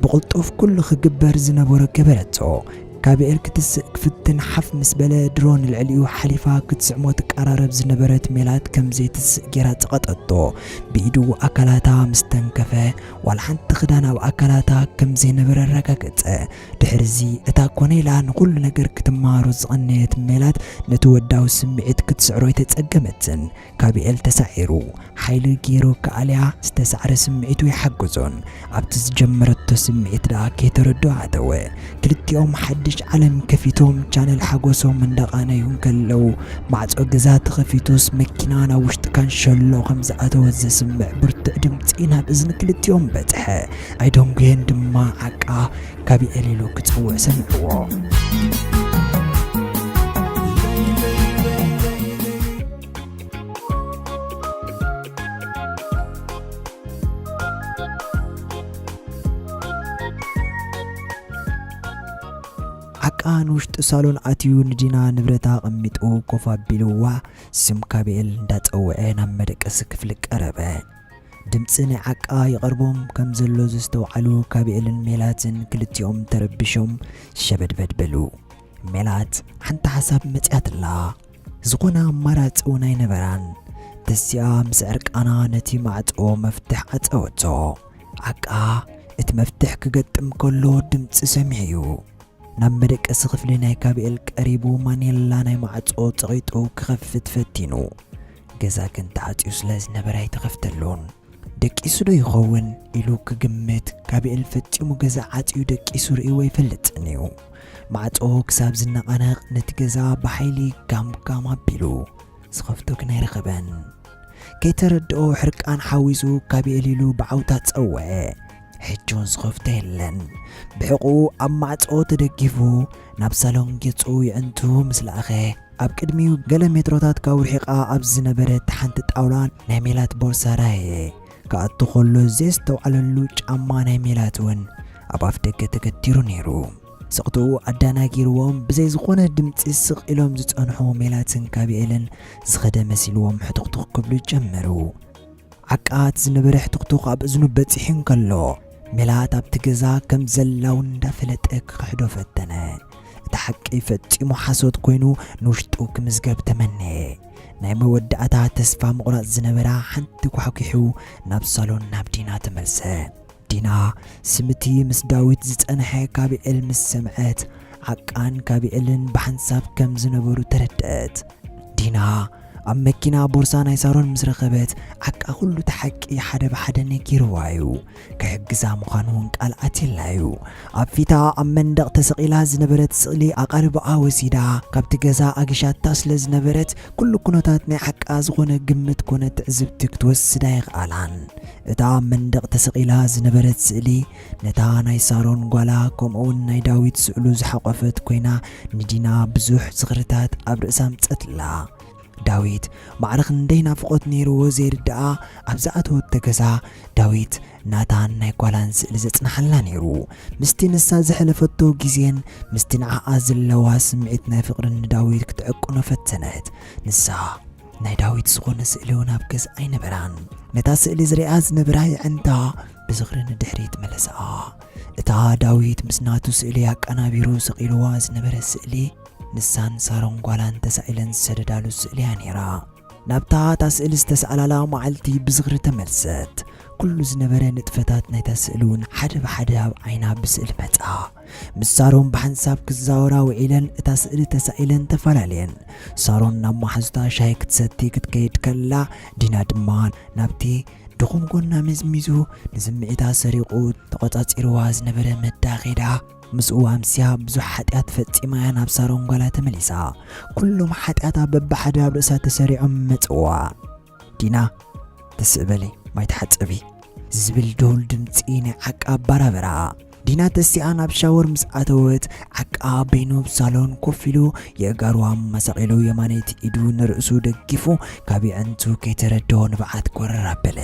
ብቕልጡፍ ኩሉ ክግበር ዝነበሮ ገበረቶ። ካቢኤል ክትስእ ክፍትን ሓፍ ምስ በለ ድሮ ንልዕሊኡ ሓሊፋ ክትስዕሞ ትቀራረብ ዝነበረት ሜላት ከም ዘይትስእ ጌራ ጸቐጠቶ። ብኢዱ ኣካላታ ምስ ተንከፈ ዋላ ሓንቲ ክዳን ኣብ ኣካላታ ከም ዘይነበረ ኣረጋገጸ። ድሕርዚ እታ ኮነ ኢላ ንኹሉ ነገር ክትመሃሮ ዝቐነየት ሜላት ነቲ ወዳዊ ስምዒት ክትስዕሮ ኣይተጸገመትን። ካቢኤል ተሳዒሩ ሓይሊ ገይሩ ክኣልያ ዝተሳዕረ ስምዒቱ ይሓግዞን ኣብቲ ዝጀመረቶ ስምዒት ደኣ ከይተረድኦ ኣተወ። ክልቲኦም ሓድሽ ዓለም ከፊቶም ቻነል ሓጎሶም እንዳቓነዩ እንከለዉ ማዕጾ ገዛ ተኸፊቱስ መኪና ናብ ውሽጢ ካንሸሎ ከም ዝኣተወት ዘስምዕ ብርቱዕ ድምጺ ናብ እዝኒ ክልቲኦም በጽሐ። ኣይደንጉየን ድማ ዓቃ ካቢኤል ኢሉ ክጽውዕ ሰምዕዎ። ዓቃ ንውሽጢ ሳሎን ኣትዩ ንዲና ንብረታ ኣቐሚጡ ኮፍ ኣቢልዋ ስም ካቢኤል እንዳጸውዐ ናብ መደቀሲ ክፍሊ ቀረበ። ድምጺ ናይ ዓቃ ይቐርቦም ከም ዘሎ ዘስተውዓሉ ካቢኤልን ሜላትን ክልቲኦም ተረቢሾም ሸበድበድ በሉ። ሜላት ሓንቲ ሓሳብ መጺኣትላ። ዝኾነ ኣማራጺ እውን ኣይነበራን። ተሲኣ ምስ ዕርቃና ነቲ ማዕጾ መፍትሕ ዓጸወቶ። ዓቃ እቲ መፍትሕ ክገጥም ከሎ ድምጺ ሰሚዑ እዩ። ናብ መደቀሲ ክፍሊ ናይ ካቢኤል ቀሪቡ ማኔላ ናይ ማዕጾ ጸቒጡ ክኸፍት ፈቲኑ። ገዛ ግን ተዓጽዩ ስለ ዝነበረ ኣይተኸፍተሉን። ደቂሱ ዶ ይኸውን ኢሉ ክግምት፣ ካቢኤል ፈጺሙ ገዛ ዓጽዩ ደቂሱ ርእይዎ ኣይፈልጥን እዩ። ማዕጾ ክሳብ ዝነቓነቕ ነቲ ገዛ ብሓይሊ ጋም ጋም ኣቢሉ። ዝኸፍቶ ግን ኣይረኸበን። ከይተረድኦ ሕርቃን ሓዊሱ ካቢኤል ኢሉ ብዓውታ ጸውዐ። ሕጂ እውን ዝኸፍቶ የለን። ብሕቑኡ ኣብ ማዕጾ ተደጊፉ ናብ ሳሎን ገጹ የዕንቱ ምስ ለኣኸ፣ ኣብ ቅድሚኡ ገለ ሜትሮታት ካብ ርሒቓ ኣብ ዝነበረት ሓንቲ ጣውላ ናይ ሜላት ቦርሳ ረኣየ። ክኣቱ ከሎ ዘየስተውዓለሉ ጫማ ናይ ሜላት እውን ኣብ ኣፍ ደገ ተገቲሩ ነይሩ። ስቕትኡ ኣዳናጊርዎም ብዘይ ዝኾነ ድምጺ ስቕ ኢሎም ዝጸንሑ ሜላትን ካቢኤልን ዝኸደ መሲልዎም ሕቱኽቱኽ ክብሉ ጀመሩ። ዓቃ እቲ ዝነበረ ሕቱኽቱኽ ኣብ እዝኑ በጺሑ እንከሎ፣ ሜላት ኣብቲ ገዛ ከም ዘላ እውን እንዳፈለጠ ክኽሕዶ ፈተነ። እቲ ሓቂ ፈጺሙ ሓሶት ኮይኑ ንውሽጡ ክምዝገብ ተመነየ። ናይ መወዳእታ ተስፋ ምቑራጽ ዝነበራ ሓንቲ ኳሕኲሑ ናብ ሳሎን ናብ ዲና ተመልሰ። ዲና ስምቲ ምስ ዳዊት ዝጸንሐ ካቢኤል ምስ ሰምዐት፣ ዓቃን ካቢኤልን ብሓንሳብ ከም ዝነበሩ ተረድአት። ዲና ኣብ መኪና ቦርሳ ናይ ሳሮን ምስ ረኸበት፣ ዓቃ ኩሉ እቲ ሓቂ ሓደ ብሓደ ነጊርዋ እዩ። ክሕግዛ ምዃኑ እውን ቃል ኣትየላ እዩ። ኣብ ፊታ ኣብ መንደቕ ተሰቒላ ዝነበረት ስእሊ ኣቓልቦኣ ወሲዳ ካብቲ ገዛ ኣጊሻታ ስለ ዝነበረት፣ ኩሉ ኩነታት ናይ ዓቃ ዝኾነ ግምት ኮነ ትዕዝብቲ ክትወስድ ኣይኽኣላን። እታ ኣብ መንደቕ ተሰቒላ ዝነበረት ስእሊ፣ ነታ ናይ ሳሮን ጓላ ከምኡውን ናይ ዳዊት ስእሉ ዝሓቖፈት ኮይና፣ ንዲና ብዙሕ ዝኽርታት ኣብ ርእሳ ኣምጸትላ። ዳዊት ማዕረ ክንደይ ናፍቖት ነይርዎ ዘይርድኣ፣ ኣብ ዝኣተወቶ ገዛ ዳዊት ናታን ናይ ጓላን ስእሊ ዘጽንሓላ ነይሩ። ምስቲ ንሳ ዘሕለፈቶ ግዜን ምስቲ ንዓኣ ዘለዋ ስምዒት ናይ ፍቕርን ንዳዊት ክትዕቅኖ ፈተነት። ንሳ ናይ ዳዊት ዝኾነ ስእሊ እውን ኣብ ገዛ ኣይነበራን። ነታ ስእሊ ዝሪኣ ዝነበራ የዕንታ ብዝኽሪ ንድሕሪት መለስኣ። እታ ዳዊት ምስ ናቱ ስእሊ ኣቀናቢሩ ሰቒልዋ ዝነበረ ስእሊ፣ ንሳን ሳሮን ጓላን ተሳኢለን ዝሰደዳሉ ስእሊ እያ ነይራ። ናብታ እታ ስእሊ ዝተሰኣላላ መዓልቲ ብዝኽሪ ተመልሰት። ኩሉ ዝነበረ ንጥፈታት ናይታ ስእሊ እውን ሓደ ብሓደ ኣብ ዓይና ብስእሊ መጻ። ምስ ሳሮን ብሓንሳብ ክዛወራ ውዒለን እታ ስእሊ ተሳኢለን ተፈላለየን። ሳሮን ናብ መሓዙታ ሻሂ ክትሰቲ ክትከይድ ከላ፣ ዲና ድማ ናብቲ ድኹም ጎና መዝሚዙ ንስምዒታ ሰሪቑ ተቖጻጺርዋ ዝነበረ መዳ ኸይዳ፣ ምስኡ ኣምስያ ብዙሕ ሓጢኣት ፈጺማ እያ ናብ ሳሮን ጓላ ተመሊሳ። ኩሎም ሓጢኣታ በብሓደ ኣብ ርእሳ ተሰሪዖም መጽዋ። ዲና፣ ተስእ በሊ፣ ማይ ተሓጸቢ፣ ዝብል ድሁል ድምጺ ናይ ዓቃ ኣባራበራ። ዲና ተሲኣ ናብ ሻወር ምስ ኣተወት፣ ዓቃ በይኑ ኣብ ሳሎን ኮፍ ኢሉ የእጋሩ ኣመሳቒሉ የማነይቲ ኢዱ ንርእሱ ደጊፉ ካብ የዕንቱ ከይተረድኦ ንብዓት ጎረር ኣበለ።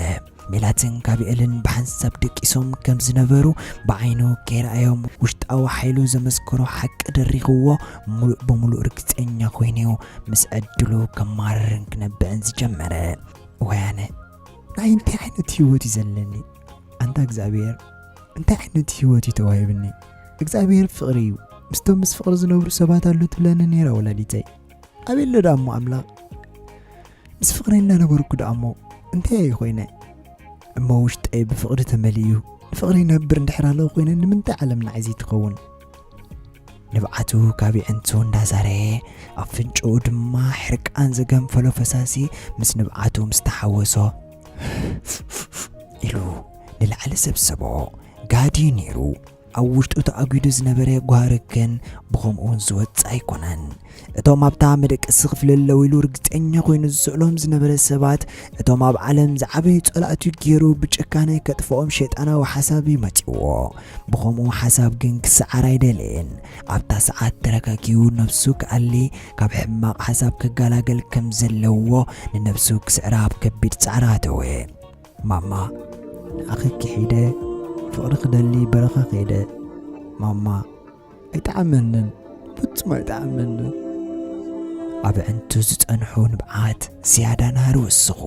ሜላትን ካቢኤልን ብሓንሳብ ደቂሶም ከም ዝነበሩ ብዓይኑ ከይረኣዮም ውሽጣዊ ሓይሉ ዘመስከሮ ሓቂ ደሪኽዎ ሙሉእ ብሙሉእ ርግጸኛ ኮይኑ'ዩ ምስ ዕድሉ ከማርርን ክነብዕን ዝጀመረ። ወያነ፣ ንዓይ እንታይ ዓይነት ህይወት እዩ ዘለኒ? ኣንታ እግዚኣብሔር፣ እንታይ ዓይነት ህይወት እዩ ተዋሂብኒ? እግዚኣብሔር ፍቕሪ እዩ። ምስቶም ምስ ፍቕሪ ዝነብሩ ሰባት ኣሉ ትብለኒ ነይራ ወላዲተይ። ኣበይ ኣሎ ደኣ እሞ ኣምላኽ? ምስ ፍቕሪ እናነበርኩ ደኣ እሞ እንታይ እየ ኮይነ? እሞ ውሽጠይ ብፍቕሪ ተመሊኡ እዩ። ንፍቕሪ ይነብር እንድሕር ኣለኹ ኮይነ ንምንታይ ዓለም ንዓይ ዘይትኸውን? ንብዓቱ ካብ የዕንቱ እንዳዛረየ ኣፍንጭኡ ድማ ሕርቃን ዘገንፈሎ ፈሳሲ ምስ ንብዓቱ ምስ ተሓወሶ ኢሉ ንላዕሊ ሰብሰቦ። ጋዲ ነይሩ። ኣብ ውሽጡ ተኣጒዱ ዝነበረ ጓህርክን ብኸምኡ እውን ዝወጽእ ኣይኮነን። እቶም ኣብታ መደቀሲ ክፍሊ ኣለዉ ኢሉ ርግጸኛ ኮይኑ ዝስእሎም ዝነበረ ሰባት፣ እቶም ኣብ ዓለም ዝዓበዩ ጸላእቱ ገይሩ ብጭካነ ከጥፍኦም ሸይጣናዊ ሓሳብ እዩ መጺዎ። ብኸምኡ ሓሳብ ግን ክሰዓር ኣይደለየን። ኣብታ ሰዓት ተረጋጊኡ ነብሱ ክኣሊ፣ ካብ ሕማቕ ሓሳብ ክገላገል ከም ዘለዎ ንነብሱ ክስዕራ ኣብ ከቢድ ጻዕሪ ኣተወ። ማማ፣ ንዓኺ ክሒደ፣ ፍቕሪ ክደሊ በረኻ ከይደ። ማማ፣ ኣይጠዓመንን፣ ፍጹም ኣይጠዓመንን። ኣብ ኣዕንቱ ዝጸንሑ ንብዓት ዝያዳ ናህሪ ወስኹ።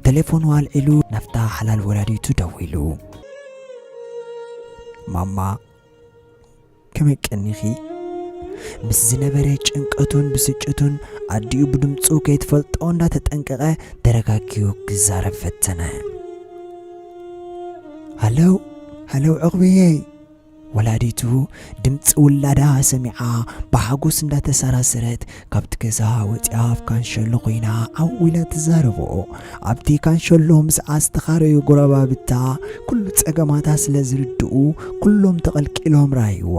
ተሌፎኑ ኣልዒሉ ናብታ ሓላል ወላዲቱ ደዊሉ። ማማ፣ ከመይ ቀኒኺ? ምስ ዝነበረ ጭንቀቱን ብስጭቱን ኣዲኡ ብድምጹ ከይትፈልጦ እንዳተጠንቀቐ ተረጋጊኡ ክዛረብ ፈተነ። ሃለው፣ ሃለው ዕቑብየይ። ወላዲቱ ድምጺ ውላዳ ሰሚዓ ብሓጎስ እንዳተሰራሰረት ካብቲ ገዛ ወጺኣ ኣብ ካንሸሎ ኮይና ዓው ኢላ ትዛረቦ። ኣብቲ ካንሸሎ ምስኣ ዝተኻረዩ ጎረባብታ ኩሉ ጸገማታ ስለ ዝርድኡ ኩሎም ተቐልቂሎም ረኣይዋ።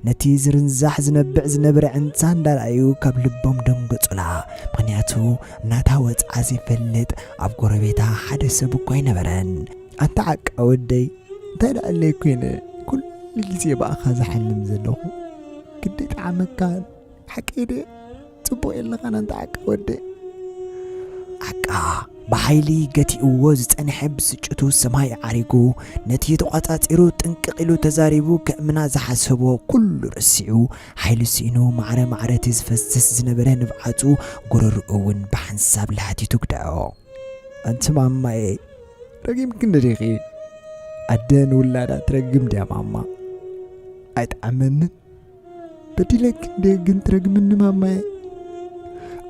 ነቲ ዝርንዛሕ ዝነብዕ ዝነበረ ዕንሳ እንዳረኣዩ ካብ ልቦም ደንገጹላ። ምኽንያቱ ናታ ወጽዓ ዘይፈልጥ ኣብ ጎረቤታ ሓደ ሰብ እኳ ኣይነበረን። ኣታ ዓቃ ወደይ፣ እንታይ ደኣለይ ኮይነ ኩሉ ግዜ ብኣኻ ዝሓልም ዘለኹ? ግዲ ጠዓመካን ሓቀይ ደ ጽቡቕ የለኻን ኣንታ ዓቃ ወደ። ዓቃ ብሓይሊ ገቲእዎ ዝጸንሐ ብስጭቱ ሰማይ ዓሪጉ፣ ነቲ ተቋጻጺሩ ጥንቅቕ ኢሉ ተዛሪቡ ከእምና ዝሓሰቦ ኩሉ ረሲዑ፣ ሓይሉ ስኢኑ ማዕረ ማዕረ እቲ ዝፈስስ ዝነበረ ንብዓቱ ጎረርኡ እውን ብሓንሳብ ላሕቲቱ ግደዖ። ኣንቲ ማማየ፣ ረጊምክኒ ዲኺ? ኣደ ንውላዳ ትረግም ድያ ማማ? ኣይጠዓመንን። በዲለኪ እንደ ግን ትረግምኒ ማማየ።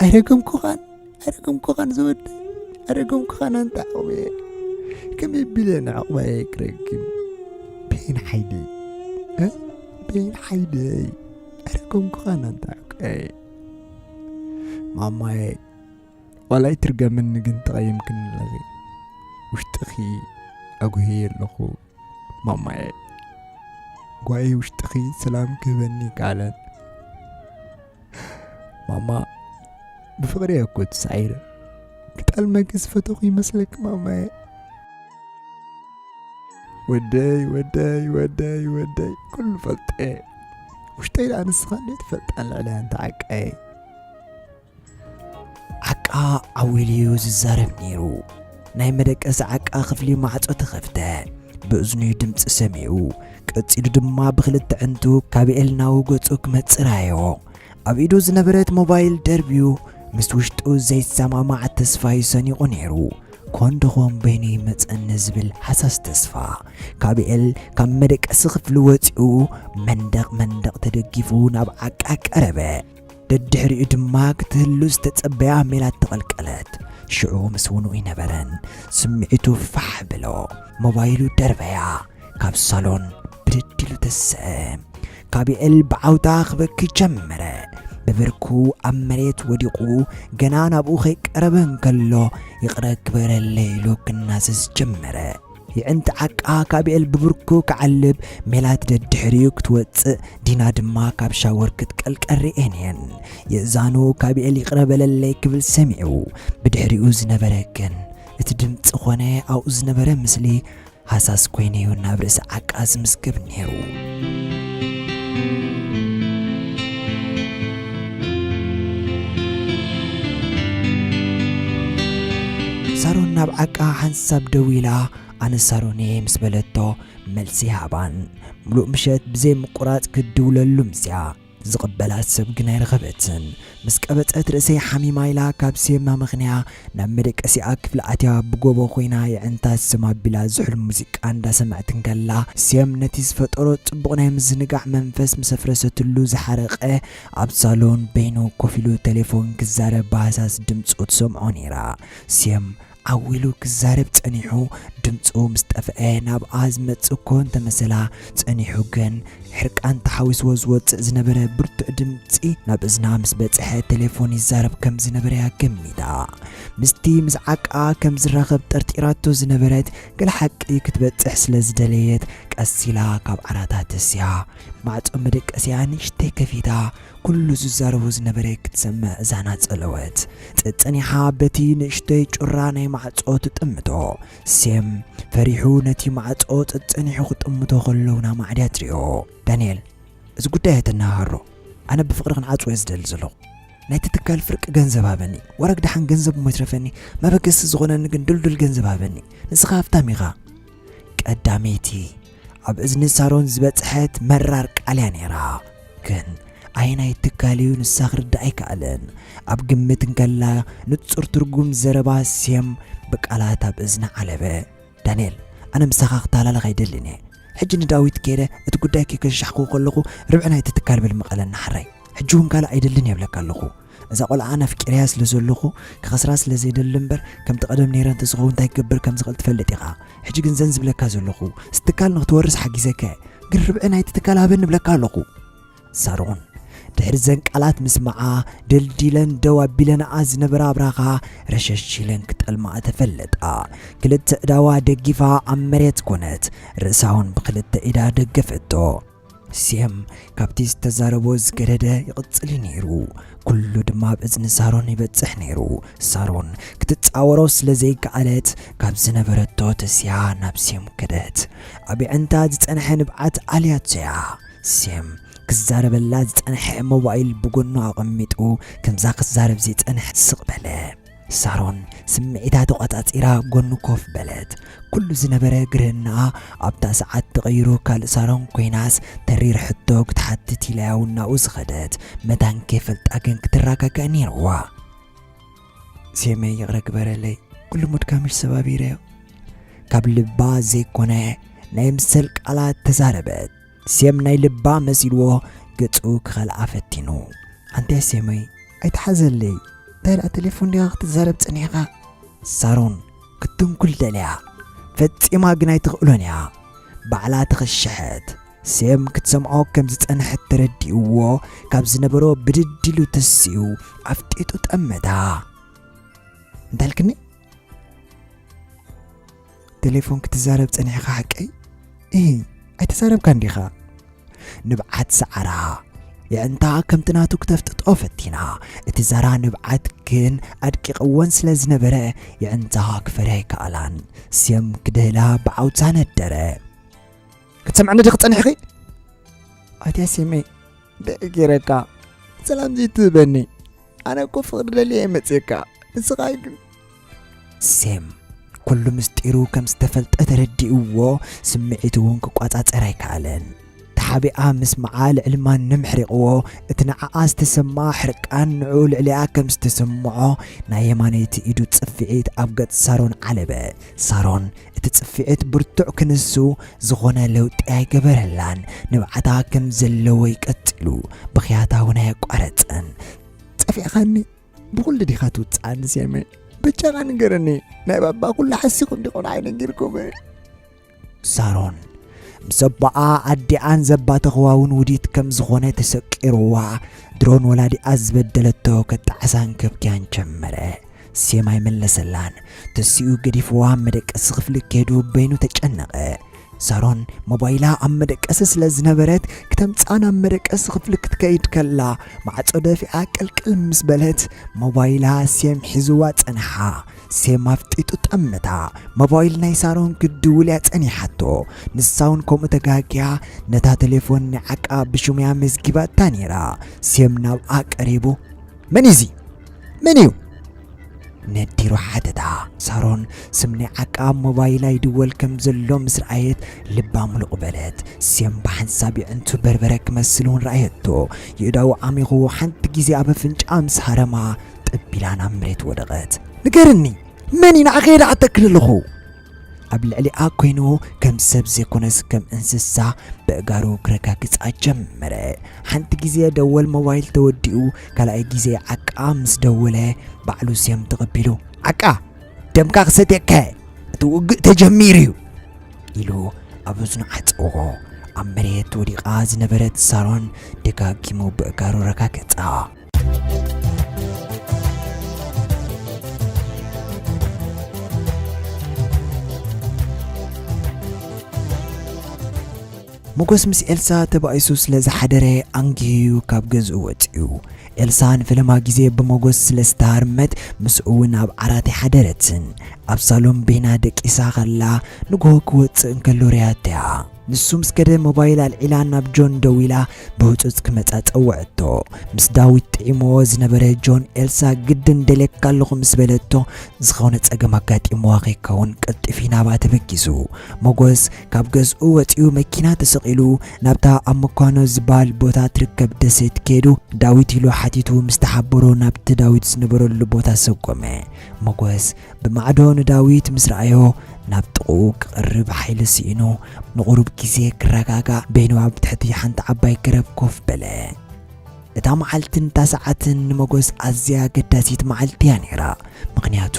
ኣይረገምኩኻን፣ ኣይረገምኩኻን ዝወደ፣ ኣይረገምኩኻን ኣንታ ዕቕበየ። ከመይ ቢለ ንዕቕባየ ክረግም? በይን ሓይለይ፣ እ? በይን ሓይለይ። ኣይረገምኩኻን ኣንታ ዕቅበየ። ማማየ፣ ዋላ ኣይትርገምኒ ግን ተቐይምክኒ ኣለኺ። ውሽጥኺ ኣጉህየ ኣለኹ ማማየ። ጓየ ውሽጥኺ ሰላም ክህበኒ ይከኣለን። ማማ፣ ብፍቕሪ እየ እኮ ተሳዒረ። ክጠልመኪ ዝፈተኹ ይመስለኪ ማማየ? ወደይ፣ ወደይ፣ ወደይ፣ ወደይ፣ ኩሉ ፈልጠ። ውሽጠይ ደኣ ንስኻ እንዴ ትፈልጣ ልዕለይ ኣንታ ዓቃየ? ዓቃ ዓው ኢሉ እዩ ዝዛረብ ነይሩ። ናይ መደቀሲ ዓቃ ክፍሊ ማዕጾ ተኸፍተ። ብእዝኑ ድምጺ ሰሚዑ። ቀጺሉ ድማ ብኽልተ ዕንቱ ካብ ኤልናዊ ገጹ ክመጽእ ረኣዮ። ኣብ ኢዱ ዝነበረት ሞባይል ደርብዩ፣ ምስ ውሽጡ ዘይሰማማዕ ተስፋ እዩ ሰኒቑ ነይሩ። ኮን ዶ ኾን በይኑ ይመጸኒ ዝብል ሃሳስ ተስፋ። ካቢኤል ካብ መደቀሲ ክፍሊ ወጺኡ መንደቕ መንደቕ ተደጊፉ ናብ ዓቃ ቀረበ። ደድሕሪኡ ድማ ክትህሉ ዝተጸበያ ሜላት ተቐልቀለት። ሽዑ ምስ ውንኡ ይነበረን ስምዒቱ ፋሕ ብሎ። ሞባይሉ ደርበያ። ካብ ሳሎን ብድድ ኢሉ ተሰአ። ካቢኤል ብዓውታ ክበኪ ጀመረ። ብብርኩ ኣብ መሬት ወዲቑ ገና ናብኡ ከይቀረበ እንከሎ፣ "ይቕረ ግበረለይ" ኢሉ ክናዘዝ ጀመረ። የዕንቲ ዓቃ ካቢኤል ብብርኩ ክዓልብ፣ ሜላት ደድሕሪኡ ክትወጽእ፣ ዲና ድማ ካብ ሻወር ክትቀልቀል ርእየን እየን። የእዛኑ ካቢኤል "ይቕረ በለለይ" ክብል ሰሚዑ። ብድሕሪኡ ዝነበረ ግን እቲ ድምጺ ኾነ ኣብኡ ዝነበረ ምስሊ ሃሳስ ኮይኑ'ዩ ናብ ርእሲ ዓቃ ዝምዝገብ ነይሩ። ሳሮን ናብ ዓቃ ሓንሳብ ደው ኢላ፣ "ኣነ ሳሮን እየ" ምስ በለቶ፣ መልሲ ይሃባን። ምሉእ ምሸት ብዘይ ምቁራጽ ክትድውለሉ ምስያ። ዝቕበላ ሰብ ግን ኣይረኸበትን። ምስ ቀበጸት ርእሰይ ሓሚማ ኢላ ካብ ሴም ኣመኽንያ ናብ መደቀሲኣ ክፍሊ ኣትያ ብጎቦ ኮይና የዕንታ ስም ኣቢላ ዝሑል ሙዚቃ እንዳሰምዐት እንከላ፣ ሴም ነቲ ዝፈጠሮ ጽቡቕ ናይ ምዝንጋዕ መንፈስ ምስ ኣፍረሰትሉ ዝሓረቐ ኣብ ሳሎን በይኑ ኮፍ ኢሉ ቴሌፎን ክዛረብ ብሃሳስ ድምጹ ትሰምዖ ነይራ። ሴም ዓው ኢሉ ክዛረብ ጸኒሑ፣ ድምጹ ምስ ጠፍአ ናብኣ ዝመጽእ እኮ እንተመሰላ፣ ጸኒሑ ግን ሕርቃን ተሓዊስዎ ዝወጽእ ዝነበረ ብርቱዕ ድምጺ ናብ እዝና ምስ በጽሐ፣ ቴሌፎን ይዛረብ ከም ዝነበረ እያ ገሚታ። ምስቲ ምስ ዓቃ ከም ዝራኸብ ጠርጢራቶ ዝነበረት፣ ገለ ሓቂ ክትበጽሕ ስለ ዝደለየት፣ ቀስ ኢላ ካብ ዓራታ ተስያ፣ ማዕጾ መደቀሲያ ንእሽተይ ከፊታ፣ ኩሉ ዝዛረቦ ዝነበረ ክትሰምዕ እዛና ጸለወት። ጸጸኒሓ በቲ ንእሽተይ ጩራ ናይ ማዕጾ ትጥምቶ። ሴም ፈሪሑ ነቲ ማዕጾ ጸጸኒሑ ክጥምቶ ከሎ ናማዕድያ ትሪኦ። "ዳንኤል፣ እዚ ጉዳይ ኣይተነሃሮ። ኣነ ብፍቕሪ ክንዓጽዎ እየ ዝደሊ ዘለኹ። ናይቲ ትካል ፍርቂ ገንዘብ ሃበኒ። ወረግ ደሓን ገንዘብ እሞ ይትረፈኒ፣ መበገሲ ዝኾነኒ ግን ድልዱል ገንዘብ ሃበኒ። ንስኻ ሃብታም ኢኻ።" ቀዳመይቲ ኣብ እዝኒ ሳሮን ዝበጽሐት መራር ቃል እያ ነይራ። ግን ኣየናይ ትካል እዩ ንሳ ክርዳእ ኣይከኣለን። ኣብ ግምት እንከላ ንጹር ትርጉም ዘረባ ሴም ብቃላት ኣብ እዝና ዓለበ። "ዳንኤል፣ ኣነ ምሳኻ ክተሃላለኽ ኣይደልን እየ። ሕጂ ንዳዊት ከይደ እቲ ጉዳይ ከይከሻሕክዎ ከለኹ ርብዒ ናይቲ ትካል በል መቐለና ሓራይ። ሕጂ እውን ካልእ ኣይደልን የብለካ ኣለኹ። እዛ ቆልዓ ኣነ ኣፍቂረያ ስለ ዘለኹ ክኸስራ ስለ ዘይደሊ እምበር፣ ከምቲ ቀደም ነይረ እንተዝኸውን እንታይ ክገብር ከም ዝኽእል ትፈልጥ ኢኻ። ሕጂ ግን ዘን ዝብለካ ዘለኹ፣ እቲ ትካል ንክትወርስ ሓጊዘካ እየ። ግን ርብዒ ናይቲ ትካል ሃበኒ እብለካ ኣለኹ." ሳሮን ድሕሪ ዘን ቃላት ምስማዓ፣ ደልዲለን ደው ኣቢለንኣ ዝነበራ ኣብራኻ ረሸሽ ኢለን ክጠልማኣ ተፈለጣ። ክልተ እዳዋ ደጊፋ ኣብ መሬት ኮነት፣ ርእሳ እውን ብክልተ ኢዳ ደገፈቶ። ሴም ካብቲ ዝተዛረቦ ዝገደደ ይቕጽል እዩ ነይሩ። ኩሉ ድማ ኣብ እዝኒ ሳሮን ይበጽሕ ነይሩ። ሳሮን ክትጻወሮ ስለ ዘይከኣለት፣ ካብ ዝነበረቶ ተስያ ናብ ሴም ከደት። ኣብ የዕንታ ዝጸንሐ ንብዓት ኣልያቶ እያ። ሴም ክዛረበላ ዝጸንሐ ሞባይል ብጎኑ ኣቐሚጡ፣ ከምዛ ክዛረብ ዘይጸንሐ ስቕ በለ። ሳሮን ስምዒታ ተቖጻጺራ ጎኑ ኮፍ በለት። ኩሉ ዝነበረ ግርህናኣ ኣብታ ሰዓት ተቐይሩ፣ ካልእ ሳሮን ኮይናስ፣ ተሪር ሕቶ ክትሓትት ኢላ'ያ ውናኡ ዝኸደት። መታን ከይፈልጣ ግን ክትረጋጋእ ነይርዋ። ሴመይ፣ ይቕረ ግበረለይ፣ ኩሉ ሙድካ ምሽ ሰባቢረዮ። ካብ ልባ ዘይኮነ ናይ ምሰል ቃላት ተዛረበት። ሴም ናይ ልባ መሲልዎ ገጹ ክኸልኣ ፈቲኑ። ኣንታይ ሴመይ፣ ኣይትሓዘለይ። እንታይ ደኣ ቴሌፎን ዲኻ ክትዛረብ ጸኒሕካ? ሳሮን ክትንኩል ደልያ፣ ፈጺማ ግን ኣይትኽእሎን እያ። ባዕላ ተኸሸሐት። ሴም ክትሰምዖ ከም ዝጸንሐት ተረዲእዎ፣ ካብ ዝነበሮ ብድድ ኢሉ ተሲኡ ኣፍጢጡ ጠመታ። እንታይ ኢልክኒ? ቴሌፎን ክትዛረብ ጸኒሕካ ሓቀይ? እሂ፣ ኣይተዛረብካን ዲኻ? ንብዓት ሰዓራ የዕንታ ከምቲ ናቱ ክተፍጥጦ ፈቲና። እቲ ዛራ ንብዓት ግን ኣድቂቕወን ስለ ዝነበረ፣ የዕንታ ክፈርያ ኣይከኣላን። ሴም ክድህላ ብዓውታ ነደረ። ክትሰምዕኒ ዲኺ ጸኒሕኺ? ኣትያ ሴመይ፣ እንታይ ገይረካ? ሰላም ዘይትህበኒ? ኣነ እኮ ፍቕሪ ደልየ እየ መጽየካ። ንስኻ ግን ሴም ኩሉ ምስጢሩ ከም ዝተፈልጠ ተረዲእዎ፣ ስምዒቱ እውን ክቋጻጸር ኣይከኣለን። ተሓቢኣ ምስማዓ ልዕሊ ማንም ሕሪቕዎ፣ እቲ ንዓኣ ዝተሰምኣ ሕርቃን ንዕኡ ልዕሊኣ ከም ዝተሰምዖ፣ ናይ የማነይቲ ኢዱ ጽፍዒት ኣብ ገጽ ሳሮን ዓለበ። ሳሮን እቲ ጽፍዒት ብርቱዕ ክንሱ፣ ዝኾነ ለውጢ ኣይገበረላን። ንብዓታ ከም ዘለዎ እዩ ቀጺሉ። ብኽያታ እውን ኣየቋረጸን። ጸፊዕኻኒ? ብኹሉ ዲኻ ትውጽኣኒ ሴመይ? በጃኻ ንገረኒ። ናይ ባባ ኩሉ ሓሲኹም ዲኹም ንዓይ ነጊርኩምኒ? ሳሮን ምስ ኣቦኣ ኣዲኣን ዘባተኽዋ እውን ውዲት ከም ዝኾነ ተሰቂርዋ፣ ድሮን ወላዲኣ ዝበደለቶ ከጣዕሳን ከብክያን ጀመረ። ሴም ኣይመለሰላን። ተሲኡ ገዲፍዋ ኣብ መደቀሲ ክፍሊ ከይዱ በይኑ ተጨነቐ። ሳሮን ሞባይላ ኣብ መደቀሲ ስለ ዝነበረት፣ ክተምጽኣ ናብ መደቀሲ ክፍሊ ክትከይድ ከላ፣ ማዕጾ ደፊኣ ቅልቅል ምስ በለት፣ ሞባይላ ሴም ሒዝዋ ጸንሓ። ሴም ኣፍጢጡ ጠመታ። ሞባይል ናይ ሳሮን ክትድውል እያ ጸኒሓቶ። ንሳ እውን ከምኡ ተጋግያ፣ ነታ ቴሌፎን ናይ ዓቃ ብሽሙያ መዝጊባታ ነይራ። ሴም ናብኣ ቀሪቡ፣ "መን እዩ እዚ? መን እዩ?" ነዲሩ ሓተታ። ሳሮን ስም ናይ ዓቃ ኣብ ሞባይላ ይድወል ከም ዘሎ ምስ ረኣየት፣ ልባ ምሉቕ በለት። ሴም ብሓንሳብ የዕንቱ በርበረ ክመስል እውን ረኣየቶ። የእዳዉ ዓሚኹ ሓንቲ ግዜ ኣብ ኣፍንጫኣ ምስ ሃረማ፣ ጠቢላ ናብ መሬት ወደቐት። "ንገርኒ፣ መን እዩ ንዓኸ የዳዕተክኒ ኣለኹ?" ኣብ ልዕሊኣ ኮይኑ ከም ሰብ ዘይኮነስ ከም እንስሳ ብእጋሩ ክረጋግጻ ጀመረ። ሓንቲ ግዜ ደወል ሞባይል ተወዲኡ፣ ካልኣይ ግዜ ዓቃ ምስ ደወለ ባዕሉ ሴም ተቐቢሉ፣ "ዓቃ፣ ደምካ ክሰትየካ እየ፣ እቲ ውግእ ተጀሚሩ እዩ" ኢሉ ኣብ እዝኑ ዓጸዎ። ኣብ መሬት ወዲቓ ዝነበረት ሳሮን ደጋጊሙ ብእጋሩ ረጋገጻ። ሞጎስ ምስ ኤልሳ ተባኢሱ ስለ ዝሓደረ፣ ኣንጊሁ ካብ ገዝኡ ወጺኡ። ኤልሳ ንፈለማ ግዜ ብሞጎስ ስለ ዝተሃርመት፣ ምስኡ እውን ኣብ ዓራት ኣይሓደረትን። ኣብ ሳሎን በይና ደቂሳ ከላ፣ ንግሆ ክወጽእ እንከሎ ርእያቶ እያ። ንሱ ምስ ከደ፣ ሞባይል ኣልዒላ ናብ ጆን ደዊላ፣ ብህጹጽ ክመጻ ጸውዐቶ። ምስ ዳዊት ጥዒምዎ ዝነበረ ጆን፣ ኤልሳ ግድን ደልየካ ኣለኹ ምስ በለቶ፣ ዝኾነ ጸገም ኣጋጢምዋ ከይከውን ቀልጢፉ ናብኣ ተበጊሱ። ሞጎስ ካብ ገዝኡ ወጺኡ መኪና ተሰቒሉ ናብታ ኣብ መኳኖ ዝበሃል ቦታ ትርከብ ደሴት ከይዱ ዳዊት ኢሉ ሓቲቱ ምስ ተሓበሮ ናብቲ ዳዊት ዝነበረሉ ቦታ ሰጎመ። ሞጎስ ብማዕዶ ንዳዊት ምስ ረኣዮ ናብ ጥቕኡ ክቐርብ ሓይሊ ስኢኑ ንቑሩብ ግዜ ክረጋጋእ በይኑ ኣብ ትሕቲ ሓንቲ ዓባይ ገረብ ኮፍ በለ። እታ መዓልትን እታ ሰዓትን ንመጎስ ኣዝያ ኣገዳሲት መዓልቲ እያ ነይራ። ምኽንያቱ፣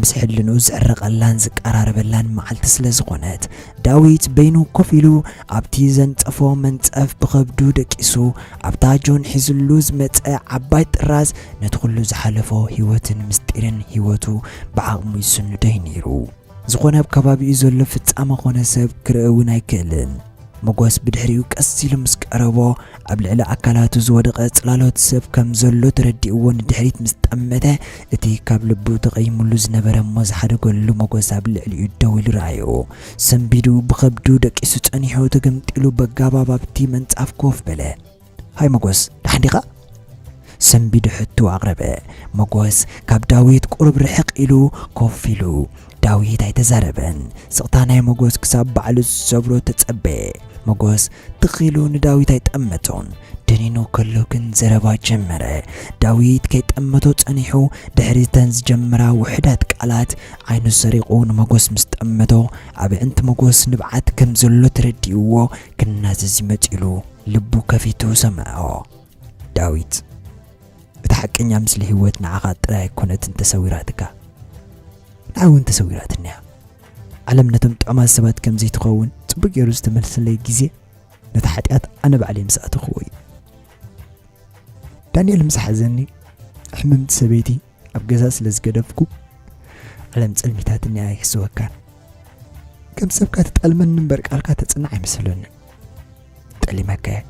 ምስ ሕልንኡ ዝዕረቐላን ዝቀራረበላን መዓልቲ ስለ ዝኾነት፣ ዳዊት በይኑ ኮፍ ኢሉ ኣብቲ ዘንጸፎ መንጸፍ ብኸብዱ ደቂሱ፣ ኣብታ ጆን ሒዝሉ ዝመጸ ዓባይ ጥራዝ ነቲ ኩሉ ዝሓለፎ ህይወትን ምስጢርን ህይወቱ ብዓቕሙ ይስንዶ እዩ ነይሩ። ዝኾነ ኣብ ከባቢኡ ዘሎ ፍጻመ ኾነ ሰብ ክርኢ እውን ኣይክእልን። መጎስ ብድሕሪኡ ቀስ ኢሉ ምስ ቀረቦ፣ ኣብ ልዕሊ ኣካላቱ ዝወደቐ ጽላሎት ሰብ ከም ዘሎ ተረዲእዎ ንድሕሪት ምስ ጠመተ፣ እቲ ካብ ልቡ ተቐይሙሉ ዝነበረ እሞ ዝሓደገሉ መጎስ ኣብ ልዕሊኡ ደው ኢሉ ረኣዮ። ሰንቢዱ ብኸብዱ ደቂሱ ጸኒሑ ተገምጢሉ በጋባብ ኣብቲ መንጻፍ ኮፍ በለ። "ሃይ መጎስ፣ ደሓን ዲኻ?" ሰንቢዱ ሕቶ ኣቕረበ። መጎስ ካብ ዳዊት ቁሩብ ርሕቕ ኢሉ ኮፍ ኢሉ። ዳዊት ኣይተዛረበን። ስቕታ ናይ መጎስ ክሳብ ባዕሉ ዝሰብሮ ተጸበየ። መጎስ ትኽ ኢሉ ንዳዊት ኣይጠመቶን። ደኒኑ ከሎ ግን ዘረባ ጀመረ። ዳዊት ከይጠመቶ ጸኒሑ፣ ድሕሪ እተን ዝጀመራ ውሑዳት ቃላት ዓይኑ ሰሪቑ ንመጎስ ምስ ጠመቶ፣ ኣብ ኣዒንቲ መጎስ ንብዓት ከም ዘሎ ተረዲእዎ ክናዘዝ ይመጽእ ኢሉ ልቡ ከፊቱ ሰምዖ። "ዳዊት፣ እቲ ሓቀኛ ምስሊ ህይወት ንዓኻ ጥራይ ኣይኮነትን ተሰዊራትካ፣ ንዓይ እውን ተሰዊራትኒ እያ። ዓለም ነቶም ጥዑማት ሰባት ከም ዘይትኸውን ጽቡቕ ገይሩ ዝተመልሰለይ ግዜ፣ ነቲ ሓጢኣት ኣነ ባዕለይ ምስ ኣተኽዎ እዩ። ዳንኤል ምስ ሓዘኒ፣ ሕምምቲ ሰበይቲ ኣብ ገዛ ስለ ዝገደፍኩ፣ ዓለም ጸልሚታትኒ እያ ኣይሕስወካን። ከም ሰብካ ትጠልመኒ እምበር ቃልካ ተጽንዕ ኣይመስለንን። ጠሊመካ እየ።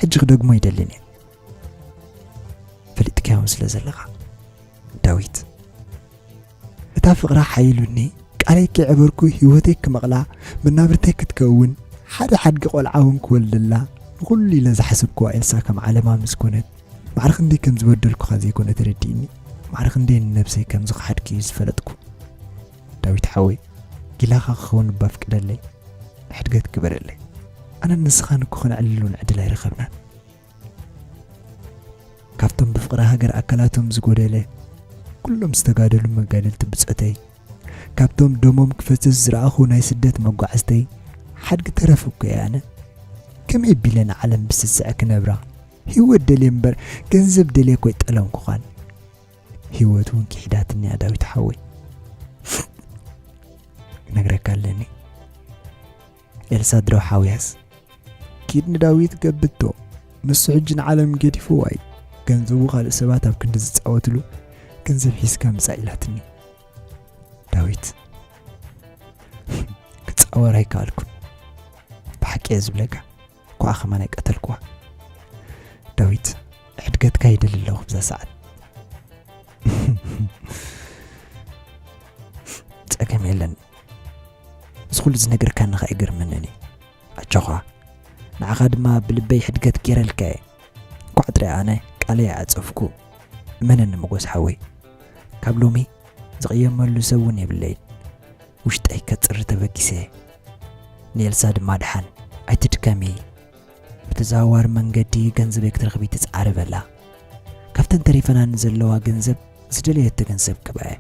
ሕጂ ክደግሞ ይደልን እየ። ፈሊጥካዮም ስለ ዘለኻ ዳዊት፣ እታ ፍቕራ ሓይሉኒ፣ ቃለይ ከይዕበርኩ ህይወተይ ክመቕላ፣ መናብርተይ ክትከውን፣ ሓደ ሓድጊ ቆልዓ እውን ክወልደላ፣ ንኹሉ ኢለ ዝሓሰብክዋ ኤልሳ ከም ዓለማ ምስ ኮነት፣ ማዕረ ክንደይ ከም ዝበደልኩኻ ዘይኮነ ተረዲእኒ፣ ማዕረ ክንደይ ንነብሰይ ከም ዝኸሓድኩ እዩ ዝፈለጥኩ። ዳዊት ሓወይ፣ ጊላኻ ክኸውን እባ ፍቅደለይ፣ ሕድገት ግበረለይ። ኣነን ንስኻን እኮ ከነዕልሎ ዕድል ኣይረኸብናን። ካብቶም ብፍቕሪ ሃገር ኣካላቶም ዝጎደለ፣ ኩሎም ዝተጋደሉ መጋደልቲ ብጾተይ፣ ካብቶም ደሞም ክፈስስ ዝረኣኹ ናይ ስደት መጓዕዝተይ፣ ሓድጊ ተረፍ እኮ እየ ኣነ። ከመይ ቢለ ንዓለም ብስስዐ ክነብራ? ህይወት ደልየ እምበር፣ ገንዘብ ደልየ እኮ ኣይጠለምኩኻን። ህይወት እውን ክሒዳትኒ እያ ዳዊት ሓወይ። ክነግረካ ኣለኒ። ኤልሳ ድሮ ሓውያስ፣ ኪድ ንዳዊት ገብቶ፣ ንሱ ሕጂ ንዓለም ገዲፍዋ እዩ። ገንዘቡ ካልእ ሰባት ኣብ ክንዲ ዝጻወትሉ፣ ገንዘብ ሒዝካ ምጻእ ኢላትኒ። ዳዊት፣ ክጻወር ኣይከኣልኩን። ብሓቂ እየ ዝብለካ፣ ኳዓ ከማን ኣይቀተልኩዋ። ዳዊት፣ ሕድገትካ ይደሊ ኣለኹ ብዛ ሰዓት። ጸገም የለን። እዚ ኩሉ ዝነገርካኒ ከኣ ይገርመንን እዩ። ኣጆኻ፣ ንዓኻ ድማ ብልበይ ሕድገት ገይረልካ እየ። እንኳዕ ጥራይ ኣነ ቃለይ ኣጸፍኩ። እመነኒ መጎስ ሓወይ፣ ካብ ሎሚ ዝቕየመሉ ሰብ እውን የብለይን። ውሽጠይ ከጽሪ ተበጊሰ እየ። ንኤልሳ ድማ ደሓን ኣይትድከሚ፣ ብተዘዋዋሪ መንገዲ ገንዘበይ ክትረኽቢ ትጻዕሪ በላ። ካብተን ተሪፈናኒ ዘለዋ ገንዘብ ዝደለየቶ ገንዘብ ክበአ።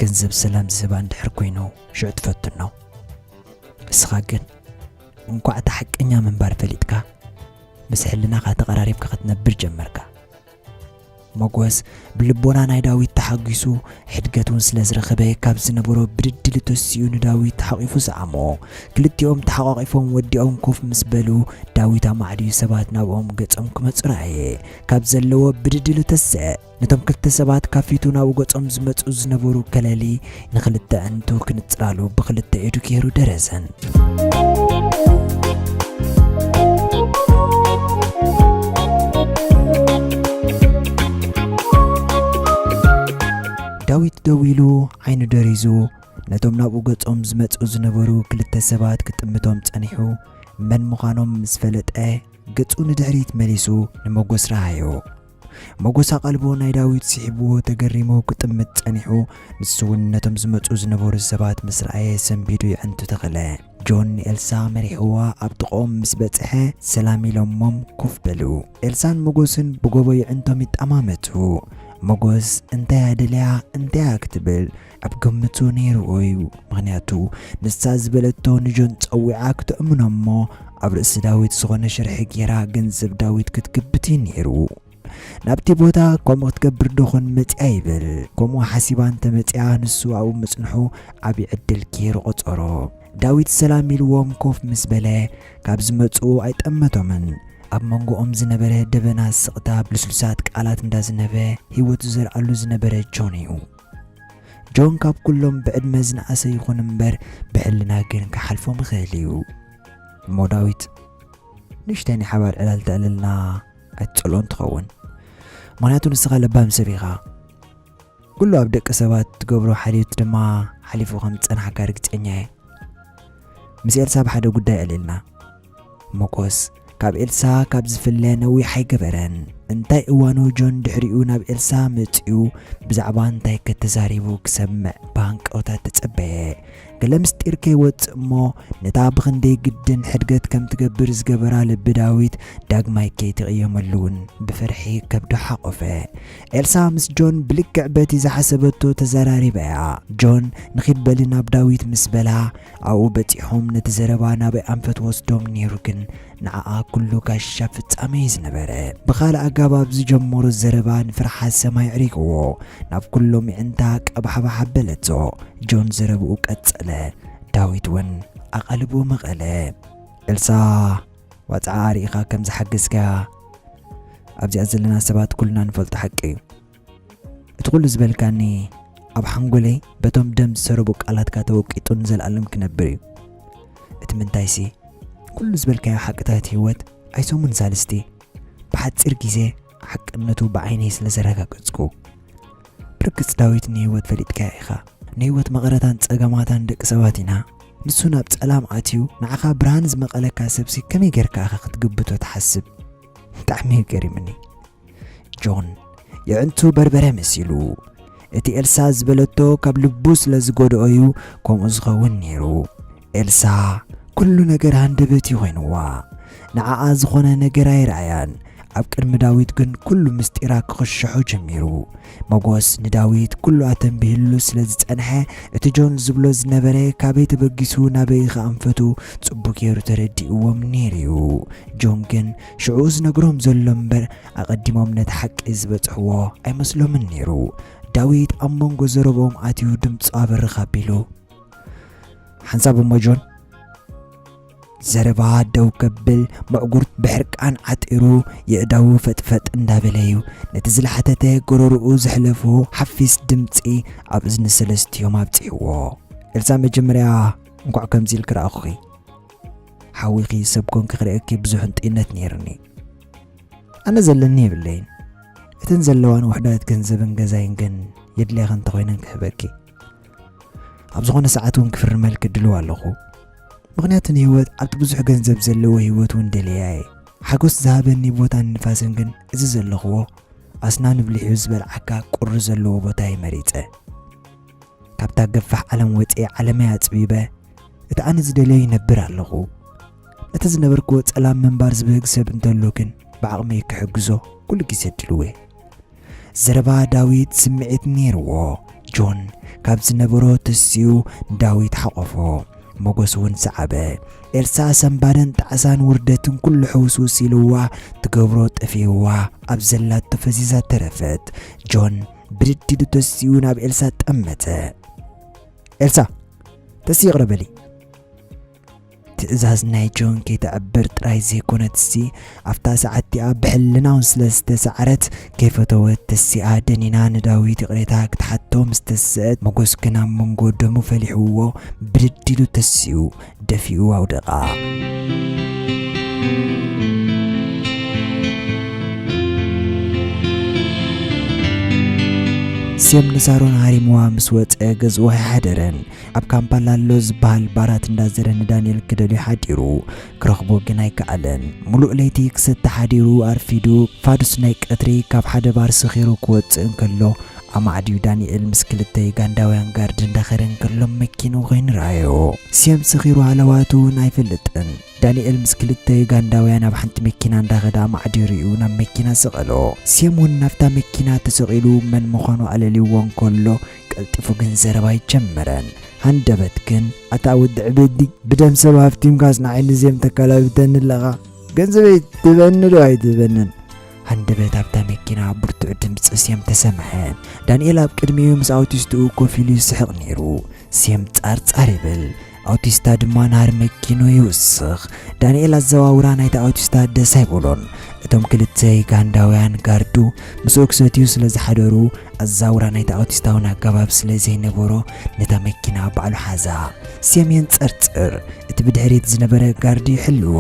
ገንዘብ ሰላም ዝህባ እንድሕር ኮይኑ ሽዑ ትፈትኖ። እስኻ ግን እንኳዕ እቲ ሓቀኛ ምንባር ፈሊጥካ፣ ምስ ሕልናኻ ተቐራሪብካ ክትነብር ጀመርካ። መጎስ ብልቦና ናይ ዳዊት ተሓጒሱ፣ ሕድገት እውን ስለ ዝረኸበ፣ ካብ ዝነበሮ ብድድሊ ተሲኡ ንዳዊት ሓቒፉ ሰዓሞ። ክልቲኦም ተሓቋቒፎም ወዲኦም ኮፍ ምስ በሉ፣ ዳዊት ኣማዕድዩ ሰባት ናብኦም ገጾም ክመጹ ረኣየ። ካብ ዘለዎ ብድድሊ ተሰ፣ ነቶም ክልተ ሰባት ካብ ፊቱ ናብኡ ገጾም ዝመጹ ዝነበሩ ከለሊ፣ ንኽልተ ኣዕንቱ ክንጽራሉ ብኽልተ ኢዱ ገይሩ ደረዘን። ዳዊት ደው ኢሉ ዓይኑ ደሪዙ ነቶም ናብኡ ገጾም ዝመጹ ዝነበሩ ክልተ ሰባት ክጥምቶም ጸኒሑ፣ መን ምዃኖም ምስ ፈለጠ፣ ገጹ ንድሕሪት መሊሱ ንመጎስ ረኣዮ። መጎስ ኣቓልቦ ናይ ዳዊት ስሒብዎ ተገሪሙ ክጥምት ጸኒሑ፣ ንሱ እውን ነቶም ዝመጹ ዝነበሩ ሰባት ምስ ረኣየ ሰንቢዱ የዕንቱ ተኸለ። ጆን ንኤልሳ መሪሕዋ ኣብ ጥቕኦም ምስ በጽሐ ሰላም ኢሎሞም ኮፍ በሉ። ኤልሳን መጎስን ብጎቦ የዕንቶም ይጠማመቱ። መጎስ እንታይ እያ ደልያ እንታይ እያ ክትብል ኣብ ግምቱ ነይርዎ እዩ። ምኽንያቱ ንሳ ዝበለቶ ንጆን ጸዊዓ ክተእምኖ እሞ ኣብ ርእሲ ዳዊት ዝኾነ ሽርሒ ጌራ ገንዘብ ዳዊት ክትግብት እዩ ነይሩ። ናብቲ ቦታ ከምኡ ክትገብር ዶ ኾን መጺኣ ይብል። ከምኡ ሓሲባ እንተመጺኣ ንሱ ኣብኡ ምጽንሑ ዓቢ ዕድል ገይሩ ቆጸሮ። ዳዊት ሰላም ኢልዎም ኮፍ ምስ በለ ካብ ዝመጽኡ ኣይጠመቶምን። ኣብ መንጎኦም ዝነበረ ደበና ስቕታ ብልስሉሳት ቃላት እንዳዝነበ ህይወቱ ዘርኣሉ ዝነበረ ጆን እዩ። ጆን ካብ ኩሎም ብዕድመ ዝነኣሰ ይኹን እምበር ብሕልና ግን ክሓልፎም ይኽእል እዩ። እሞ ዳዊት፣ ንእሽተይ ናይ ሓባር ዕላል ተዕልልና ኣይትጸልኦን ትኸውን። ምኽንያቱ ንስኻ ለባም ሰብ ኢኻ። ኩሉ ኣብ ደቂ ሰባት ትገብሮ ሓልዮት ድማ ሓሊፉ ከም ዝጸንሓካ ርግጸኛ እየ። ምስ ኤልሳ ብሓደ ጉዳይ ኣልዒልና። ሞጎስ ካብ ኤልሳ ካብ ዝፍለ ነዊሕ ኣይገበረን። እንታይ እዋኑ ጆን ድሕሪኡ ናብ ኤልሳ መጺኡ ብዛዕባ እንታይ ከተዛሪቡ ክሰምዕ ብሃንቀውታ ተጸበየ። ገለ ምስጢር ከይወጽእ እሞ ነታ ብኽንደይ ግድን ሕድገት ከም ትገብር ዝገበራ ልቢ ዳዊት ዳግማይ ከይትቕየመሉ እውን ብፍርሒ ከብዱ ሓቖፈ። ኤልሳ ምስ ጆን ብልክዕ በቲ ዝሓሰበቶ ተዘራሪባ እያ። ጆን ንኺድ በሊ ናብ ዳዊት ምስ በላ ኣብኡ በጺሖም ነቲ ዘረባ ናበይ ኣንፈት ወስዶም ነይሩ ግን ንዓኣ ኩሉ ጋሻ ፍጻመ እዩ ዝነበረ። ብኻልእ ኣገባብ ኣብ ዝጀመሮ ዘረባ ንፍርሓት ሰማይ ኣዕሪግዎ ናብ ኩሎም የዕንታ ቀባሕባሕ ኣበለቶ። ጆን ዘረብኡ ቀጸለ። ዳዊት እውን ኣቓልብኡ መቐለ። ኤልሳ ዋጽዓ ኣርኢኻ ከም ዝሓገዝካያ ኣብዚኣ ዘለና ሰባት ኩልና ንፈልጦ ሓቂ እዩ። እቲ ኩሉ ዝበልካኒ ኣብ ሓንጎለይ በቶም ደም ዝሰረቡ ቃላትካ ተወቂጡ ንዘለኣለም ክነብር እዩ። እቲ ምንታይሲ ኩሉ ዝበልካዮ ሓቅታት ህይወት ኣይሰሙን ሳልስቲ ብሓጺር ግዜ ሓቅነቱ ብዓይነይ ስለ ዘረጋገጽኩ። ብርግጽ ዳዊት ንህይወት ፈሊጥካያ ኢኻ። ንህይወት መቐረታን ጸገማታን ደቂ ሰባት ኢና። ንሱ ናብ ጸላም ኣትዩ ንዓኻ ብርሃን ዝመቐለካ ሰብሲ ከመይ ጌርካ ኢኻ ክትግብቶ ትሓስብ? ብጣዕሚ እዩ ገሪምኒ። ጆን የዕንቱ በርበረ መሲሉ። እቲ ኤልሳ ዝበለቶ ካብ ልቡ ስለ ዝጎድኦ እዩ ከምኡ ዝኸውን ነይሩ። ኤልሳ ኩሉ ነገር ሃንደበት እዩ ኮይንዋ። ንዓኣ ዝኾነ ነገር ኣይረኣያን። ኣብ ቅድሚ ዳዊት ግን ኩሉ ምስጢራ ክኽሽሖ ጀሚሩ። መጎስ ንዳዊት ኩሉ ኣተንቢህሉ ስለ ዝጸንሐ እቲ ጆን ዝብሎ ዝነበረ ካበይ ተበጊሱ ናበይ ከኣንፈቱ ጽቡቅ ገይሩ ተረዲእዎም ነይሩ እዩ። ጆን ግን ሽዑ ዝነግሮም ዘሎ እምበር ኣቐዲሞም ነቲ ሓቂ ዝበጽሕዎ ኣይመስሎምን ነይሩ። ዳዊት ኣብ መንጎ ዘረብኦም ኣትዩ ድምጹ ኣበርኽ ኣቢሉ፣ ሓንሳብ እሞ ጆን ዘረባ ደው ከብል ምዕጉርት ብሕርቃን ዓጢሩ የእዳዉ ፈጥፈጥ እንዳበለ እዩ ነቲ ዝለሓተተ ጎረርኡ ዘሕለፎ ሓፊስ ድምጺ ኣብ እዝኒ ሰለስቲኦም ኣብጺሕዎ። ኤልሳ መጀመርያ እንኳዕ ከምዚ ኢልኪ ረኣኹኺ። ሓዊኺ ሰብ ኮንኪ ክርእየኪ ብዙሕ እንጥይነት ነይርኒ። ኣነ ዘለኒ የብለይን። እተን ዘለዋን ውሑዳት ገንዘብን ገዛይን ግን የድልያኺ እንተኾይነን ክህበኪ። ኣብ ዝኾነ ሰዓት እውን ክፍርመልኪ ድልው ኣለኹ። ምኽንያቱ ንህይወት ኣብቲ ብዙሕ ገንዘብ ዘለዎ ህይወት እውን ደልያ እየ። ሓጎስ ዝሃበኒ ቦታን ንፋስን ግን እዚ ዘለኽዎ ኣስናኑ ብሊሑ ዝበልዓካ ቁሪ ዘለዎ ቦታ እየ መሪጸ። ካብታ ገፋሕ ዓለም ወጺኤ ዓለመይ ኣጽቢበ እቲ ኣነ ዝደልዮ ይነብር ኣለኹ። ነቲ ዝነበርክዎ ጸላም ምንባር ዝብህግ ሰብ እንተሎ ግን ብዓቕመይ ክሕግዞ ኩሉ ግዜ ድልው እየ። ዘረባ ዳዊት ስምዒት ነይርዎ። ጆን ካብ ዝነበሮ ተሲኡ ንዳዊት ሓቖፎ። ሞጎስ እውን ሰዓበ። ኤልሳ ሰንባደን ጣዕሳን ውርደትን ኩሉ ሕውስውስ ኢልዋ ትገብሮ ጠፊእዋ ኣብ ዘላቶ ፈዚዛ ተረፈት። ጆን ብድድ ኢሉ ተሲኡ ናብ ኤልሳ ጠመተ። ኤልሳ ተስኢ ይቕረ በሊ። ትእዛዝ ናይ ጆን ከይተዕብር ጥራይ ዘይኮነትሲ ኣብታ ሰዓት እቲኣ ብሕልናውን ስለ ዝተሳዕረት ከይፈተወት ተሲኣ ደኒና ንዳዊት ይቕሬታ ክትሓቶ ምስ ተስአት መጎስ ግን ኣብ መንጎ ደሙ ፈሊሕዎ ብድድ ኢሉ ተሲኡ ደፊኡ ኣውደቓ። ሴም ንሳሮን ሃሪምዋ ምስ ወጸ ገዝኡ ኣይሓደረን። ኣብ ካምፓላ ኣሎ ዝበሃል ባራት እንዳዘረ ንዳንኤል ክደልዩ ሓዲሩ። ክረኽቦ ግን ኣይከኣለን። ሙሉእ ለይቲ ክሰቲ ሓዲሩ ኣርፊዱ ፋዱስ ናይ ቀትሪ ካብ ሓደ ባር ሰኺሩ ክወጽእ እንከሎ ኣማዕድዩ ዳንኤል ምስ ክልተ ዩጋንዳውያን ጋርድ እንዳኸደ እንከሎ መኪንኡ ኮይኑ ረኣዮ። ሴም ሰኺሩ ሃለዋቱ እውን ኣይፈልጥን። ዳንኤል ምስ ክልተ ዩጋንዳውያን ኣብ ሓንቲ መኪና እንዳኸደ ኣማዕድዩ ሪኡ ናብ መኪና ሰቐሎ። ሴም እውን ናብታ መኪና ተሰቒሉ መን ምዃኑ ኣለልይዎ እንከሎ ቀልጢፉ ግን ዘረባ ኣይጀመረን። ሃንደበት ግን ኣታ ወዲ ዕብዲ ብደም ሰብ ሃፍቲምካስ ንዓይ ንዜም ተካላቢተኒ ኣለኻ? ገንዘበይ ትህበኒ ዶ ኣይትህበንን? ሃንደበት ኣብታ መኪና ብርቱዕ ድምፂ ሴም ተሰምዐ። ዳንኤል ኣብ ቅድሚኡ ምስ ኣውቲስትኡ ኮፍ ኢሉ ይስሕቕ ነይሩ። ሴም ጻርጻር ይብል። ኣውቲስታ ድማ ናህሪ መኪኑ ይውስኽ። ዳንኤል ኣዘዋውራ ናይቲ ኣውቲስታ ደስ ኣይበሎን። እቶም ክልተ ዩጋንዳውያን ጋርዱ ምስኡ ክሰትዩ ስለ ዝሓደሩ ኣዛውራ ናይቲ ኣውቲስታውን ኣገባብ ስለ ዘይነበሮ ነታ መኪና ባዕሉ ሓዛ። ሴም የንጸርጽር። እቲ ብድሕሪት ዝነበረ ጋርዲ ይሕልዎ።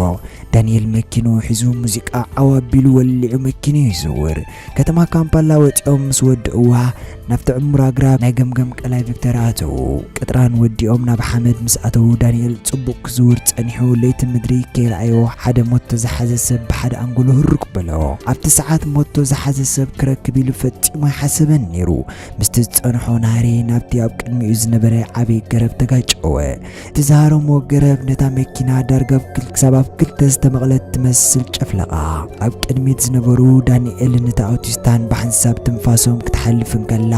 ዳንኤል መኪኑ ሒዙ ሙዚቃ ዓው ኣቢሉ ወሊዑ መኪኑ ይዝውር። ከተማ ካምፓላ ወጺኦም ምስ ወድእዋ ናብቲ ዕሙር ኣግራብ ናይ ገምገም ቀላይ ቪክተር ኣተዉ። ቅጥራን ወዲኦም ናብ ሓመድ ምስ ኣተዉ ዳንኤል ጽቡቕ ክዝውር ጸኒሑ ለይቲ ምድሪ ከይረኣዮ ሓደ ሞቶ ዝሓዘ ሰብ ብሓደ ኣንጎሉ ህሩክ በሎ። ኣብቲ ሰዓት ሞቶ ዝሓዘ ሰብ ክረክብ ኢሉ ፈጺሙ ኣይሓሰበን ነይሩ። ምስቲ ዝጸንሖ ናህሪ ናብቲ ኣብ ቅድሚኡ ዝነበረ ዓቢ ገረብ ተጋጨወ። እቲ ዝሃረሞ ገረብ ነታ መኪና ዳርጋ ክሳብ ኣብ ክልተ ዝተመቕለት ትመስል ጨፍለቓ። ኣብ ቅድሚት ዝነበሩ ዳንኤልን እታ ኣውቲስታን ብሓንሳብ ትንፋሶም ክትሓልፍ እንከላ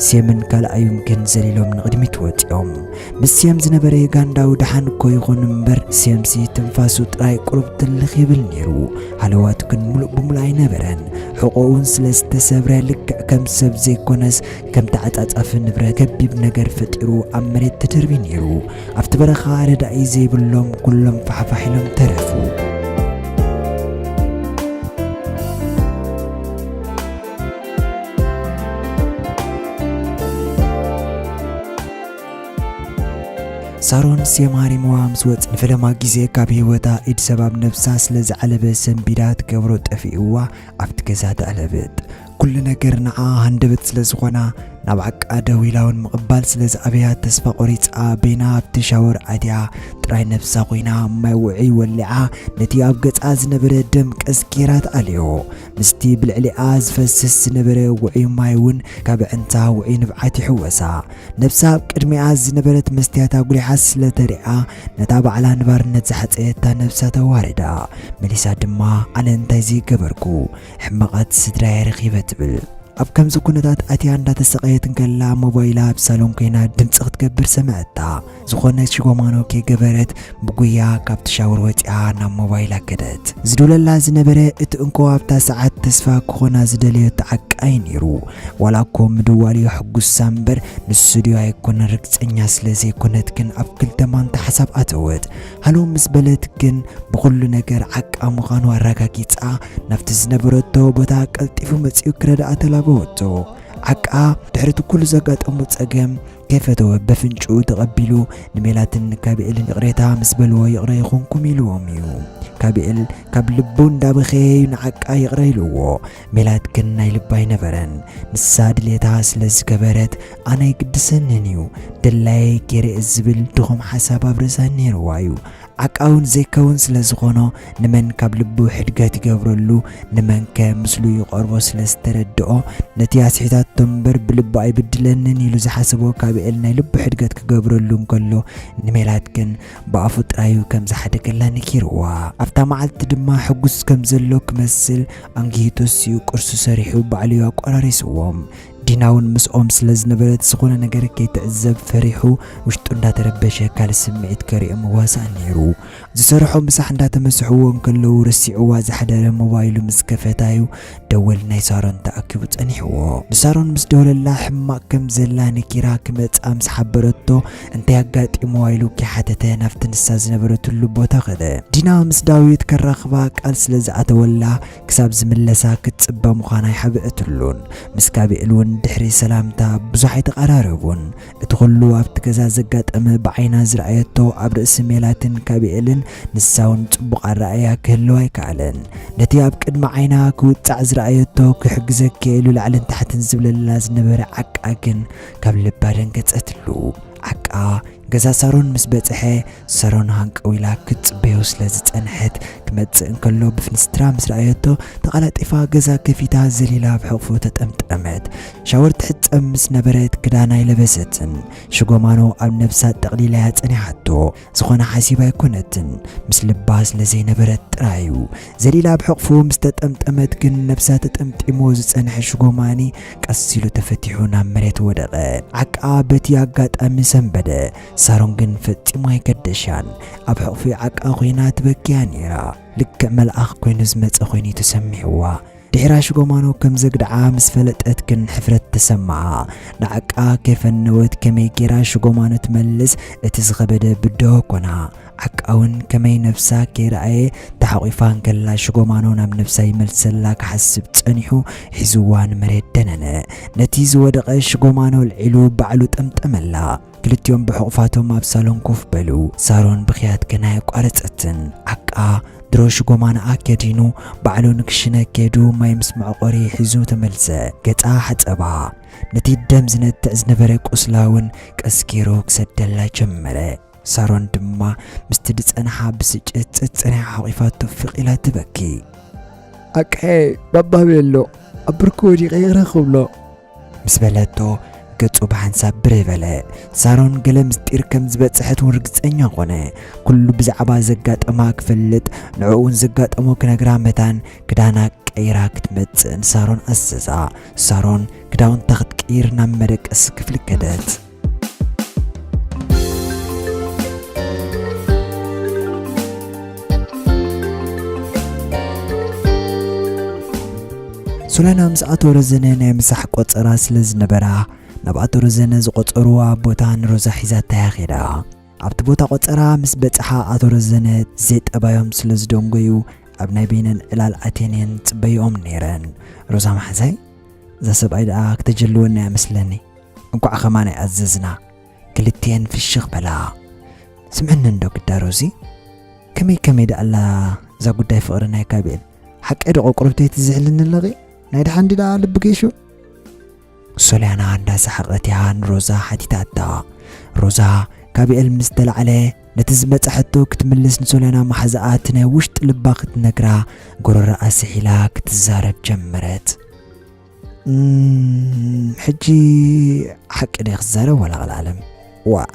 ሴምን ካልኣዩን ግን ዘሊሎም ንቕድሚት ወጺኦም። ምስ ሴም ዝነበረ ዩጋንዳዊ ደሓን እኮ ይኹን እምበር ሴምሲ ትንፋሱ ጥራይ ቁሩብ ትልኽ ይብል ነይሩ። ሃለዋቱ ግን ሙሉእ ብሙሉእ ኣይነበረን። ሕቖኡን ስለ ዝተሰብረ ልክዕ ከም ሰብ ዘይኮነስ ከም ተዓጻጻፊ ንብረት ከቢብ ነገር ፈጢሩ ኣብ መሬት ተደርብዩ ነይሩ። ኣብቲ በረኻ ረዳኢ ዘይብሎም ኩሎም ፋሕፋሕ ኢሎም ተረፉ። ሳሮን ሴም ሃሪምዋ ምስ ወጽ ንፈለማ ግዜ ካብ ህይወታ ኢድ ሰብ ኣብ ነብሳ ስለ ዝዓለበ ሰንቢዳ ትገብሮ ጠፊእዋ ኣብቲ ገዛ ተዕለብጥ። ኩሉ ነገር ንዓ ሃንደበት ስለ ዝኾና ናብ ዓቃ ደው ኢላ እውን ምቕባል ስለ ዝኣበያ ተስፋ ቆሪጻ በይና ኣብቲ ሻወር ኣትያ ጥራይ ነብሳ ኮይና ማይ ውዑይ ወሊዓ ነቲ ኣብ ገጻ ዝነበረ ደም ቀዝቂራ ትኣልዮ። ምስቲ ብልዕሊኣ ዝፈስስ ዝነበረ ውዑይ ማይ እውን ካብ ኣዕንታ ውዑይ ንብዓት ይሕወሳ። ነብሳ ኣብ ቅድሚኣ ዝነበረት መስትያት ኣጉሊሓ ስለ ተሪኣ ነታ ባዕላ ንባርነት ዝሓጸየታ ነብሳ ተዋርዳ። መሊሳ ድማ ኣነ እንታይ ዘይገበርኩ ሕማቓት ስድራየ ረኺበ ትብል። ኣብ ከምዚ ኩነታት ኣትያ እንዳተሰቐየት እንከላ ሞባይላ ኣብ ሳሎን ኮይና ድምጺ ክትገብር ሰምዐታ። ዝኾነ ሽጎማኖ ከይገበረት ብጉያ ካብቲ ሻወር ወጺኣ ናብ ሞባይላ ከደት። ዝድውለላ ዝነበረ እቲ እንኮ ኣብታ ሰዓት ተስፋ ክኾና ዝደለዮ ተዓቃይ ነይሩ። ዋላ እኮ ምድዋልዮ ሕጉሳ እምበር ንሱ ድዮ ኣይኮነን ርግጸኛ ስለ ዘይኮነት ግን ኣብ ክልተ ማንታ ሓሳብ ኣተወት። ሃሎ ምስ በለት ግን ብኹሉ ነገር ዓቃ ምዃኑ ኣረጋጊጻ ናብቲ ዝነበረቶ ቦታ ቀልጢፉ መጺኡ ክረድኣ ተላበወቶ። ዓቃ ድሕሪ እቲ ኩሉ ዘጋጠሙ ጸገም ከይፈተወ በፍንጭኡ ተቐቢሉ ንሜላትን ንካቢኤልን ይቕሬታ ምስ በልዎ ይቕረ ይኹንኩም ኢልዎም እዩ። ካቢኤል ካብ ልቡ እንዳበኸየ እዩ ንዓቃ ይቕረ ኢልዎ። ሜላት ግን ናይ ልባ ኣይነበረን። ንሳ ድሌታ ስለ ዝገበረት ኣነ ኣይግድሰንን እዩ፣ ደላየይ ገይረ እየ ዝብል ድኹም ሓሳብ ኣብ ርእሳ ነይርዋ እዩ። ዓቃ እውን ዘይከውን ስለ ዝኾኖ ንመን ካብ ልቡ ሕድገት ይገብረሉ ንመንከ ምስሉ ይቐርቦ ስለ ዝተረድኦ ነቲ ኣስሒታቶ እምበር ብልቡ ኣይብድለንን ኢሉ ዝሓሰቦ ካቢኤል ናይ ልቡ ሕድገት ክገብረሉ እንከሎ ንሜላት ግን ብኣፉ ጥራዩ ከም ዝሓደገላ ነጊርዋ። ኣብታ መዓልቲ ድማ ሕጉስ ከም ዘሎ ክመስል ኣንጊሂ ተሲኡ ቁርሲ ሰሪሑ ባዕሉ እዩ ኣቆራሪስዎም። ዲና እውን ምስኦም ስለ ዝነበረት ዝኾነ ነገር ከይትዕዘብ ፈሪሑ ውሽጡ እንዳተረበሸ ካልእ ስምዒት ከርእዮ ምዋሳእ ነይሩ። ዝሰርሖ ምሳሕ እንዳተመስሕዎ እንከለዉ ረሲዕዋ ዝሓደረ ሞባይሉ ምስ ከፈታ እዩ ደወል ናይ ሳሮን ተኣኪቡ ጸኒሕዎ። ንሳሮን ምስ ደወለላ ሕማቕ ከም ዘላ ነጊራ ክመጽኣ ምስ ሓበረቶ እንታይ ኣጋጢምዋ ኢሉ ከይሓተተ ናብቲ ንሳ ዝነበረትሉ ቦታ ከደ። ዲና ምስ ዳዊት ከራኽባ ቃል ስለ ዝኣተወላ ክሳብ ዝምለሳ ክትጽበ ምዃና ኣይሓብአትሉን። ምስ ካቢኤል እውን ድሕሪ ሰላምታ ብዙሕ ኣይተቐራረቡን። እቲ ኩሉ ኣብቲ ገዛ ዘጋጠመ ብዓይና ዝረኣየቶ ኣብ ርእሲ ሜላትን ካቢኤልን ንሳ እውን ጽቡቕ ኣረኣእያ ክህልዋ ኣይከኣለን። ነቲ ኣብ ቅድሚ ዓይና ክውጻዕ ዝረኣየቶ ክሕግዘኪ ኢሉ ላዕልን ታሕትን ዝብለላ ዝነበረ ዓቃ ግን ካብ ልባ ደንገጸትሉ። ዓቃ ገዛ ሳሮን ምስ በጽሐ ሳሮን ሃንቀው ኢላ ክትጽበዮ ስለ ዝጸንሐት ክመጽእ እንከሎ ብፍንስትራ ምስ ረኣየቶ ተቐላጢፋ ገዛ ከፊታ ዘሊላ ኣብ ሕቕፉ ተጠምጠመት። ሻወር ትሕጸብ ምስ ነበረት ክዳን ኣይለበሰትን። ሽጎማኖ ኣብ ነብሳ ጠቕሊላ እያ ጸኒሓቶ። ዝኾነ ሓሲባ ኣይኮነትን። ምስ ልባ ስለ ዘይነበረት ጥራይ እዩ። ዘሊላ ኣብ ሕቕፉ ምስ ተጠምጠመት ግን ነብሳ ተጠምጢሞ ዝጸንሐ ሽጎማኒ ቀስ ኢሉ ተፈቲሑ ናብ መሬት ወደቐ። ዓቃ በቲ ኣጋጣሚ ሰንበደ። ሳሮን ግን ፈጺሙ ኣይገደሻን። ኣብ ሕቕፊ ዓቃ ኮይና ትበክያ ነይራ። ልክዕ መልኣኽ ኮይኑ ዝመጸ ኮይኑ እዩ ተሰሚዕዋ። ድሒራ ሽጎማኖ ከም ዘግድዓ ምስ ፈለጠት ግን ሕፍረት ተሰምዓ። ንዓቃ ከይፈነወት ከመይ ጌራ ሽጎማኖ ትመልስ እቲ ዝኸበደ ብድሆ ኮና። ዓቃ እውን ከመይ ነብሳ ከይረኣየ ተሓቒፋ እንከላ ሽጎማኖ ናብ ነብሳ ይመልሰላ ክሓስብ ጸኒሑ ሒዝዋ ንመሬት ደነነ። ነቲ ዝወደቐ ሽጎማኖ ኣልዒሉ ባዕሉ ጠምጠመላ። ክልቲኦም ብሕቑፋቶም ኣብ ሳሎን ኮፍ በሉ። ሳሮን ብኽያት ገና ኣየቋረጸትን። ዓቃ ድሮ ሽጎማኖኣ ከዲኑ ባዕሉ ንክሽነ ከይዱ ማይ ምስ መዕቆሪ ሒዙ ተመልሰ። ገጻ ሓጸባ። ነቲ ደም ዝነትዕ ዝነበረ ቁስላ እውን ቀስ ገይሩ ክሰደላ ጀመረ። ሳሮን ድማ ምስቲ ዝጸንሓ ብስጭት ጸጸኒሓ ሓቒፋቶ ፍቕ ኢላ ትበኪ። ኣቅሐ ባባ ቤሎ ኣብ ብርኩ ወዲቐ ይቕረ ክብሎ። ምስ በለቶ ገጹ ብሓንሳብ ብርህ በለ። ሳሮን ገለ ምስጢር ከም ዝበጽሐት እውን ርግጸኛ ኾነ። ኩሉ ብዛዕባ ዘጋጠማ ክፈልጥ፣ ንዕኡ እውን ዘጋጠሞ ክነግራ መታን ክዳና ቀይራ ክትመጽእ ንሳሮን ኣዘዛ። ሳሮን ክዳውንታ ክትቅይር ናብ መደቀሲ ክፍሊ ከደት። ሶልያና ምስ ኣቶ ረዘነ ናይ ምሳሕ ቆጸራ ስለ ዝነበራ፣ ናብ ኣቶ ረዘነ ዝቆጸርዋ ቦታ ንሮዛ ሒዛታያ ኸይዳ። ኣብቲ ቦታ ቆጸራ ምስ በጽሓ ኣቶ ረዘነ ዘይ ጠባዮም ስለ ዝደንጎዩ፣ ኣብ ናይ በይነን ዕላል ኣትየን እየን ጽበይኦም ነይረን። ሮዛ መሓዛይ፣ እዛ ሰብኣይ ደኣ ክተጀልወና እያ መስለኒ። እንቋዕ ኸማን ኣይኣዘዝና። ክልቲኤን ፍሽኽ በላ። ስምዕኒ እንዶ ግዳ ሮዚ፣ ከመይ ከመይ ደኣ ኣላ እዛ ጉዳይ ፍቕሪ ናይ ካቢኤል? ሓቀይ ዶ ቆቁርብተይ ትዝሕልኒ ኣለኺ? ናይ ደሓን ድዩ ደኣ ልቢ ጌሹ? ሶልያና እንዳሰሓቐት እያ ንሮዛ ሓቲታታ። ሮዛ ካቢኤል ምስ ተላዕለ ነቲ ዝመጻ ሕቶ ክትምልስ ንሶልያና መሓዛኣ እቲ ናይ ውሽጢ ልባ ክትነግራ ጎረረኣ ስሒላ ክትዛረብ ጀመረት። "እም፣ ሕጂ ሓቂ ድየ ክዛረብ ዋላ ቀልዓለም?" "ዋእ፣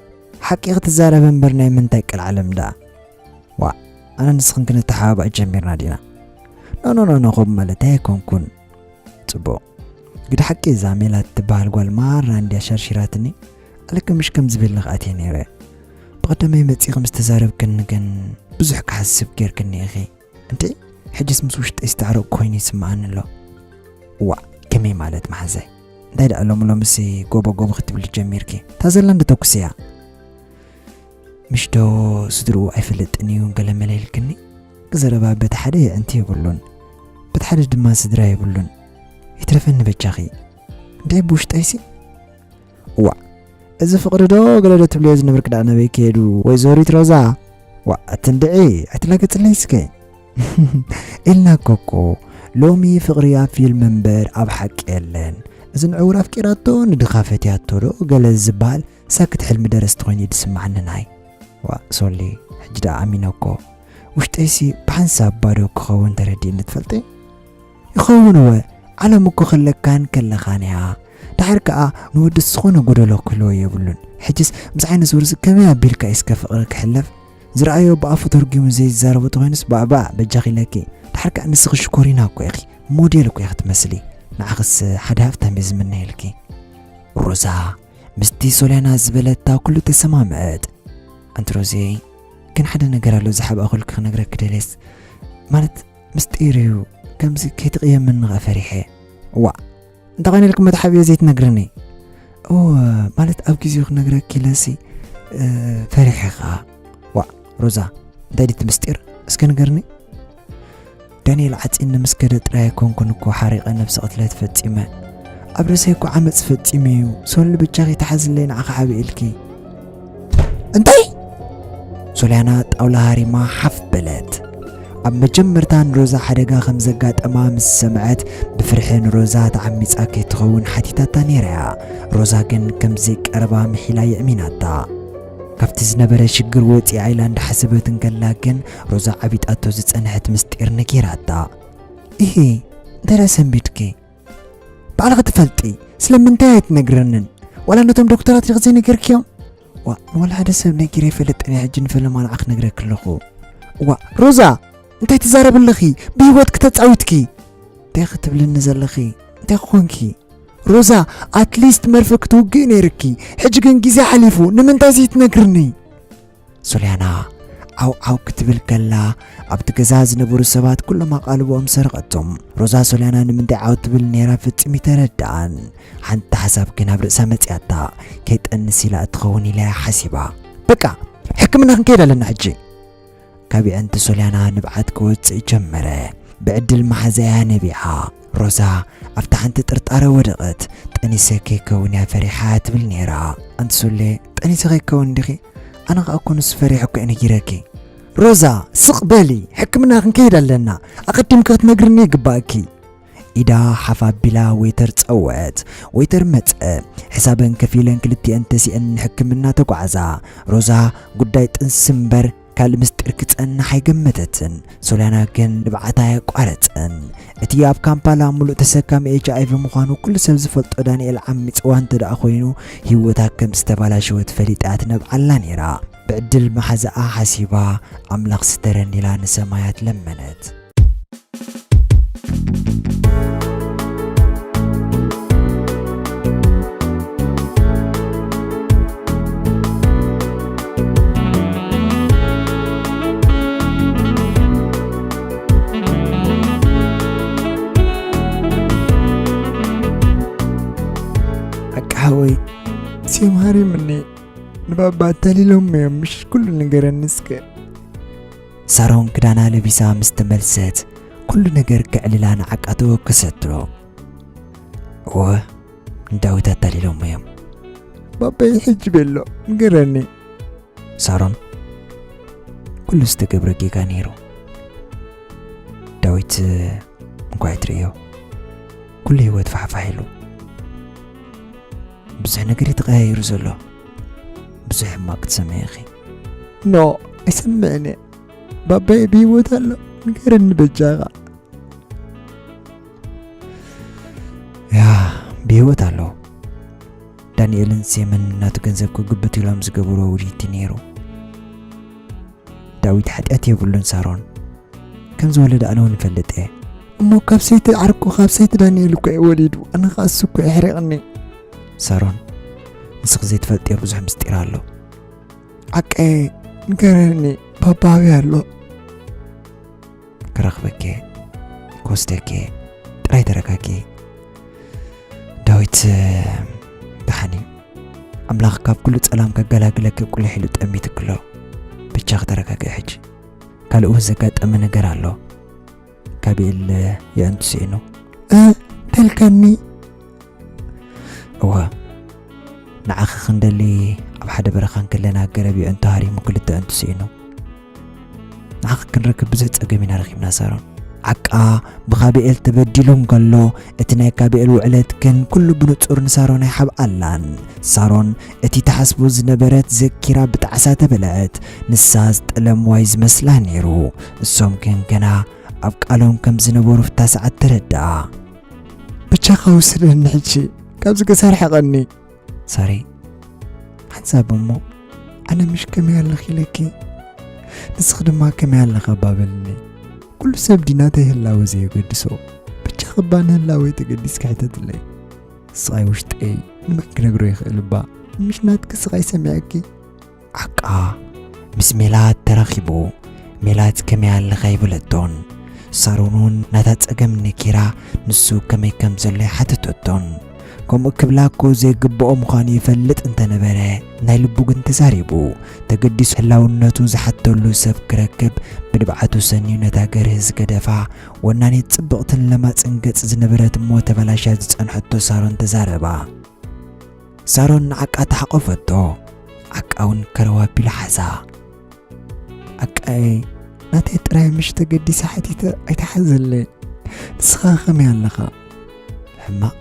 ሓቂ ክትዛረብ እምበር ናይ ምንታይ ቀልዓለም ደኣ?" "ዋእ፣ ኣነ ንስኽን ክንተሓባባእ ጀሚርና ዲና?" "ኖ፣ ኖ፣ ኖ፣ ኖ፣ ከምኡ ማለተይ ኣይኮንኩን." "ጽቡቕ። ግደ ሓቂ እዛ ሜላት ትበሃል ጓል ማራ እንድያ ሸርሺራትኒ። ኣለኪ ምሽ ከምዚ ቤለኺ ኣትየ ነይረ። ብቐዳማይ መጺኺ ምስ ተዛረብክኒ ግን ብዙሕ ክሓስብ ጌርክኒ ኢኺ። እንዴ፣ ሕጅስ ምስ ውሽጠይ ዝተዓረቕኩ ኮይኑ ይስምዓኒ ኣሎ." "ዋእ፣ ከመይ ማለት መሓዛይ? እንታይ ደኣ ሎሚ ሎምሲ ጎቦ ጎቦ ክትብሊ ጀሚርኪ? እታ ዘላ እንዶ ተኩስያ?" "ምሽ ዶ ስድርኡ ኣይፈልጥን እዩ ገለመለ ኢልክኒ? ዘረባ በቲ ሓደ የዕንቲ የብሉን፣ በቲ ሓደ ድማ ስድራ የብሉን። ይትረፈኒ በጃኺ። እንታይ ብውሽጠይሲ?" "ዋእ፣ እዚ ፍቕሪ ዶ ገለ ዶ ትብልዮ ዝነበርክ ደኣ ናበይ ከይዱ ወይዘሪት ሮዛ? ዋእ፣ ኣትንድዒ፣ ኣይትላገጽለይ እስከ። ኢልና እኮ እኮ፣ ሎሚ ፍቕሪ ኣብ ፊልም እምበር ኣብ ሓቂ የለን። እዚ ንዕውር ኣፍቂራቶ ንድኻ ፈትያቶ ዶ ገለ ዝበሃል ሳክት ሕልሚ ደረስቲ ኮይኑ እዩ ዝስምዓኒ ናይ። ዋእ ሶሊ፣ ሕጂ ደኣ ኣሚነ እኮ። ውሽጠይሲ ብሓንሳብ ባዶ ክኸውን ተረዲእኒ ትፈልጢ?" "ይኸውን እወ፣ ዓለም እኮ ከለካን ከለኻን እያ። ደሓር ከኣ ንወዲ ዝኾነ ጎደሎ ክህልዎ የብሉን። ሕጅስ ምስ ዓይነ ስውርሲ ከመይ ኣቢልካ እስከ ፍቕሪ ክሕለፍ? ዝረኣዮ ብኣፉ ተርጒሙ ዘይዛረቦ ተኾይኑስ ባእባእ በጃኺ ኢለኪ። ደሓር ከኣ ንስኺ ሽኮሪና እኮ ኢኺ፣ ሞዴል እኮ ኢኺ ትመስሊ። ንዓኽስ ሓደ ሃፍታም እየ ዝምነየልኪ." ሮዛ ምስቲ ሶልያና ዝበለታ ኩሉ ተሰማምዐት። "ኣንቲ ሮዜ፣ ግን ሓደ ነገር ኣሎ ዝሓባእኹልኪ ክነግረኪ ደልየስ፣ ማለት ምስጢር እዩ፣ ከምዚ ከይትቕየምኒ ኸኣ ፈሪሐ." "ዋእ፣ እንታይ ኾይነ ኢልኪ መትሓብዮ ዘይትነግርኒ?" "እወ፣ ማለት ኣብ ግዜኡ ክነግረኪ ኢለሲ፣ እ፣ ፈሪሐ ኸኣ። ዋእ፣ ሮዛ፣ እንታይ ድዩ እቲ ምስጢር? እስከ ንገርኒ?" "ዳንኤል ዓጺኒ ምስ ከደ ጥራይ ኣይኮንኩን እኮ ሓሪቐ ነብሰ ቅትለት ፈጺመ። ኣብ ርእሰይ እኮ ዓመጽ ፈጺሙ እዩ። ሶሊ በጃኺ ተሓዝለይ ንዓኺ ሓቢእልኪ።" "እንታይ?" ሶልያና ጣውላ ሃሪማ ሓፍ በለት። ኣብ መጀመርታ ንሮዛ ሓደጋ ከም ዘጋጠማ ምስ ሰምዐት ብፍርሒ ንሮዛ ተዓሚጻ ከይትኸውን ሓቲታታ ነይራ እያ። ሮዛ ግን ከም ዘይቀረባ ምሒላ የእሚናታ። ካብቲ ዝነበረ ሽግር ወጺኣ ኢላ እንዳሓሰበት እንከላ ግን ሮዛ ዓቢጣቶ ዝጸንሐት ምስጢር ነጊራታ። "ኢሂ፣ እንታይ ደኣ ሰንቢድኪ? ባዕልኺ ትፈልጢ፣ ስለምንታይ ኣይትነግረንን? ዋላ ነቶም ዶክተራት ዲኺ ዘይነገርክዮም?" "ዋ፣ ንዋላ ሓደ ሰብ ነጊረ ኣይፈልጥን እየ፣ ሕጂ ንፈለማ ንዓ ክነግረኪ ኣለኹ። ዋ፣ ሮዛ፣ እንታይ ትዛረቢ ኣለኺ? ብህይወትኪ ተጻዊትኪ። እንታይ ክትብልኒ ዘለኺ? እንታይ ኮንኪ? ሮዛ፣ ኣትሊስት መርፈ ክትውግኢ ነይርኪ። ሕጂ ግን ግዜ ሓሊፉ፣ ንምንታይ ዘይትነግርኒ?" ሶልያና ዓው ዓው ክትብል ከላ ኣብቲ ገዛ ዝነበሩ ሰባት ኩሎም ኣቓልቦኦም ሰረቐቶም። ሮዛ ሶልያና ንምንታይ ዓው ትብል ነይራ ፍጹም ይተረድኣን። ሓንቲ ሓሳብ ግን ኣብ ርእሳ መጺኣታ። ከይጠንስ ኢላ እትኸውን ኢላ እያ ሓሲባ። በቃ ሕክምና ክንከይድ ኣለና ሕጂ። ካብ የዕንቲ ሶልያና ንብዓት ክወጽእ ጀመረ። ብዕድል መሓዛ እያ ነቢዓ። ሮዛ ኣብታ ሓንቲ ጥርጣረ ወደቐት። ጠኒሰ ከይከውን እያ ፈሪሓ ትብል ነይራ። ኣንቲ ሶሌ፣ ጠኒሰ ከይከውን ዲኺ? ኣነ ኸኣ እኮ ንሱ ፈሪሑ እኮ እየ ነጊረኪ። ሮዛ፣ ስቕ በሊ፣ ሕክምና ክንከይድ ኣለና። ኣቐዲምኪ ክትነግርኒ ይግባእኪ። ኢዳ ሓፍ ኣቢላ ዌይተር ጸውዐት። ዌይተር መጸ። ሕሳበን ከፊለን ክልቲአን ተሲአን ንሕክምና ተጓዕዛ። ሮዛ ጉዳይ ጥንሲ እምበር ካልእ ምስጢር ክጸንሕ ኣይገመተትን። ሶልያና ግን ንብዓታ ኣየቋረጸን። እቲ ኣብ ካምፓላ ምሉእ ተሰካሚ ኤች ኣይ ቪ ምዃኑ ኩሉ ሰብ ዝፈልጦ ዳንኤል ዓሚጽዋ እንተ ደኣ ኮይኑ፣ ህይወታ ከም ዝተባላሸወት ፈሊጣ ትነብዓላ ነይራ። ብዕድል መሓዛኣ ሓሲባ፣ ኣምላኽ ስተረኒ ኢላ ንሰማያት ለመነት። ሓቂ ሓወይ፣ ሴም ሃሪምኒ። ንባባ ኣታሊሎም እዮም፣ ምሽ ኩሉ ንገረኒ እስከ። ሳሮን ክዳና ለቢሳ ምስ ተመልሰት፣ ኩሉ ነገር ከዕልላ ንዓቃ ተወከሰቶ። እወ፣ ንዳዊት ኣታሊሎም እዮም። ባባይ ሕጂ ቤሎ፣ ንገረኒ። ሳሮን፣ ኩሉ ዝተገብረ ጌጋ ነይሩ። ዳዊት እንኳዕ ትርእዮ። ኩሉ ህይወት ፋሕፋሕ ኢሉ። ብዙሕ ነገር እዩ ተቐያይሩ ዘሎ። ብዙሕ ሕማቕ ክትሰምዒ ኢኺ። ኖ፣ ኣይሰምዕን እየ። ባባይ ብህይወት ኣሎ? ንገረኒ በጃኻ። ያ፣ ብህይወት ኣሎ። ዳንኤልን ሴምን ናቱ ገንዘብ ክግብት ኢሎም ዝገበርዎ ውዲት ነይሩ። ዳዊት ሓጢኣት የብሉን ሳሮን። ከም ዝወለደ ኣነ እውን እፈልጥ እየ። እሞ ካብ ሰይቲ ዓርኩ፣ ካብ ሰይቲ ዳንኤል እኮ እዩ ወሊዱ። ኣነ ኸኣ እሱ እኮ የሕሪቕኒ። ሳሮን፣ ንስኺ ዘይትፈልጥዮ ብዙሕ ምስጢር ኣሎ። ዓቀ፣ ንገረኒ፣ ባባ ኣበይ ኣሎ? ክረኽበኪ፣ ክወስደኪ፣ ጥራይ ተረጋጊ። ዳዊት፣ ደሓን እዩ። ኣምላኽ ካብ ኩሉ ጸላም ከገላግለኪ ቁሊሕ ኢሉ ጠሚትኪ ኣሎ። ብቻ ክተረጋግዒ ሕጂ። ካልእ እውን ዘጋጠመ ነገር ኣሎ። ካቢኤል የእንቱ ስኢኑ። እ፣ ተልካኒ? እወ፣ ንዓኺ ክንደሊ ኣብ ሓደ በረኻ እንከለና ገረብ የእንቱ ሃሪሙ ክልተ ኣእንቱ ስኢኑ። ንዓኺ ክንረክብ ብዙሕ ጸገም ኢና ረኺብና ሳሮን። ዓቃ ብኻቢኤል ተበዲሉ እንከሎ፣ እቲ ናይ ካቢኤል ውዕለት ግን ኩሉ ብንጹር ንሳሮን ኣይሓብኣላን። ሳሮን እቲ ትሓስቦ ዝነበረት ዘኪራ ብጣዕሳ ተበልዐት። ንሳ ዝጠለምዋ እዩ ዝመስላ ነይሩ። እሶም ግን ገና ኣብ ቃሎም ከም ዝነበሩ ፍታ ሰዓት ተረድኣ። ብቻኻ ውሰደኒ ሕጂ፣ ካብዚ ገዛ ርሕቐኒ። ሳሪ፣ ሓንሳብ እሞ፣ ኣነ ምሽ ከመይ ኣለኺ ኢለኪ፣ ንስኺ ድማ ከመይ ኣለኻ እባ በልኒ። ኩሉ ሰብ ድዩ ናተይ ህላወ ዘየገድሶ? ብቻኺ እባ ንህላወይ ተገዲስኪ ሕተትለይ። ስቓይ ውሽጠይ ንመን ክነግሮ ይኽእል እባ? ምሽ ናትኪ ስቓይ ሰሚዐኪ? ዓቃ ምስ ሜላት ተራኺቡ፣ ሜላት ከመይ ኣለኻ ይበለቶን። ሳሮን እውን ናታ ጸገም ነኪራ፣ ንሱ ከመይ ከም ዘሎ ኣይሓተተቶን። ከምኡ ክብላ እኮ ዘይግብኦ ምዃኑ ይፈልጥ እንተነበረ፣ ናይ ልቡ ግን ተዛሪቡ። ተገዲሱ ህላውነቱ ዝሓተሉ ሰብ ክረክብ ብንብዓቱ ሰንዩ ነታ ገርህ ዝገደፋ ወናኒት ጽብቕትን ለማጽን ገጽ ዝነበረት እሞ ተበላሽያ ዝጸንሐቶ ሳሮን ተዛረባ። ሳሮን ንዓቃ ተሓቆፈቶ። ዓቃ እውን ከረው ኣቢሉ ሓዛ። ዓቃየ፣ ናተይ ጥራይ ምሽ ተገዲሰ ሓቲተ ኣይትሓዘለይ። ንስኻ ከመይ ኣለኻ? ሕማቕ፣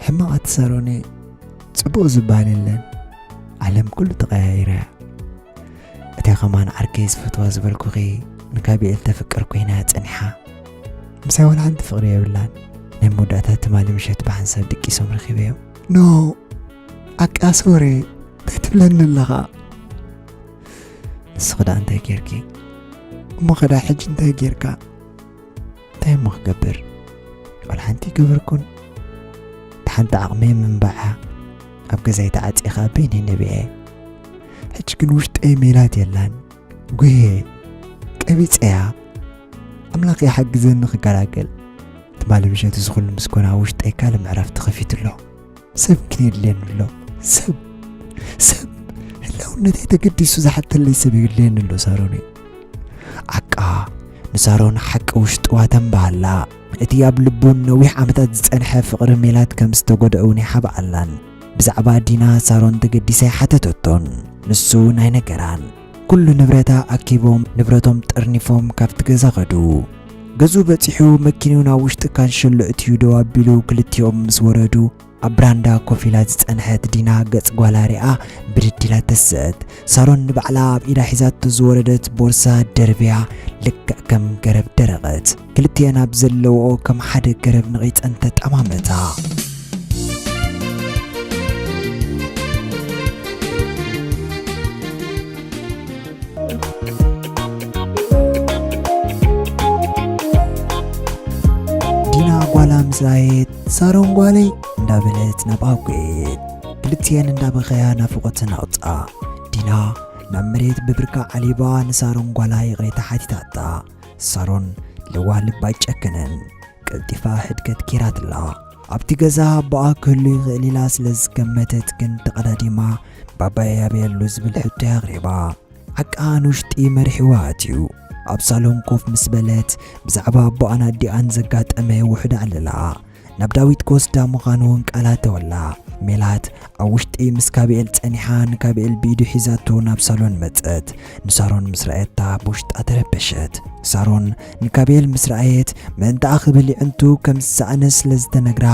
ሕማቕ ኣቲ ሳሮነይ፣ ጽቡቕ ዝበሃል የለን። ዓለም ኩሉ ተቐያይራ እያ። እታ ከማን ዓርከይ ዝፈትዋ ዝበልኩኺ ንካቢኤል ተፍቅር ኮይና እያ ጸኒሓ። ምሳይ ዋላ ሓንቲ ፍቕሪ የብላን። ናይ መወዳእታ ትማሊ ምሸት ብሓንሳብ ድቂሶም ረኺበዮም። ኖ፣ ዓቃ ሶሪ፣ እንታይ ትብለኒ ኣለኻ? ንስኺ ደኣ እንታይ ጌርኪ? እሞ ኸዳ ሕጂ እንታይ ጌርካ? እንታይ እሞ ክገብር? ዋላ ሓንቲ ኣይገበርኩን። እታ ሓንቲ ዓቕመይ ምንባዓ፣ ኣብ ገዛይ ተዓጽየ ኸኣ በይነይ ነቢዐ። ሕጂ ግን ውሽጠይ ሜላት የላን። ጉሄ ቀቢፀያ ኣምላኽ ይሓግዘኒ ክገላገል። ትማሊ ምሸት እዚ ኩሉ ምስ ኮነ ኣብ ውሽጠይ ካልእ ምዕራፍ ተኸፊቱ ኣሎ። ሰብ ግን የድልየኒ ኣሎ። ሰብ ሰብ ህላውነተይ ተገዲሱ ዝሓተለይ ሰብ የድልየኒ ኣሎ። ሳሮነይ ዓቃ ንሳሮን ሓቂ ውሽጥዋ ተንባሃላ። እቲ ኣብ ልቡን ነዊሕ ዓመታት ዝጸንሐ ፍቕሪ ሜላት ከም ዝተጎድአ እውን ይሓብኣላን። ብዛዕባ ዲና ሳሮን ተገዲሳ ኣይሓተተቶን። ንሱ ናይ ነገራን ኩሉ ንብረታ ኣኪቦም ንብረቶም ጠርኒፎም ካብቲ ገዛ ኸዱ። ገዝኡ በጺሑ መኪንኡ ናብ ውሽጢ ካንሸሎ እትዩ ደው ኣቢሉ ክልቲኦም ምስ ወረዱ ኣብ ብራንዳ ኮፍ ኢላ ዝጸንሐት ዲና ገጽ ጓላ ሪኣ ብድድ ኢላ ተሰት። ሳሮን ንባዕላ ኣብ ኢዳ ሒዛቶ ዝወረደት ቦርሳ ደርብያ ልክዕ ከም ገረብ ደረቐት። ክልቲኤን ኣብ ዘለውኦ ከም ሓደ ገረብ ነቒጸን ተጠማመታ። ዲና ጓላ ምስ ረኣየት ሳሮን ጓለይ እንዳበለት ናብ ኣጉየት። ክልቲኤን እንዳበኸያ ናፍቖተን ኣውፅኣ። ዲና ናብ መሬት ብብርካ ዓሊባ ንሳሮን ጓላ ይቕሬታ ሓቲታታ። ሳሮን ለዋህ ልባ ኣይጨከነን። ቀልጢፋ ሕድገት ኬራትላ። ኣብቲ ገዛ ኣቦኣ ክህሉ ይኽእል ኢላ ስለ ዝገመተት ግን ተቐዳዲማ ባባይ ኣበይ ኣሎ ዝብል ሕቶ ኣቕሪባ። ዓቃ ንውሽጢ መሪሕዋ ኣትዩ። ኣብ ሳሎን ኮፍ ምስ በለት ብዛዕባ ኣቦኣን ኣዲኣን ዘጋጠመ ውሑድ ኣዕለላ። ናብ ዳዊት ክወስዳ ምዃኑ እውን ቃል ኣተወላ። ሜላት ኣብ ውሽጢ ምስ ካቢኤል ጸኒሓ ንካቢኤል ብኢዱ ሒዛቶ ናብ ሳሎን መጸት። ንሳሮን ምስ ረኣየታ ብውሽጣ ተረበሸት። ሳሮን ንካቢኤል ምስ ረኣየት ምእንታኣ ክብል ይዕንቱ ከም ዝሰኣነ ስለ ዝተነግራ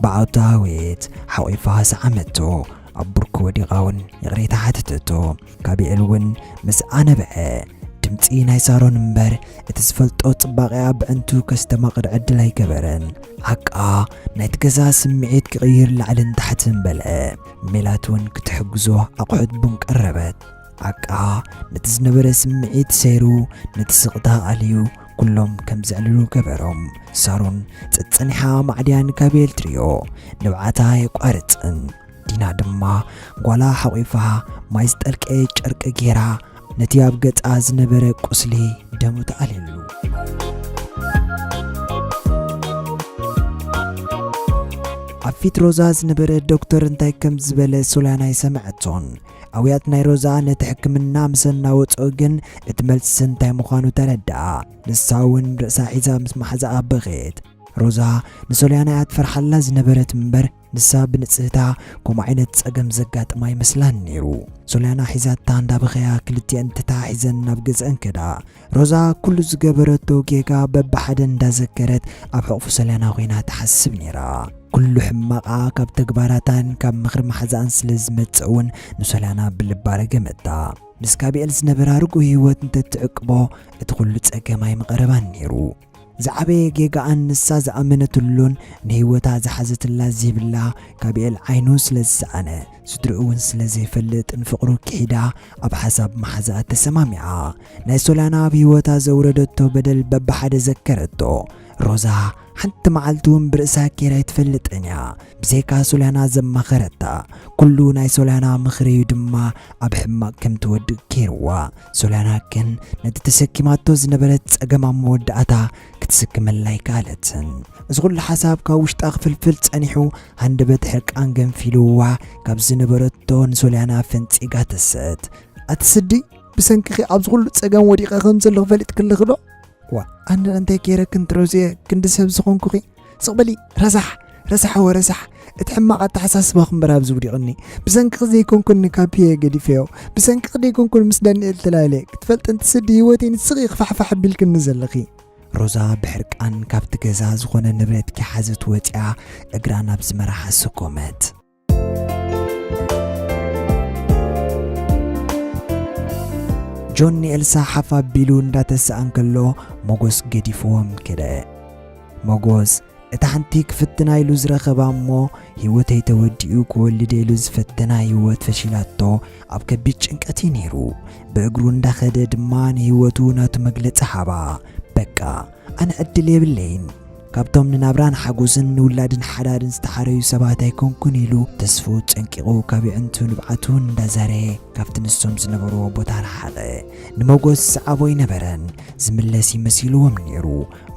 ብዓውታ ኣወየት ሓቒፋ ሰዓመቶ። ኣብ ብርኩ ወዲቓ እውን ይቕሬታ ሓተተቶ። ካቢኤል እውን ምስ ኣነበዐ። ድምጺ ናይ ሳሮን እምበር እቲ ዝፈልጦ ጽባቐኣ ብዕንቱ ከስተማቕር ዕድል ኣይገበረን። ዓቃ ናይቲ ገዛ ስምዒት ክቕይር ላዕልን ታሕትን በልዐ። ሜላት እውን ክትሕግዞ ኣቑሑት ቡን ቀረበት። ዓቃ ነቲ ዝነበረ ስምዒት ሰይሩ ነቲ ስቕታ ኣልዩ ኩሎም ከም ዘዕልሉ ገበሮም። ሳሮን ጸጸኒሓ ማዕድያ ንካቤል ትሪኦ ንብዓታ የቋርጽን። ዲና ድማ ጓላ ሓቒፋ ማይ ዝጠልቀ ጨርቂ ጌራ ነቲ ኣብ ገጻ ዝነበረ ቁስሊ ደሙ ተኣልየሉ። ኣብ ፊት ሮዛ ዝነበረ ዶክተር እንታይ ከም ዝበለ ሶልያና ኣይሰምዐቶን። ኣውያት ናይ ሮዛ ነቲ ሕክምና ምስ ኣናወጾ ግን እቲ መልሲ እንታይ ምዃኑ ተረድኣ። ንሳ እውን ርእሳ ሒዛ ምስ መሓዛኣ በኸየት። ሮዛ ንሶልያና እያ ትፈርሓላ ዝነበረት እምበር ንሳ ብንጽህታ ከምኡ ዓይነት ጸገም ዘጋጥማ ኣይመስላን ነይሩ። ሶልያና ሒዛታ እንዳበኸያ ክልቲኤን ተተሓሒዘን ናብ ገዝአን ከዳ። ሮዛ ኩሉ ዝገበረቶ ጌጋ በብሓደ እንዳዘከረት ኣብ ሕቑፊ ሶልያና ኮይና ትሓስብ ነይራ። ኩሉ ሕማቓ ካብ ተግባራታን ካብ ምኽሪ መሓዛኣን ስለ ዝመጽእ እውን ንሶልያና ብልባ ረገመታ። ምስ ካቢኤል ዝነበራ ርጉእ ህይወት እንተትዕቅቦ እቲ ኩሉ ጸገም ኣይምቐረባን ነይሩ። ዝዓበየ ጌጋኣን ንሳ ዝኣመነትሉን ንህይወታ ዝሓዘትላ ዘይብላ ካቢኤል ዓይኑ ስለ ዝሰኣነ፣ ስድርኡ እውን ስለ ዘይፈልጥ ንፍቕሩ ክሒዳ ኣብ ሓሳብ መሓዛኣ ተሰማሚዓ። ናይ ሶልያና ኣብ ህይወታ ዘውረደቶ በደል በብሓደ ዘከረቶ። ሮዛ ሓንቲ መዓልቲ እውን ብርእሳ ኬራ ኣይትፈልጥን እያ። ብዘይካ ሶልያና ዘማኸረታ፣ ኩሉ ናይ ሶልያና ምኽሪ እዩ ድማ ኣብ ሕማቕ ከም ትወድቕ ኬርዋ። ሶልያና ግን ነቲ ተሰኪማቶ ዝነበረት ጸገም ኣብ መወዳእታ ክትስክመላ ኣይከኣለትን። እዚ ኩሉ ሓሳብ ካብ ውሽጣ ክፍልፍል ጸኒሑ፣ ሃንደበት ሕርቃን ገንፊልዋ ካብ ዝነበረቶ ንሶልያና ፈንጺጋ ተሰት። ኣቲ ስዲ፣ ብሰንክኺ ኣብዚ ኩሉ ጸገም ወዲቐ ከም ዘለኹ ፈሊጥኪ ኣለኺ ዶ? ዋ፣ ኣነ እንታይ ገይረክን ትሮዝየ ክንዲ ሰብ ዝኾንኩኺ? ስቕ በሊ፣ ረሳሕ፣ ረሳሕ ወረሳሕ። እቲ ሕማቕ ኣተሓሳስባኺ እምበር ኣብዚ ውዲቕኒ። ብሰንክኺ ዘይኮንኩን ንካፒየ ገዲፈዮ። ብሰንክኺ ዘይኮንኩን ምስ ዳንኤል ተላልየ። ክትፈልጢ እንተ ስዲ ህይወተይ ንስኺ ክፋሕፋሕ ኣቢልክኒ ዘለኺ። ሮዛ ብሕርቃን ካብቲ ገዛ ዝኾነ ንብረት ከይሓዘት ወጺኣ እግራ ናብ ዝመርሓ ሰጎመት። ጆን ንኤልሳ ሓፍ ኣቢሉ እንዳተስኣ እንከሎ ሞጎስ ገዲፍዎም ከደ። ሞጎስ እታ ሓንቲ ክፍትና ኢሉ ዝረኸባ እሞ ህይወተይ ተወዲኡ ክወልድ ኢሉ ዝፈተና ህይወት ፈሺላቶ ኣብ ከቢድ ጭንቀት እዩ ነይሩ። ብእግሩ እንዳኸደ ድማ ንህይወቱ ናቱ መግለጺ ሃባ። በቃ ኣነ ዕድል የብለይን። ካብቶም ንናብራን ሓጎስን ንውላድን ሓዳርን ዝተሓረዩ ሰባት ኣይኮንኩን ኢሉ ተስፍኡ ጸንቂቑ ካብ የዕንቱ ንብዓቱ እንዳዛረየ ካብቲ ንሶም ዝነበርዎ ቦታ ረሓቐ። ንመጎስ ዝሰዓቦ ኣይነበረን። ዝምለስ ይመሲልዎም ነይሩ።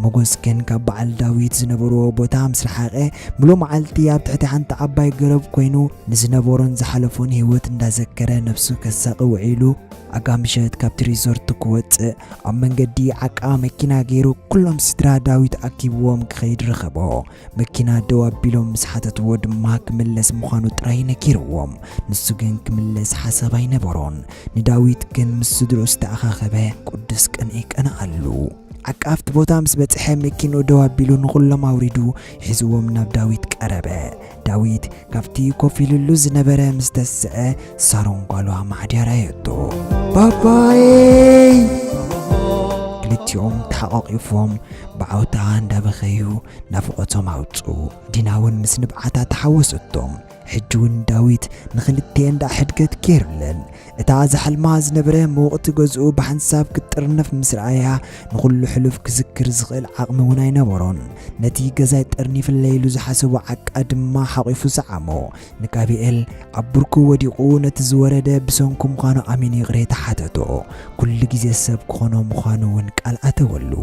መጎስ ግን ካብ በዓል ዳዊት ዝነበርዎ ቦታ ምስ ረሓቐ፣ ምሉእ መዓልቲ ኣብ ትሕቲ ሓንቲ ዓባይ ገረብ ኮይኑ፣ ንዝነበሮን ዝሓለፎን ህይወት እንዳዘከረ ነብሱ ከሳቒ ውዒሉ፣ ኣጋ ምሸት ካብቲ ሪዞርት ክወጽእ፣ ኣብ መንገዲ ዓቃ መኪና ገይሩ፣ ኩሎም ስድራ ዳዊት ኣኪብዎም ክኸይድ ረኸቦ። መኪና ደው ኣቢሎም ምስ ሓተትዎ ድማ ክምለስ ምዃኑ ጥራይ ነጊርዎም። ንሱ ግን ክምለስ ሓሳብ ኣይነበሮን። ንዳዊት ግን ምስ ስድርኡ ዝተኣኻኸበ ቅዱስ ቅንኢ ቀንኣሉ። ዓቃ ኣብቲ ቦታ ምስ በጽሐ መኪንኡ ደው ኣቢሉ ንኹሎም ኣውሪዱ ሒዝዎም ናብ ዳዊት ቀረበ። ዳዊት ካብቲ ኮፍ ኢሉሉ ዝነበረ ምስ ተስዐ ሳሮን ጓሉ ኣማዕድያ ረኣየቶ። ባባየይ! ክልቲኦም ተሓቋቒፎም ብዓውታ እንዳበኸዩ ናፍቖቶም ኣውጽኡ። ዲና እውን ምስ ንብዓታ ተሓወሰቶም። ሕጂ እውን ዳዊት ንኽልቲኤን ደኣ ሕድገት ገይሩለን። እታ ዝሓልማ ዝነበረ ምውቕቲ ገዝኡ ብሓንሳብ ክትጥርነፍ ምስ ረኣያ፣ ንኹሉ ሕሉፍ ክዝክር ዝኽእል ዓቕሚ እውን ኣይነበሮን። ነቲ ገዛይ ጠርኒፍለይ ኢሉ ዝሓሰቦ ዓቃ ድማ ሓቒፉ ሰዓሞ። ንጋብኤል ኣብ ብርኩ ወዲቑ ነቲ ዝወረደ ብሰንኩ ምዃኑ ኣሚኑ ይቕሬታ ሓተቶ። ኩሉ ግዜ ሰብ ክኾኖ ምዃኑ እውን ቃል ኣተወሉ።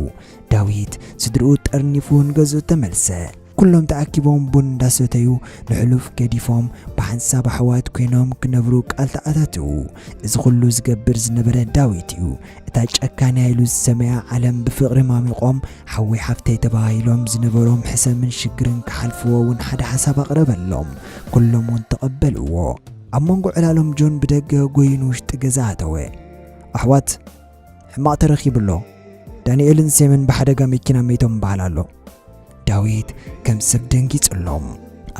ዳዊት ስድርኡ ጠርኒፉ ንገዝኡ ተመልሰ። ኩሎም ተኣኪቦም ቡን እንዳሰተዩ ንሕሉፍ ገዲፎም ብሓንሳብ ኣሕዋት ኮይኖም ክነብሩ ቃል ተኣታትዉ። እዚ ኩሉ ዝገብር ዝነበረ ዳዊት እዩ። እታ ጨካንያ ኢሉ ዝሰመያ ዓለም ብፍቕሪ ማሚቖም ሓወይ ሓፍተይ ተባሂሎም ዝነበሮም ሕሰምን ሽግርን ክሓልፍዎ እውን ሓደ ሓሳብ ኣቕረበሎም። ኩሎም እውን ተቐበልዎ። ኣብ መንጎ ዕላሎም ጆን ብደገ ጎዩ ንውሽጢ ገዛ ኣተወ። ኣሕዋት፣ ሕማቕ ተረኺቡ ኣሎ። ዳንኤልን ሴምን ብሓደጋ መኪና መይቶም ይበሃል ኣሎ። ዳዊት ከም ሰብ ደንጊጹሎም።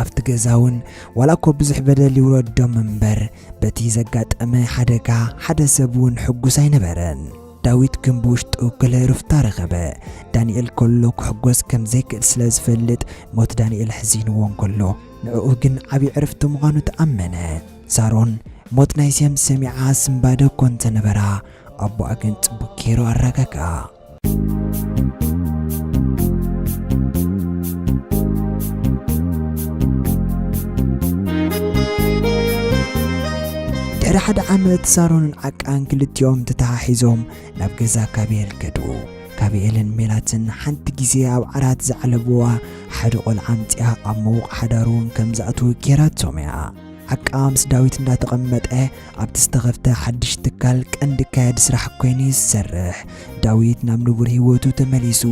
ኣብቲ ገዛ እውን ዋላ እኮ ብዙሕ በደል ይውረዶም እምበር፣ በቲ ዘጋጠመ ሓደጋ ሓደ ሰብ እውን ሕጉስ ኣይነበረን። ዳዊት ግን ብውሽጡ ገለ ሩፍታ ረኸበ። ዳንኤል ከሎ ክሕጎስ ከም ዘይክእል ስለ ዝፈልጥ፣ ሞት ዳንኤል ሕዚንዎ እንከሎ፣ ንዕኡ ግን ዓቢ ዕርፍቲ ምዃኑ ተኣመነ። ሳሮን ሞት ናይ ሴም ሰሚዓ ስምባደ እኮ እንተነበራ፣ ኣቦኣ ግን ጽቡቕ ገይሩ ኣረጋግኣ። ድሕሪ ሓደ ዓመት ሳሮንን ዓቃን ክልቲኦም ተተሓሒዞም ናብ ገዛ ካቤል ከዱ። ካቤልን ሜላትን ሓንቲ ግዜ ኣብ ዓራት ዝዓለብዋ ሓደ ቆልዓ ኣምጺኣ ኣብ ምዉቕ ሓዳር እውን ከም ዝኣትዉ ጌራቶም እያ። ዓቃ ምስ ዳዊት እንዳተቐመጠ ኣብቲ ዝተኸፍተ ሓድሽ ትካል ቀንዲ ኣካያዲ ስራሕ ኮይኑ እዩ ዝሰርሕ። ዳዊት ናብ ንቡር ህይወቱ ተመሊሱ፣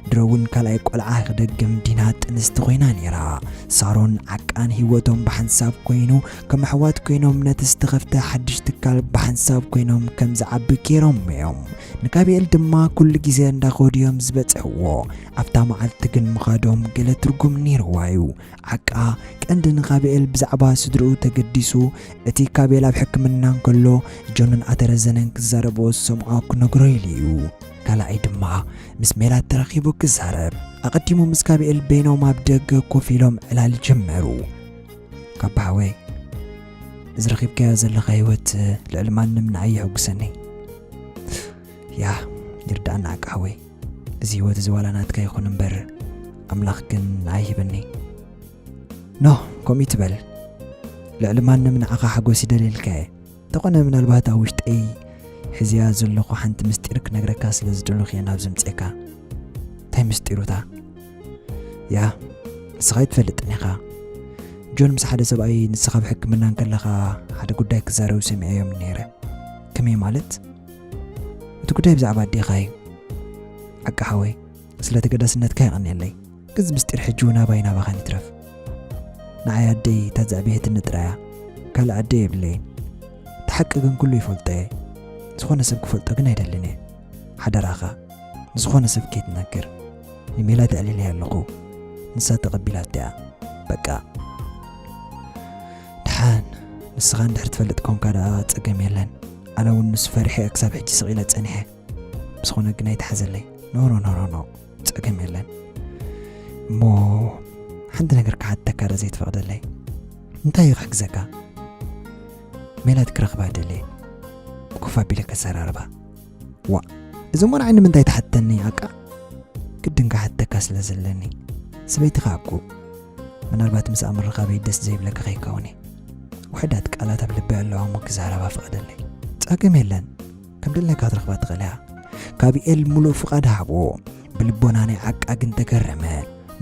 ድሮ እውን ካልኣይ ቆልዓ ክደግም ዲና ጥንስቲ ኮይና ነይራ። ሳሮን ዓቃን ህይወቶም ብሓንሳብ ኮይኑ ከም ኣሕዋት ኮይኖም ነቲ ዝተኸፍተ ሓድሽ ትካል ብሓንሳብ ኮይኖም ከም ዝዓቢ ገይሮም እዮም። ንካቤል ድማ ኩሉ ግዜ እንዳኸዱ እዮም ዝበጽሕዎ። ኣብታ መዓልቲ ግን ምኻዶም ገለ ትርጉም ነይርዋ እዩ። ዓቃ ቀንዲ ንካቤል ብዛዕባ ስድርኡ ተገዲሱ፣ እቲ ካቤል ኣብ ሕክምና እንከሎ ጆንን ኣተረዘነን ክዛረብዎ ዝሰምዖ ክነግሮ ኢሉ እዩ። ካልኣይ ድማ ምስ ሜላት ተራኺቡ ክዛረብ። ኣቐዲሙ ምስ ካቤል በይኖም ኣብ ደገ ኮፍ ኢሎም ዕላል ጀመሩ። ካባ ሓወይ፣ እዚ ረኺብካዮ ዘለኻ ህይወት ልዕሊ ማንም ንዓይ የሐጉሰኒ። ያ፣ ይርዳእና ዓቃ ሓወይ። እዚ ህይወት እዚ ዋላ ናትካ ይኹን እምበር፣ ኣምላኽ ግን ንዓይ ሂበኒ። ኖ፣ ከምኡ ትበል። ልዕሊ ማንም ንዓኻ ሓጎስ ይደልየልካ እየ። እንተኾነ ምናልባት ኣብ ውሽጠይ ሒዝያ ዘለኹ ሓንቲ ምስጢር ክነግረካ ስለ ዝደለኹ እየ ናብዚ ምጽኤካ። እንታይ ምስጢሩ እታ? ያ፣ ንስኻ ኣይትፈልጥን ኢኻ። ጆን ምስ ሓደ ሰብኣይ ንስኻ ኣብ ሕክምና እንከለኻ ሓደ ጉዳይ ክዛረቡ ሰሚዐዮም ነይረ። ከመይ ማለት? እቲ ጉዳይ ብዛዕባ ኣዴኻ እዩ። ዓቃ ሓወይ፣ ስለ ተገዳስነትካ የቐንየለይ። ግን እዚ ምስጢር ሕጂ እውን ኣባይ ናባኻን ይትረፍ። ንዓይ ኣደይ እታ ዘዕበየትኒ ጥራይ እያ። ካልእ ኣደ የብለይን። እቲ ሓቂ ግን ኩሉ ይፈልጦ እየ። ዝኾነ ሰብ ክፈልጦ ግን ኣይደልን እየ። ሓደራኻ፣ ንዝኾነ ሰብ ከይትነግር። ንሜላት ኣዕሊለያ ኣለኹ። ንሳ ተቐቢላቶ እያ። በቃ። ደሓን፣ ንስኻ እንድሕር ትፈልጥ ኮንካ ደኣ ጸገም የለን። ኣነ እውን ንሱ ፈሪሐ ክሳብ ሕጂ ስቕ ኢለ ጸኒሐ። ብዝኾነ ግን ኣይትሓዘለይ። ኖ፣ ኖ፣ ኖ፣ ኖ፣ ኖ። ጸገም የለን። እሞ ሓንቲ ነገር ክሓተካ ዶ ዘይትፈቕደለይ? እንታይ እዩ ክሕግዘካ? ሜላት ክረኽባ ደልየ። ኮፍ ኣቢለ ከሰራርባ። ዋ፣ እዚ እሞ ንዓይ ንምንታይ ትሓተኒ ዓቃ? ግድን ክሓተካ ስለ ዘለኒ። ሰበይትኻ እኮ። ምናልባት ምስ ኣምርኻበይ ደስ ዘይብለካ ከይከውን እየ። ውሕዳት ቃላት ኣብ ልበይ ኣለዋ እሞ ክዛረባ ፍቐደለይ። ጸገም የለን፣ ከም ደለካ ክትረኽባ ትኽእል እያ። ካቢኤል ምሉእ ፍቓድ ሃቦ። ብልቦና ናይ ዓቃ ግን ተገረመ።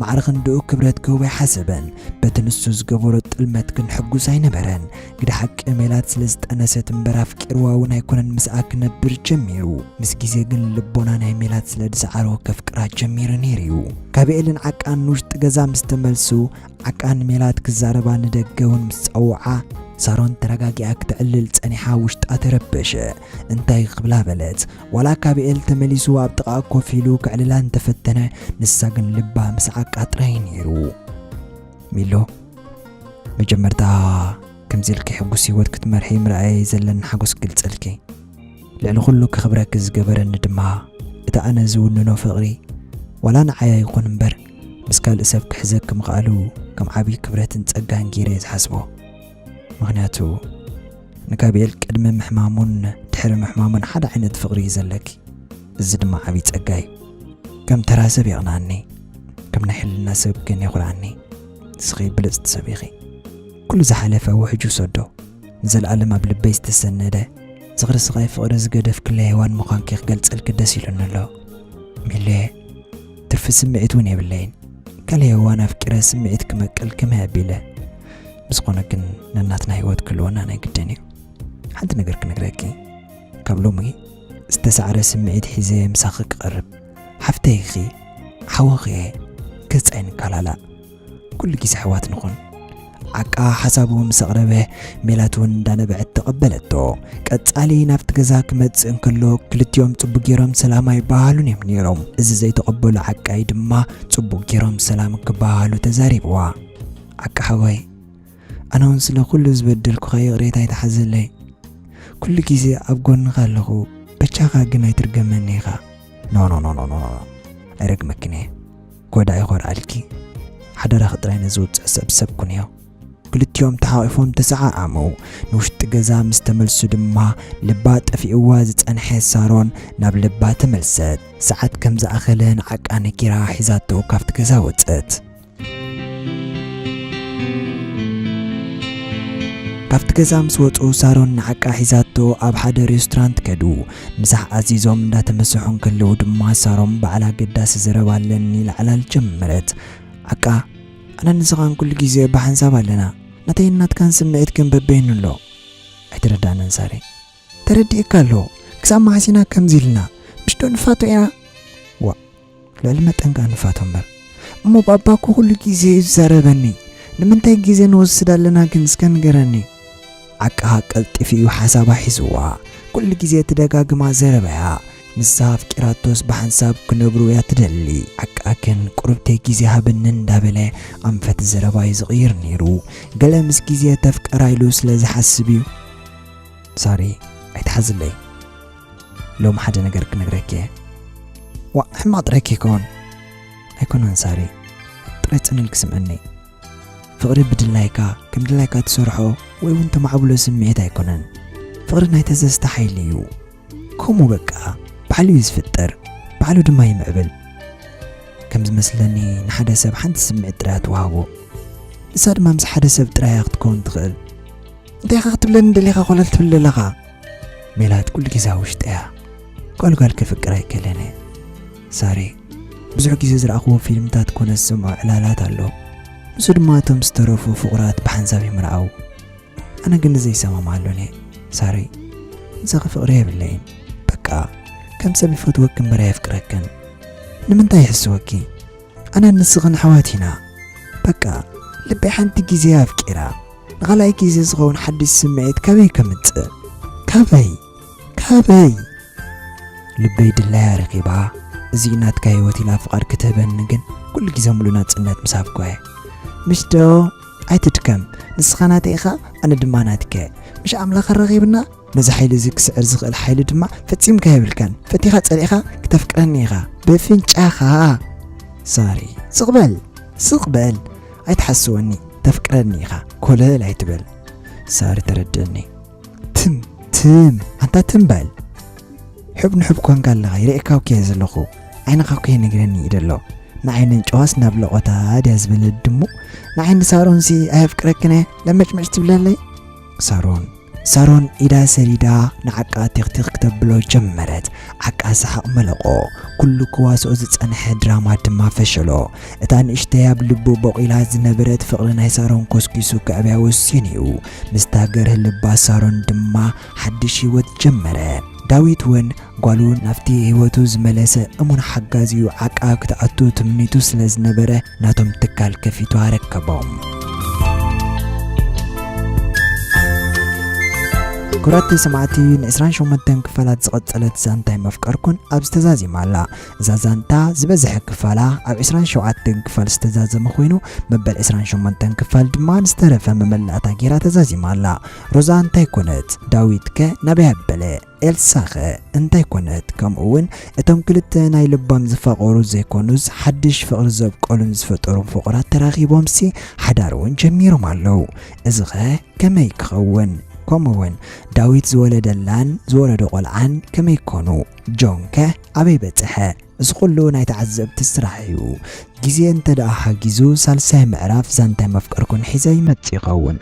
ማዕረ ክንድኡ ክብረት ክህቦ ኣይሓሰበን። በቲ ንሱ ዝገበሮ ጥልመት ግን ሕጉስ ኣይነበረን። ግደ ሓቂ ሜላት ስለ ዝጠነሰት እምበር ኣፍቂርዋ እውን ኣይኮነን ምስኣ ክነብር ጀሚሩ። ምስ ግዜ ግን ልቦና ናይ ሜላት ስለ ዝሰዓሮ ከፍቅራ ጀሚሩ ነይሩ እዩ። ካቢኤልን ዓቃን ንውሽጢ ገዛ ምስ ተመልሱ፣ ዓቃ ንሜላት ክዛረባ ንደገ እውን ምስ ጸውዓ፣ ሳሮን ተረጋጊኣ ክተዕልል ጸኒሓ ውሽጣ ተረበሸ። እንታይ ክብላ በለት። ዋላ ካቢኤል ተመሊሱ ኣብ ጥቓ ኮፍ ኢሉ ክዕልላ እንተፈተነ፣ ንሳ ግን ልባ ምስ ዓቃ ጥራይ ነይሩ። ሚሎ፣ መጀመርታ ከምዚ ኢልኪ ሕጉስ ህይወት ክትመርሒ ምርኣየይ ዘለኒ ሓጎስ ክገልጸልኪ። ልዕሊ ኩሉ ክኽብረኪ ዝገበረኒ ድማ፣ እቲ ኣነ ዝውንኖ ፍቕሪ፣ ዋላ ንዓይ ኣይኹን እምበር፣ ምስ ካልእ ሰብ ክሕዘኪ ምኽኣሉ ከም ዓብዪ ክብረትን ጸጋን ገይረ እየ ዝሓስቦ። ምኽንያቱ፣ ንጋብኤል ቅድሚ ምሕማሙን ድሕሪ ምሕማሙን ሓደ ዓይነት ፍቕሪ እዩ ዘለኪ። እዚ ድማ ዓብዪ ጸጋ እዩ። ከም ተራ ሰብ የቕንኣኒ፣ ከም ናይ ሕልና ሰብ ግን የኹርዓኒ። ንስኺ ብልጽቲ ሰብ ኢኺ። ኩሉ ዝሓለፈ ውሕጅ ውሰዶ። ንዘለኣለም ኣብ ልበይ ዝተሰነደ ዝኽሪ ስቓይ ፍቕሪ ዝገደፍክለይ ሄዋን ምዃንኪ ክገልጸልኪ ደስ ኢሉኒ ኣሎ። ሚሌ፣ ትርፊ ስምዒት እውን የብለይን። ካልእ ሄዋን ኣፍቂረ ስምዒት ክመቅል ከመይ ኣቢለ? ብዝኾነ ግን ነናትና ህይወት ክህልወና ናይ ግድን እዩ። ሓንቲ ነገር ክነግረኪ፣ ካብ ሎሚ ዝተሳዕረ ስምዒት ሒዘ ምሳኺ ክቐርብ፣ ሓፍተይ ኢኺ፣ ሓወኺ እየ፣ ገጽ ኣይንከላላእ። ኩሉ ግዜ ኣሕዋት ንኹን። ዓቃ ሓሳቡ ምስ ኣቕረበ፣ ሜላት እውን እንዳነበዐት ተቐበለቶ። ቀጻሊ ናብቲ ገዛ ክመጽእ እንከሎ፣ ክልቲኦም ጽቡቕ ገይሮም ሰላም ኣይበሃሉን እዮም ነይሮም። እዚ ዘይተቐበሎ ዓቃይ ድማ ጽቡቕ ገይሮም ሰላም ክበሃሉ ተዛሪብዋ። ዓቃ ሓወይ፣ ኣነ እውን ስለ ኩሉ ዝበደልኩኻ ይቕሬታ ኣይትሓዘለይ። ኩሉ ግዜ ኣብ ጎንኻ ኣለኹ፣ በጃኻ ግን ኣይትርገመኒ ኢኻ። ኖ፣ ኖ፣ ኖ፣ ኖ፣ ኖ፣ ኖ። ኣይረግመክን እየ። ኮዳይ ይኾርዓልኪ። ሓደራኺ ጥራይ ነዚ ውጽዕ ሰብ ሰብ ኩንዮ። ክልቲኦም ተሓቒፎም ተሰዓዓሙ። ንውሽጢ ገዛ ምስ ተመልሱ ድማ ልባ ጠፊእዋ ዝጸንሐ ሳሮን ናብ ልባ ተመልሰት። ሰዓት ከም ዝኣኸለ ንዓቃ ነጊራ ሒዛቶ ካብቲ ገዛ ወጸት። ካብቲ ገዛ ምስ ወጹ ሳሮን ንዓቃ ሒዛቶ ኣብ ሓደ ሬስቶራንት ከዱ። ምሳሕ ኣዚዞም እንዳተመሰሑ እንከለዉ ድማ ሳሮን ባዕላ ኣገዳሲ ዘረባ ኣለኒ ኢላ ዕላል ጀመረት። ዓቃ፣ ኣነ ንስኻን ኩሉ ግዜ ብሓንሳብ ኣለና። ናተይን ናትካን ስምዒት ግን በበይኑ ኣሎ። ኣይተረዳእናን ሳሪ። ተረዲእካ ኣሎ። ክሳብ መዓስ ኢና ከምዚ ኢልና? ምሽ ዶ ንፋቶ ኢና? ዋእ፣ ልዕሊ መጠን ከኣ ንፋቶ እምበር። እሞ ባባ እኮ ኩሉ ግዜ እዩ ዝዛረበኒ። ንምንታይ ግዜ ንወስድ ኣለና ግን እስከ ንገረኒ። ዓቃ ቀልጢፉ እዩ ሓሳባ ሒዝዋ። ኩሉ ግዜ ትደጋግማ ዘረባያ። ንሳ ኣፍቂራቶስ ብሓንሳብ ክነብሩ እያ ትደሊ። ዓቃ ግን ቁሩብተይ ግዜ ሃብኒ እንዳበለ ኣንፈት ዘረባ እዩ ዝቕይር ነይሩ። ገለ ምስ ግዜ ተፍቀራ ኢሉ ስለ ዝሓስብ እዩ። ሳሪ፣ ኣይትሓዝለይ። ሎም ሓደ ነገር ክነግረኪ እየ። ዋእ፣ ሕማቕ ጥራይ ከይከውን። ኣይኮነን ሳሪ፣ ጥራይ ጽን ኢልኪ ስምዕኒ። ፍቕሪ ብድላይካ፣ ከም ድላይካ ትሰርሖ ወይ እውን ተማዕብሎ ስምዒት ኣይኮነን። ፍቕሪ ናይ ተዘዝተ ሓይሊ እዩ። ከምኡ በቃ፣ ባዕሉ እዩ ዝፍጠር፣ ባዕሉ ድማ ይምዕብል። ከም ዝመስለኒ ንሓደ ሰብ ሓንቲ ስምዒት ጥራይ እያ ትወሃቦ። ንሳ ድማ ምስ ሓደ ሰብ ጥራይ እያ ክትከውን ትኽእል። እንታይ ኢኻ ክትብለኒ ደሊኻ ኮለል ትብል ዘለኻ? ሜላት ኩሉ ግዜ ኣብ ውሽጠይ እያ። ጓል ጓል ክፍቅር ኣይክእልን እየ። ሳሪ፣ ብዙሕ ግዜ ዝረኣኽዎ ፊልምታት ኮነ ዝሰምዖ ዕላላት ኣሎ። ንሱ ድማ እቶም ዝተረፉ ፍቑራት ብሓንሳብ ይምርኣው። ኣነ ግን ዘይሰማምዓሉን እየ። ሳሪ፣ ንስኺ ፍቕሪ የብለይን። በቃ፣ ከም ሰብ ይፈትወኪ እምበር ኣየፍቅረክን። ንምንታይ ይሕስወኪ? ኣነ ንስኽን ኣሕዋት ኢና። በቃ፣ ልበይ ሓንቲ ግዜ ኣፍቂራ። ንኻልኣይ ግዜ ዝኸውን ሓድሽ ስምዒት ካበይ ከምጽእ? ካበይ? ካበይ? ልበይ ድላያ ረኺባ፣ እዚ ናትካ ህይወት ኢላ ፍቓድ ክትህበኒ ግን ኩሉ ግዜ ሙሉእ ናጽነት ምስ ሃብኳ እየ። ምሽ ዶ? ኣይትድከም። ንስኻ ናተይ ኢኻ፣ ኣነ ድማ ናትከ። ምሽ ኣምላኽ ኣራኺብና? ነዚ ሓይሊ እዚ ክስዕር ዝኽእል ሓይሊ ድማ ፈጺምካ የብልካን። ፈቲኻ ጸሊእኻ ክተፍቅረኒ ኢኻ። ብፍንጫኻ። ሳሪ፣ ስቕ በል፣ ስቕ በል። ኣይትሓስወኒ፣ ተፍቅረኒ ኢኻ። ኮለል ኣይትበል። ሳሪ፣ ተረድእኒ። ትም፣ ትም፣ ኣንታ ትም በል። ሕብ ንሕብ ኮንካ ኣለኻ፣ ይርእየካ እኮ እየ ዘለኹ። ዓይንኻ እኮ ይነግረኒ እዩ ዘሎ። ንዓይ ነንጨዋስ ናብ ለቖታ ድያ ዝበለት ድሙ? ንዓይ ንሳሮንሲ ኣየፍቅረክን እየ፣ ለመጭመጭ ትብለለይ? ሳሮን ሳሮን ኢዳ ሰዲዳ ንዓቃ ቲኽቲኽ ክተብሎ ጀመረት። ዓቃ ሰሓቕ መለቖ። ኩሉ ክዋስኦ ዝጸንሐ ድራማ ድማ ፈሸሎ። እታ ንእሽተይ ኣብ ልቡ ቦቒላ ዝነበረት ፍቕሪ ናይ ሳሮን ኮስኪሱ ከዕብያ ወሲኑ እዩ። ምስታ ገርህ ልባ ሳሮን ድማ ሓድሽ ህይወት ጀመረ። ዳዊት እውን ጓሉ ናብቲ ህይወቱ ዝመለሰ እሙን ሓጋዚኡ ዓቃ ክትኣቱ ትምኒቱ ስለ ዝነበረ ናቶም ትካል ከፊቱ ኣረከቦም። ክቡራት ሰማዕቲ፣ ን28 ክፋላት ዝቐጸለት ዛንታይ መፍቀርኩን ኣብዚ ተዛዚማ ኣላ። እዛ ዛንታ ዝበዝሐ ክፋላ ኣብ 27 ክፋል ዝተዛዘመ ኮይኑ፣ መበል 28 ክፋል ድማ ንዝተረፈ መመላእታ ጌራ ተዛዚማ ኣላ። ሮዛ እንታይ ኮነት? ዳዊት ከ ናበይ ኣበለ? ኤልሳ ኸ እንታይ ኮነት? ከምኡ እውን እቶም ክልተ ናይ ልባም ዝፋቐሩ ዘይኮኑስ ሓድሽ ፍቕሪ ዘብቀሉን ዝፈጠሩ ፍቑራት ተራኺቦምሲ ሓዳር እውን ጀሚሮም ኣለዉ። እዚ ኸ ከመይ ክኸውን? ከምኡ እውን ዳዊት ዝወለደላን ዝወለዶ ቆልዓን ከመይ ኮኑ? ጆን ከ ኣበይ በጽሐ? እዚ ኩሉ ናይ ተዓዘብቲ ስራሕ እዩ። ግዜ እንተ ደኣ ሓጊዙ ሳልሳይ ምዕራፍ ዛንታይ መፍቀርኩን ሒዘ ይመጽእ ይኸውን።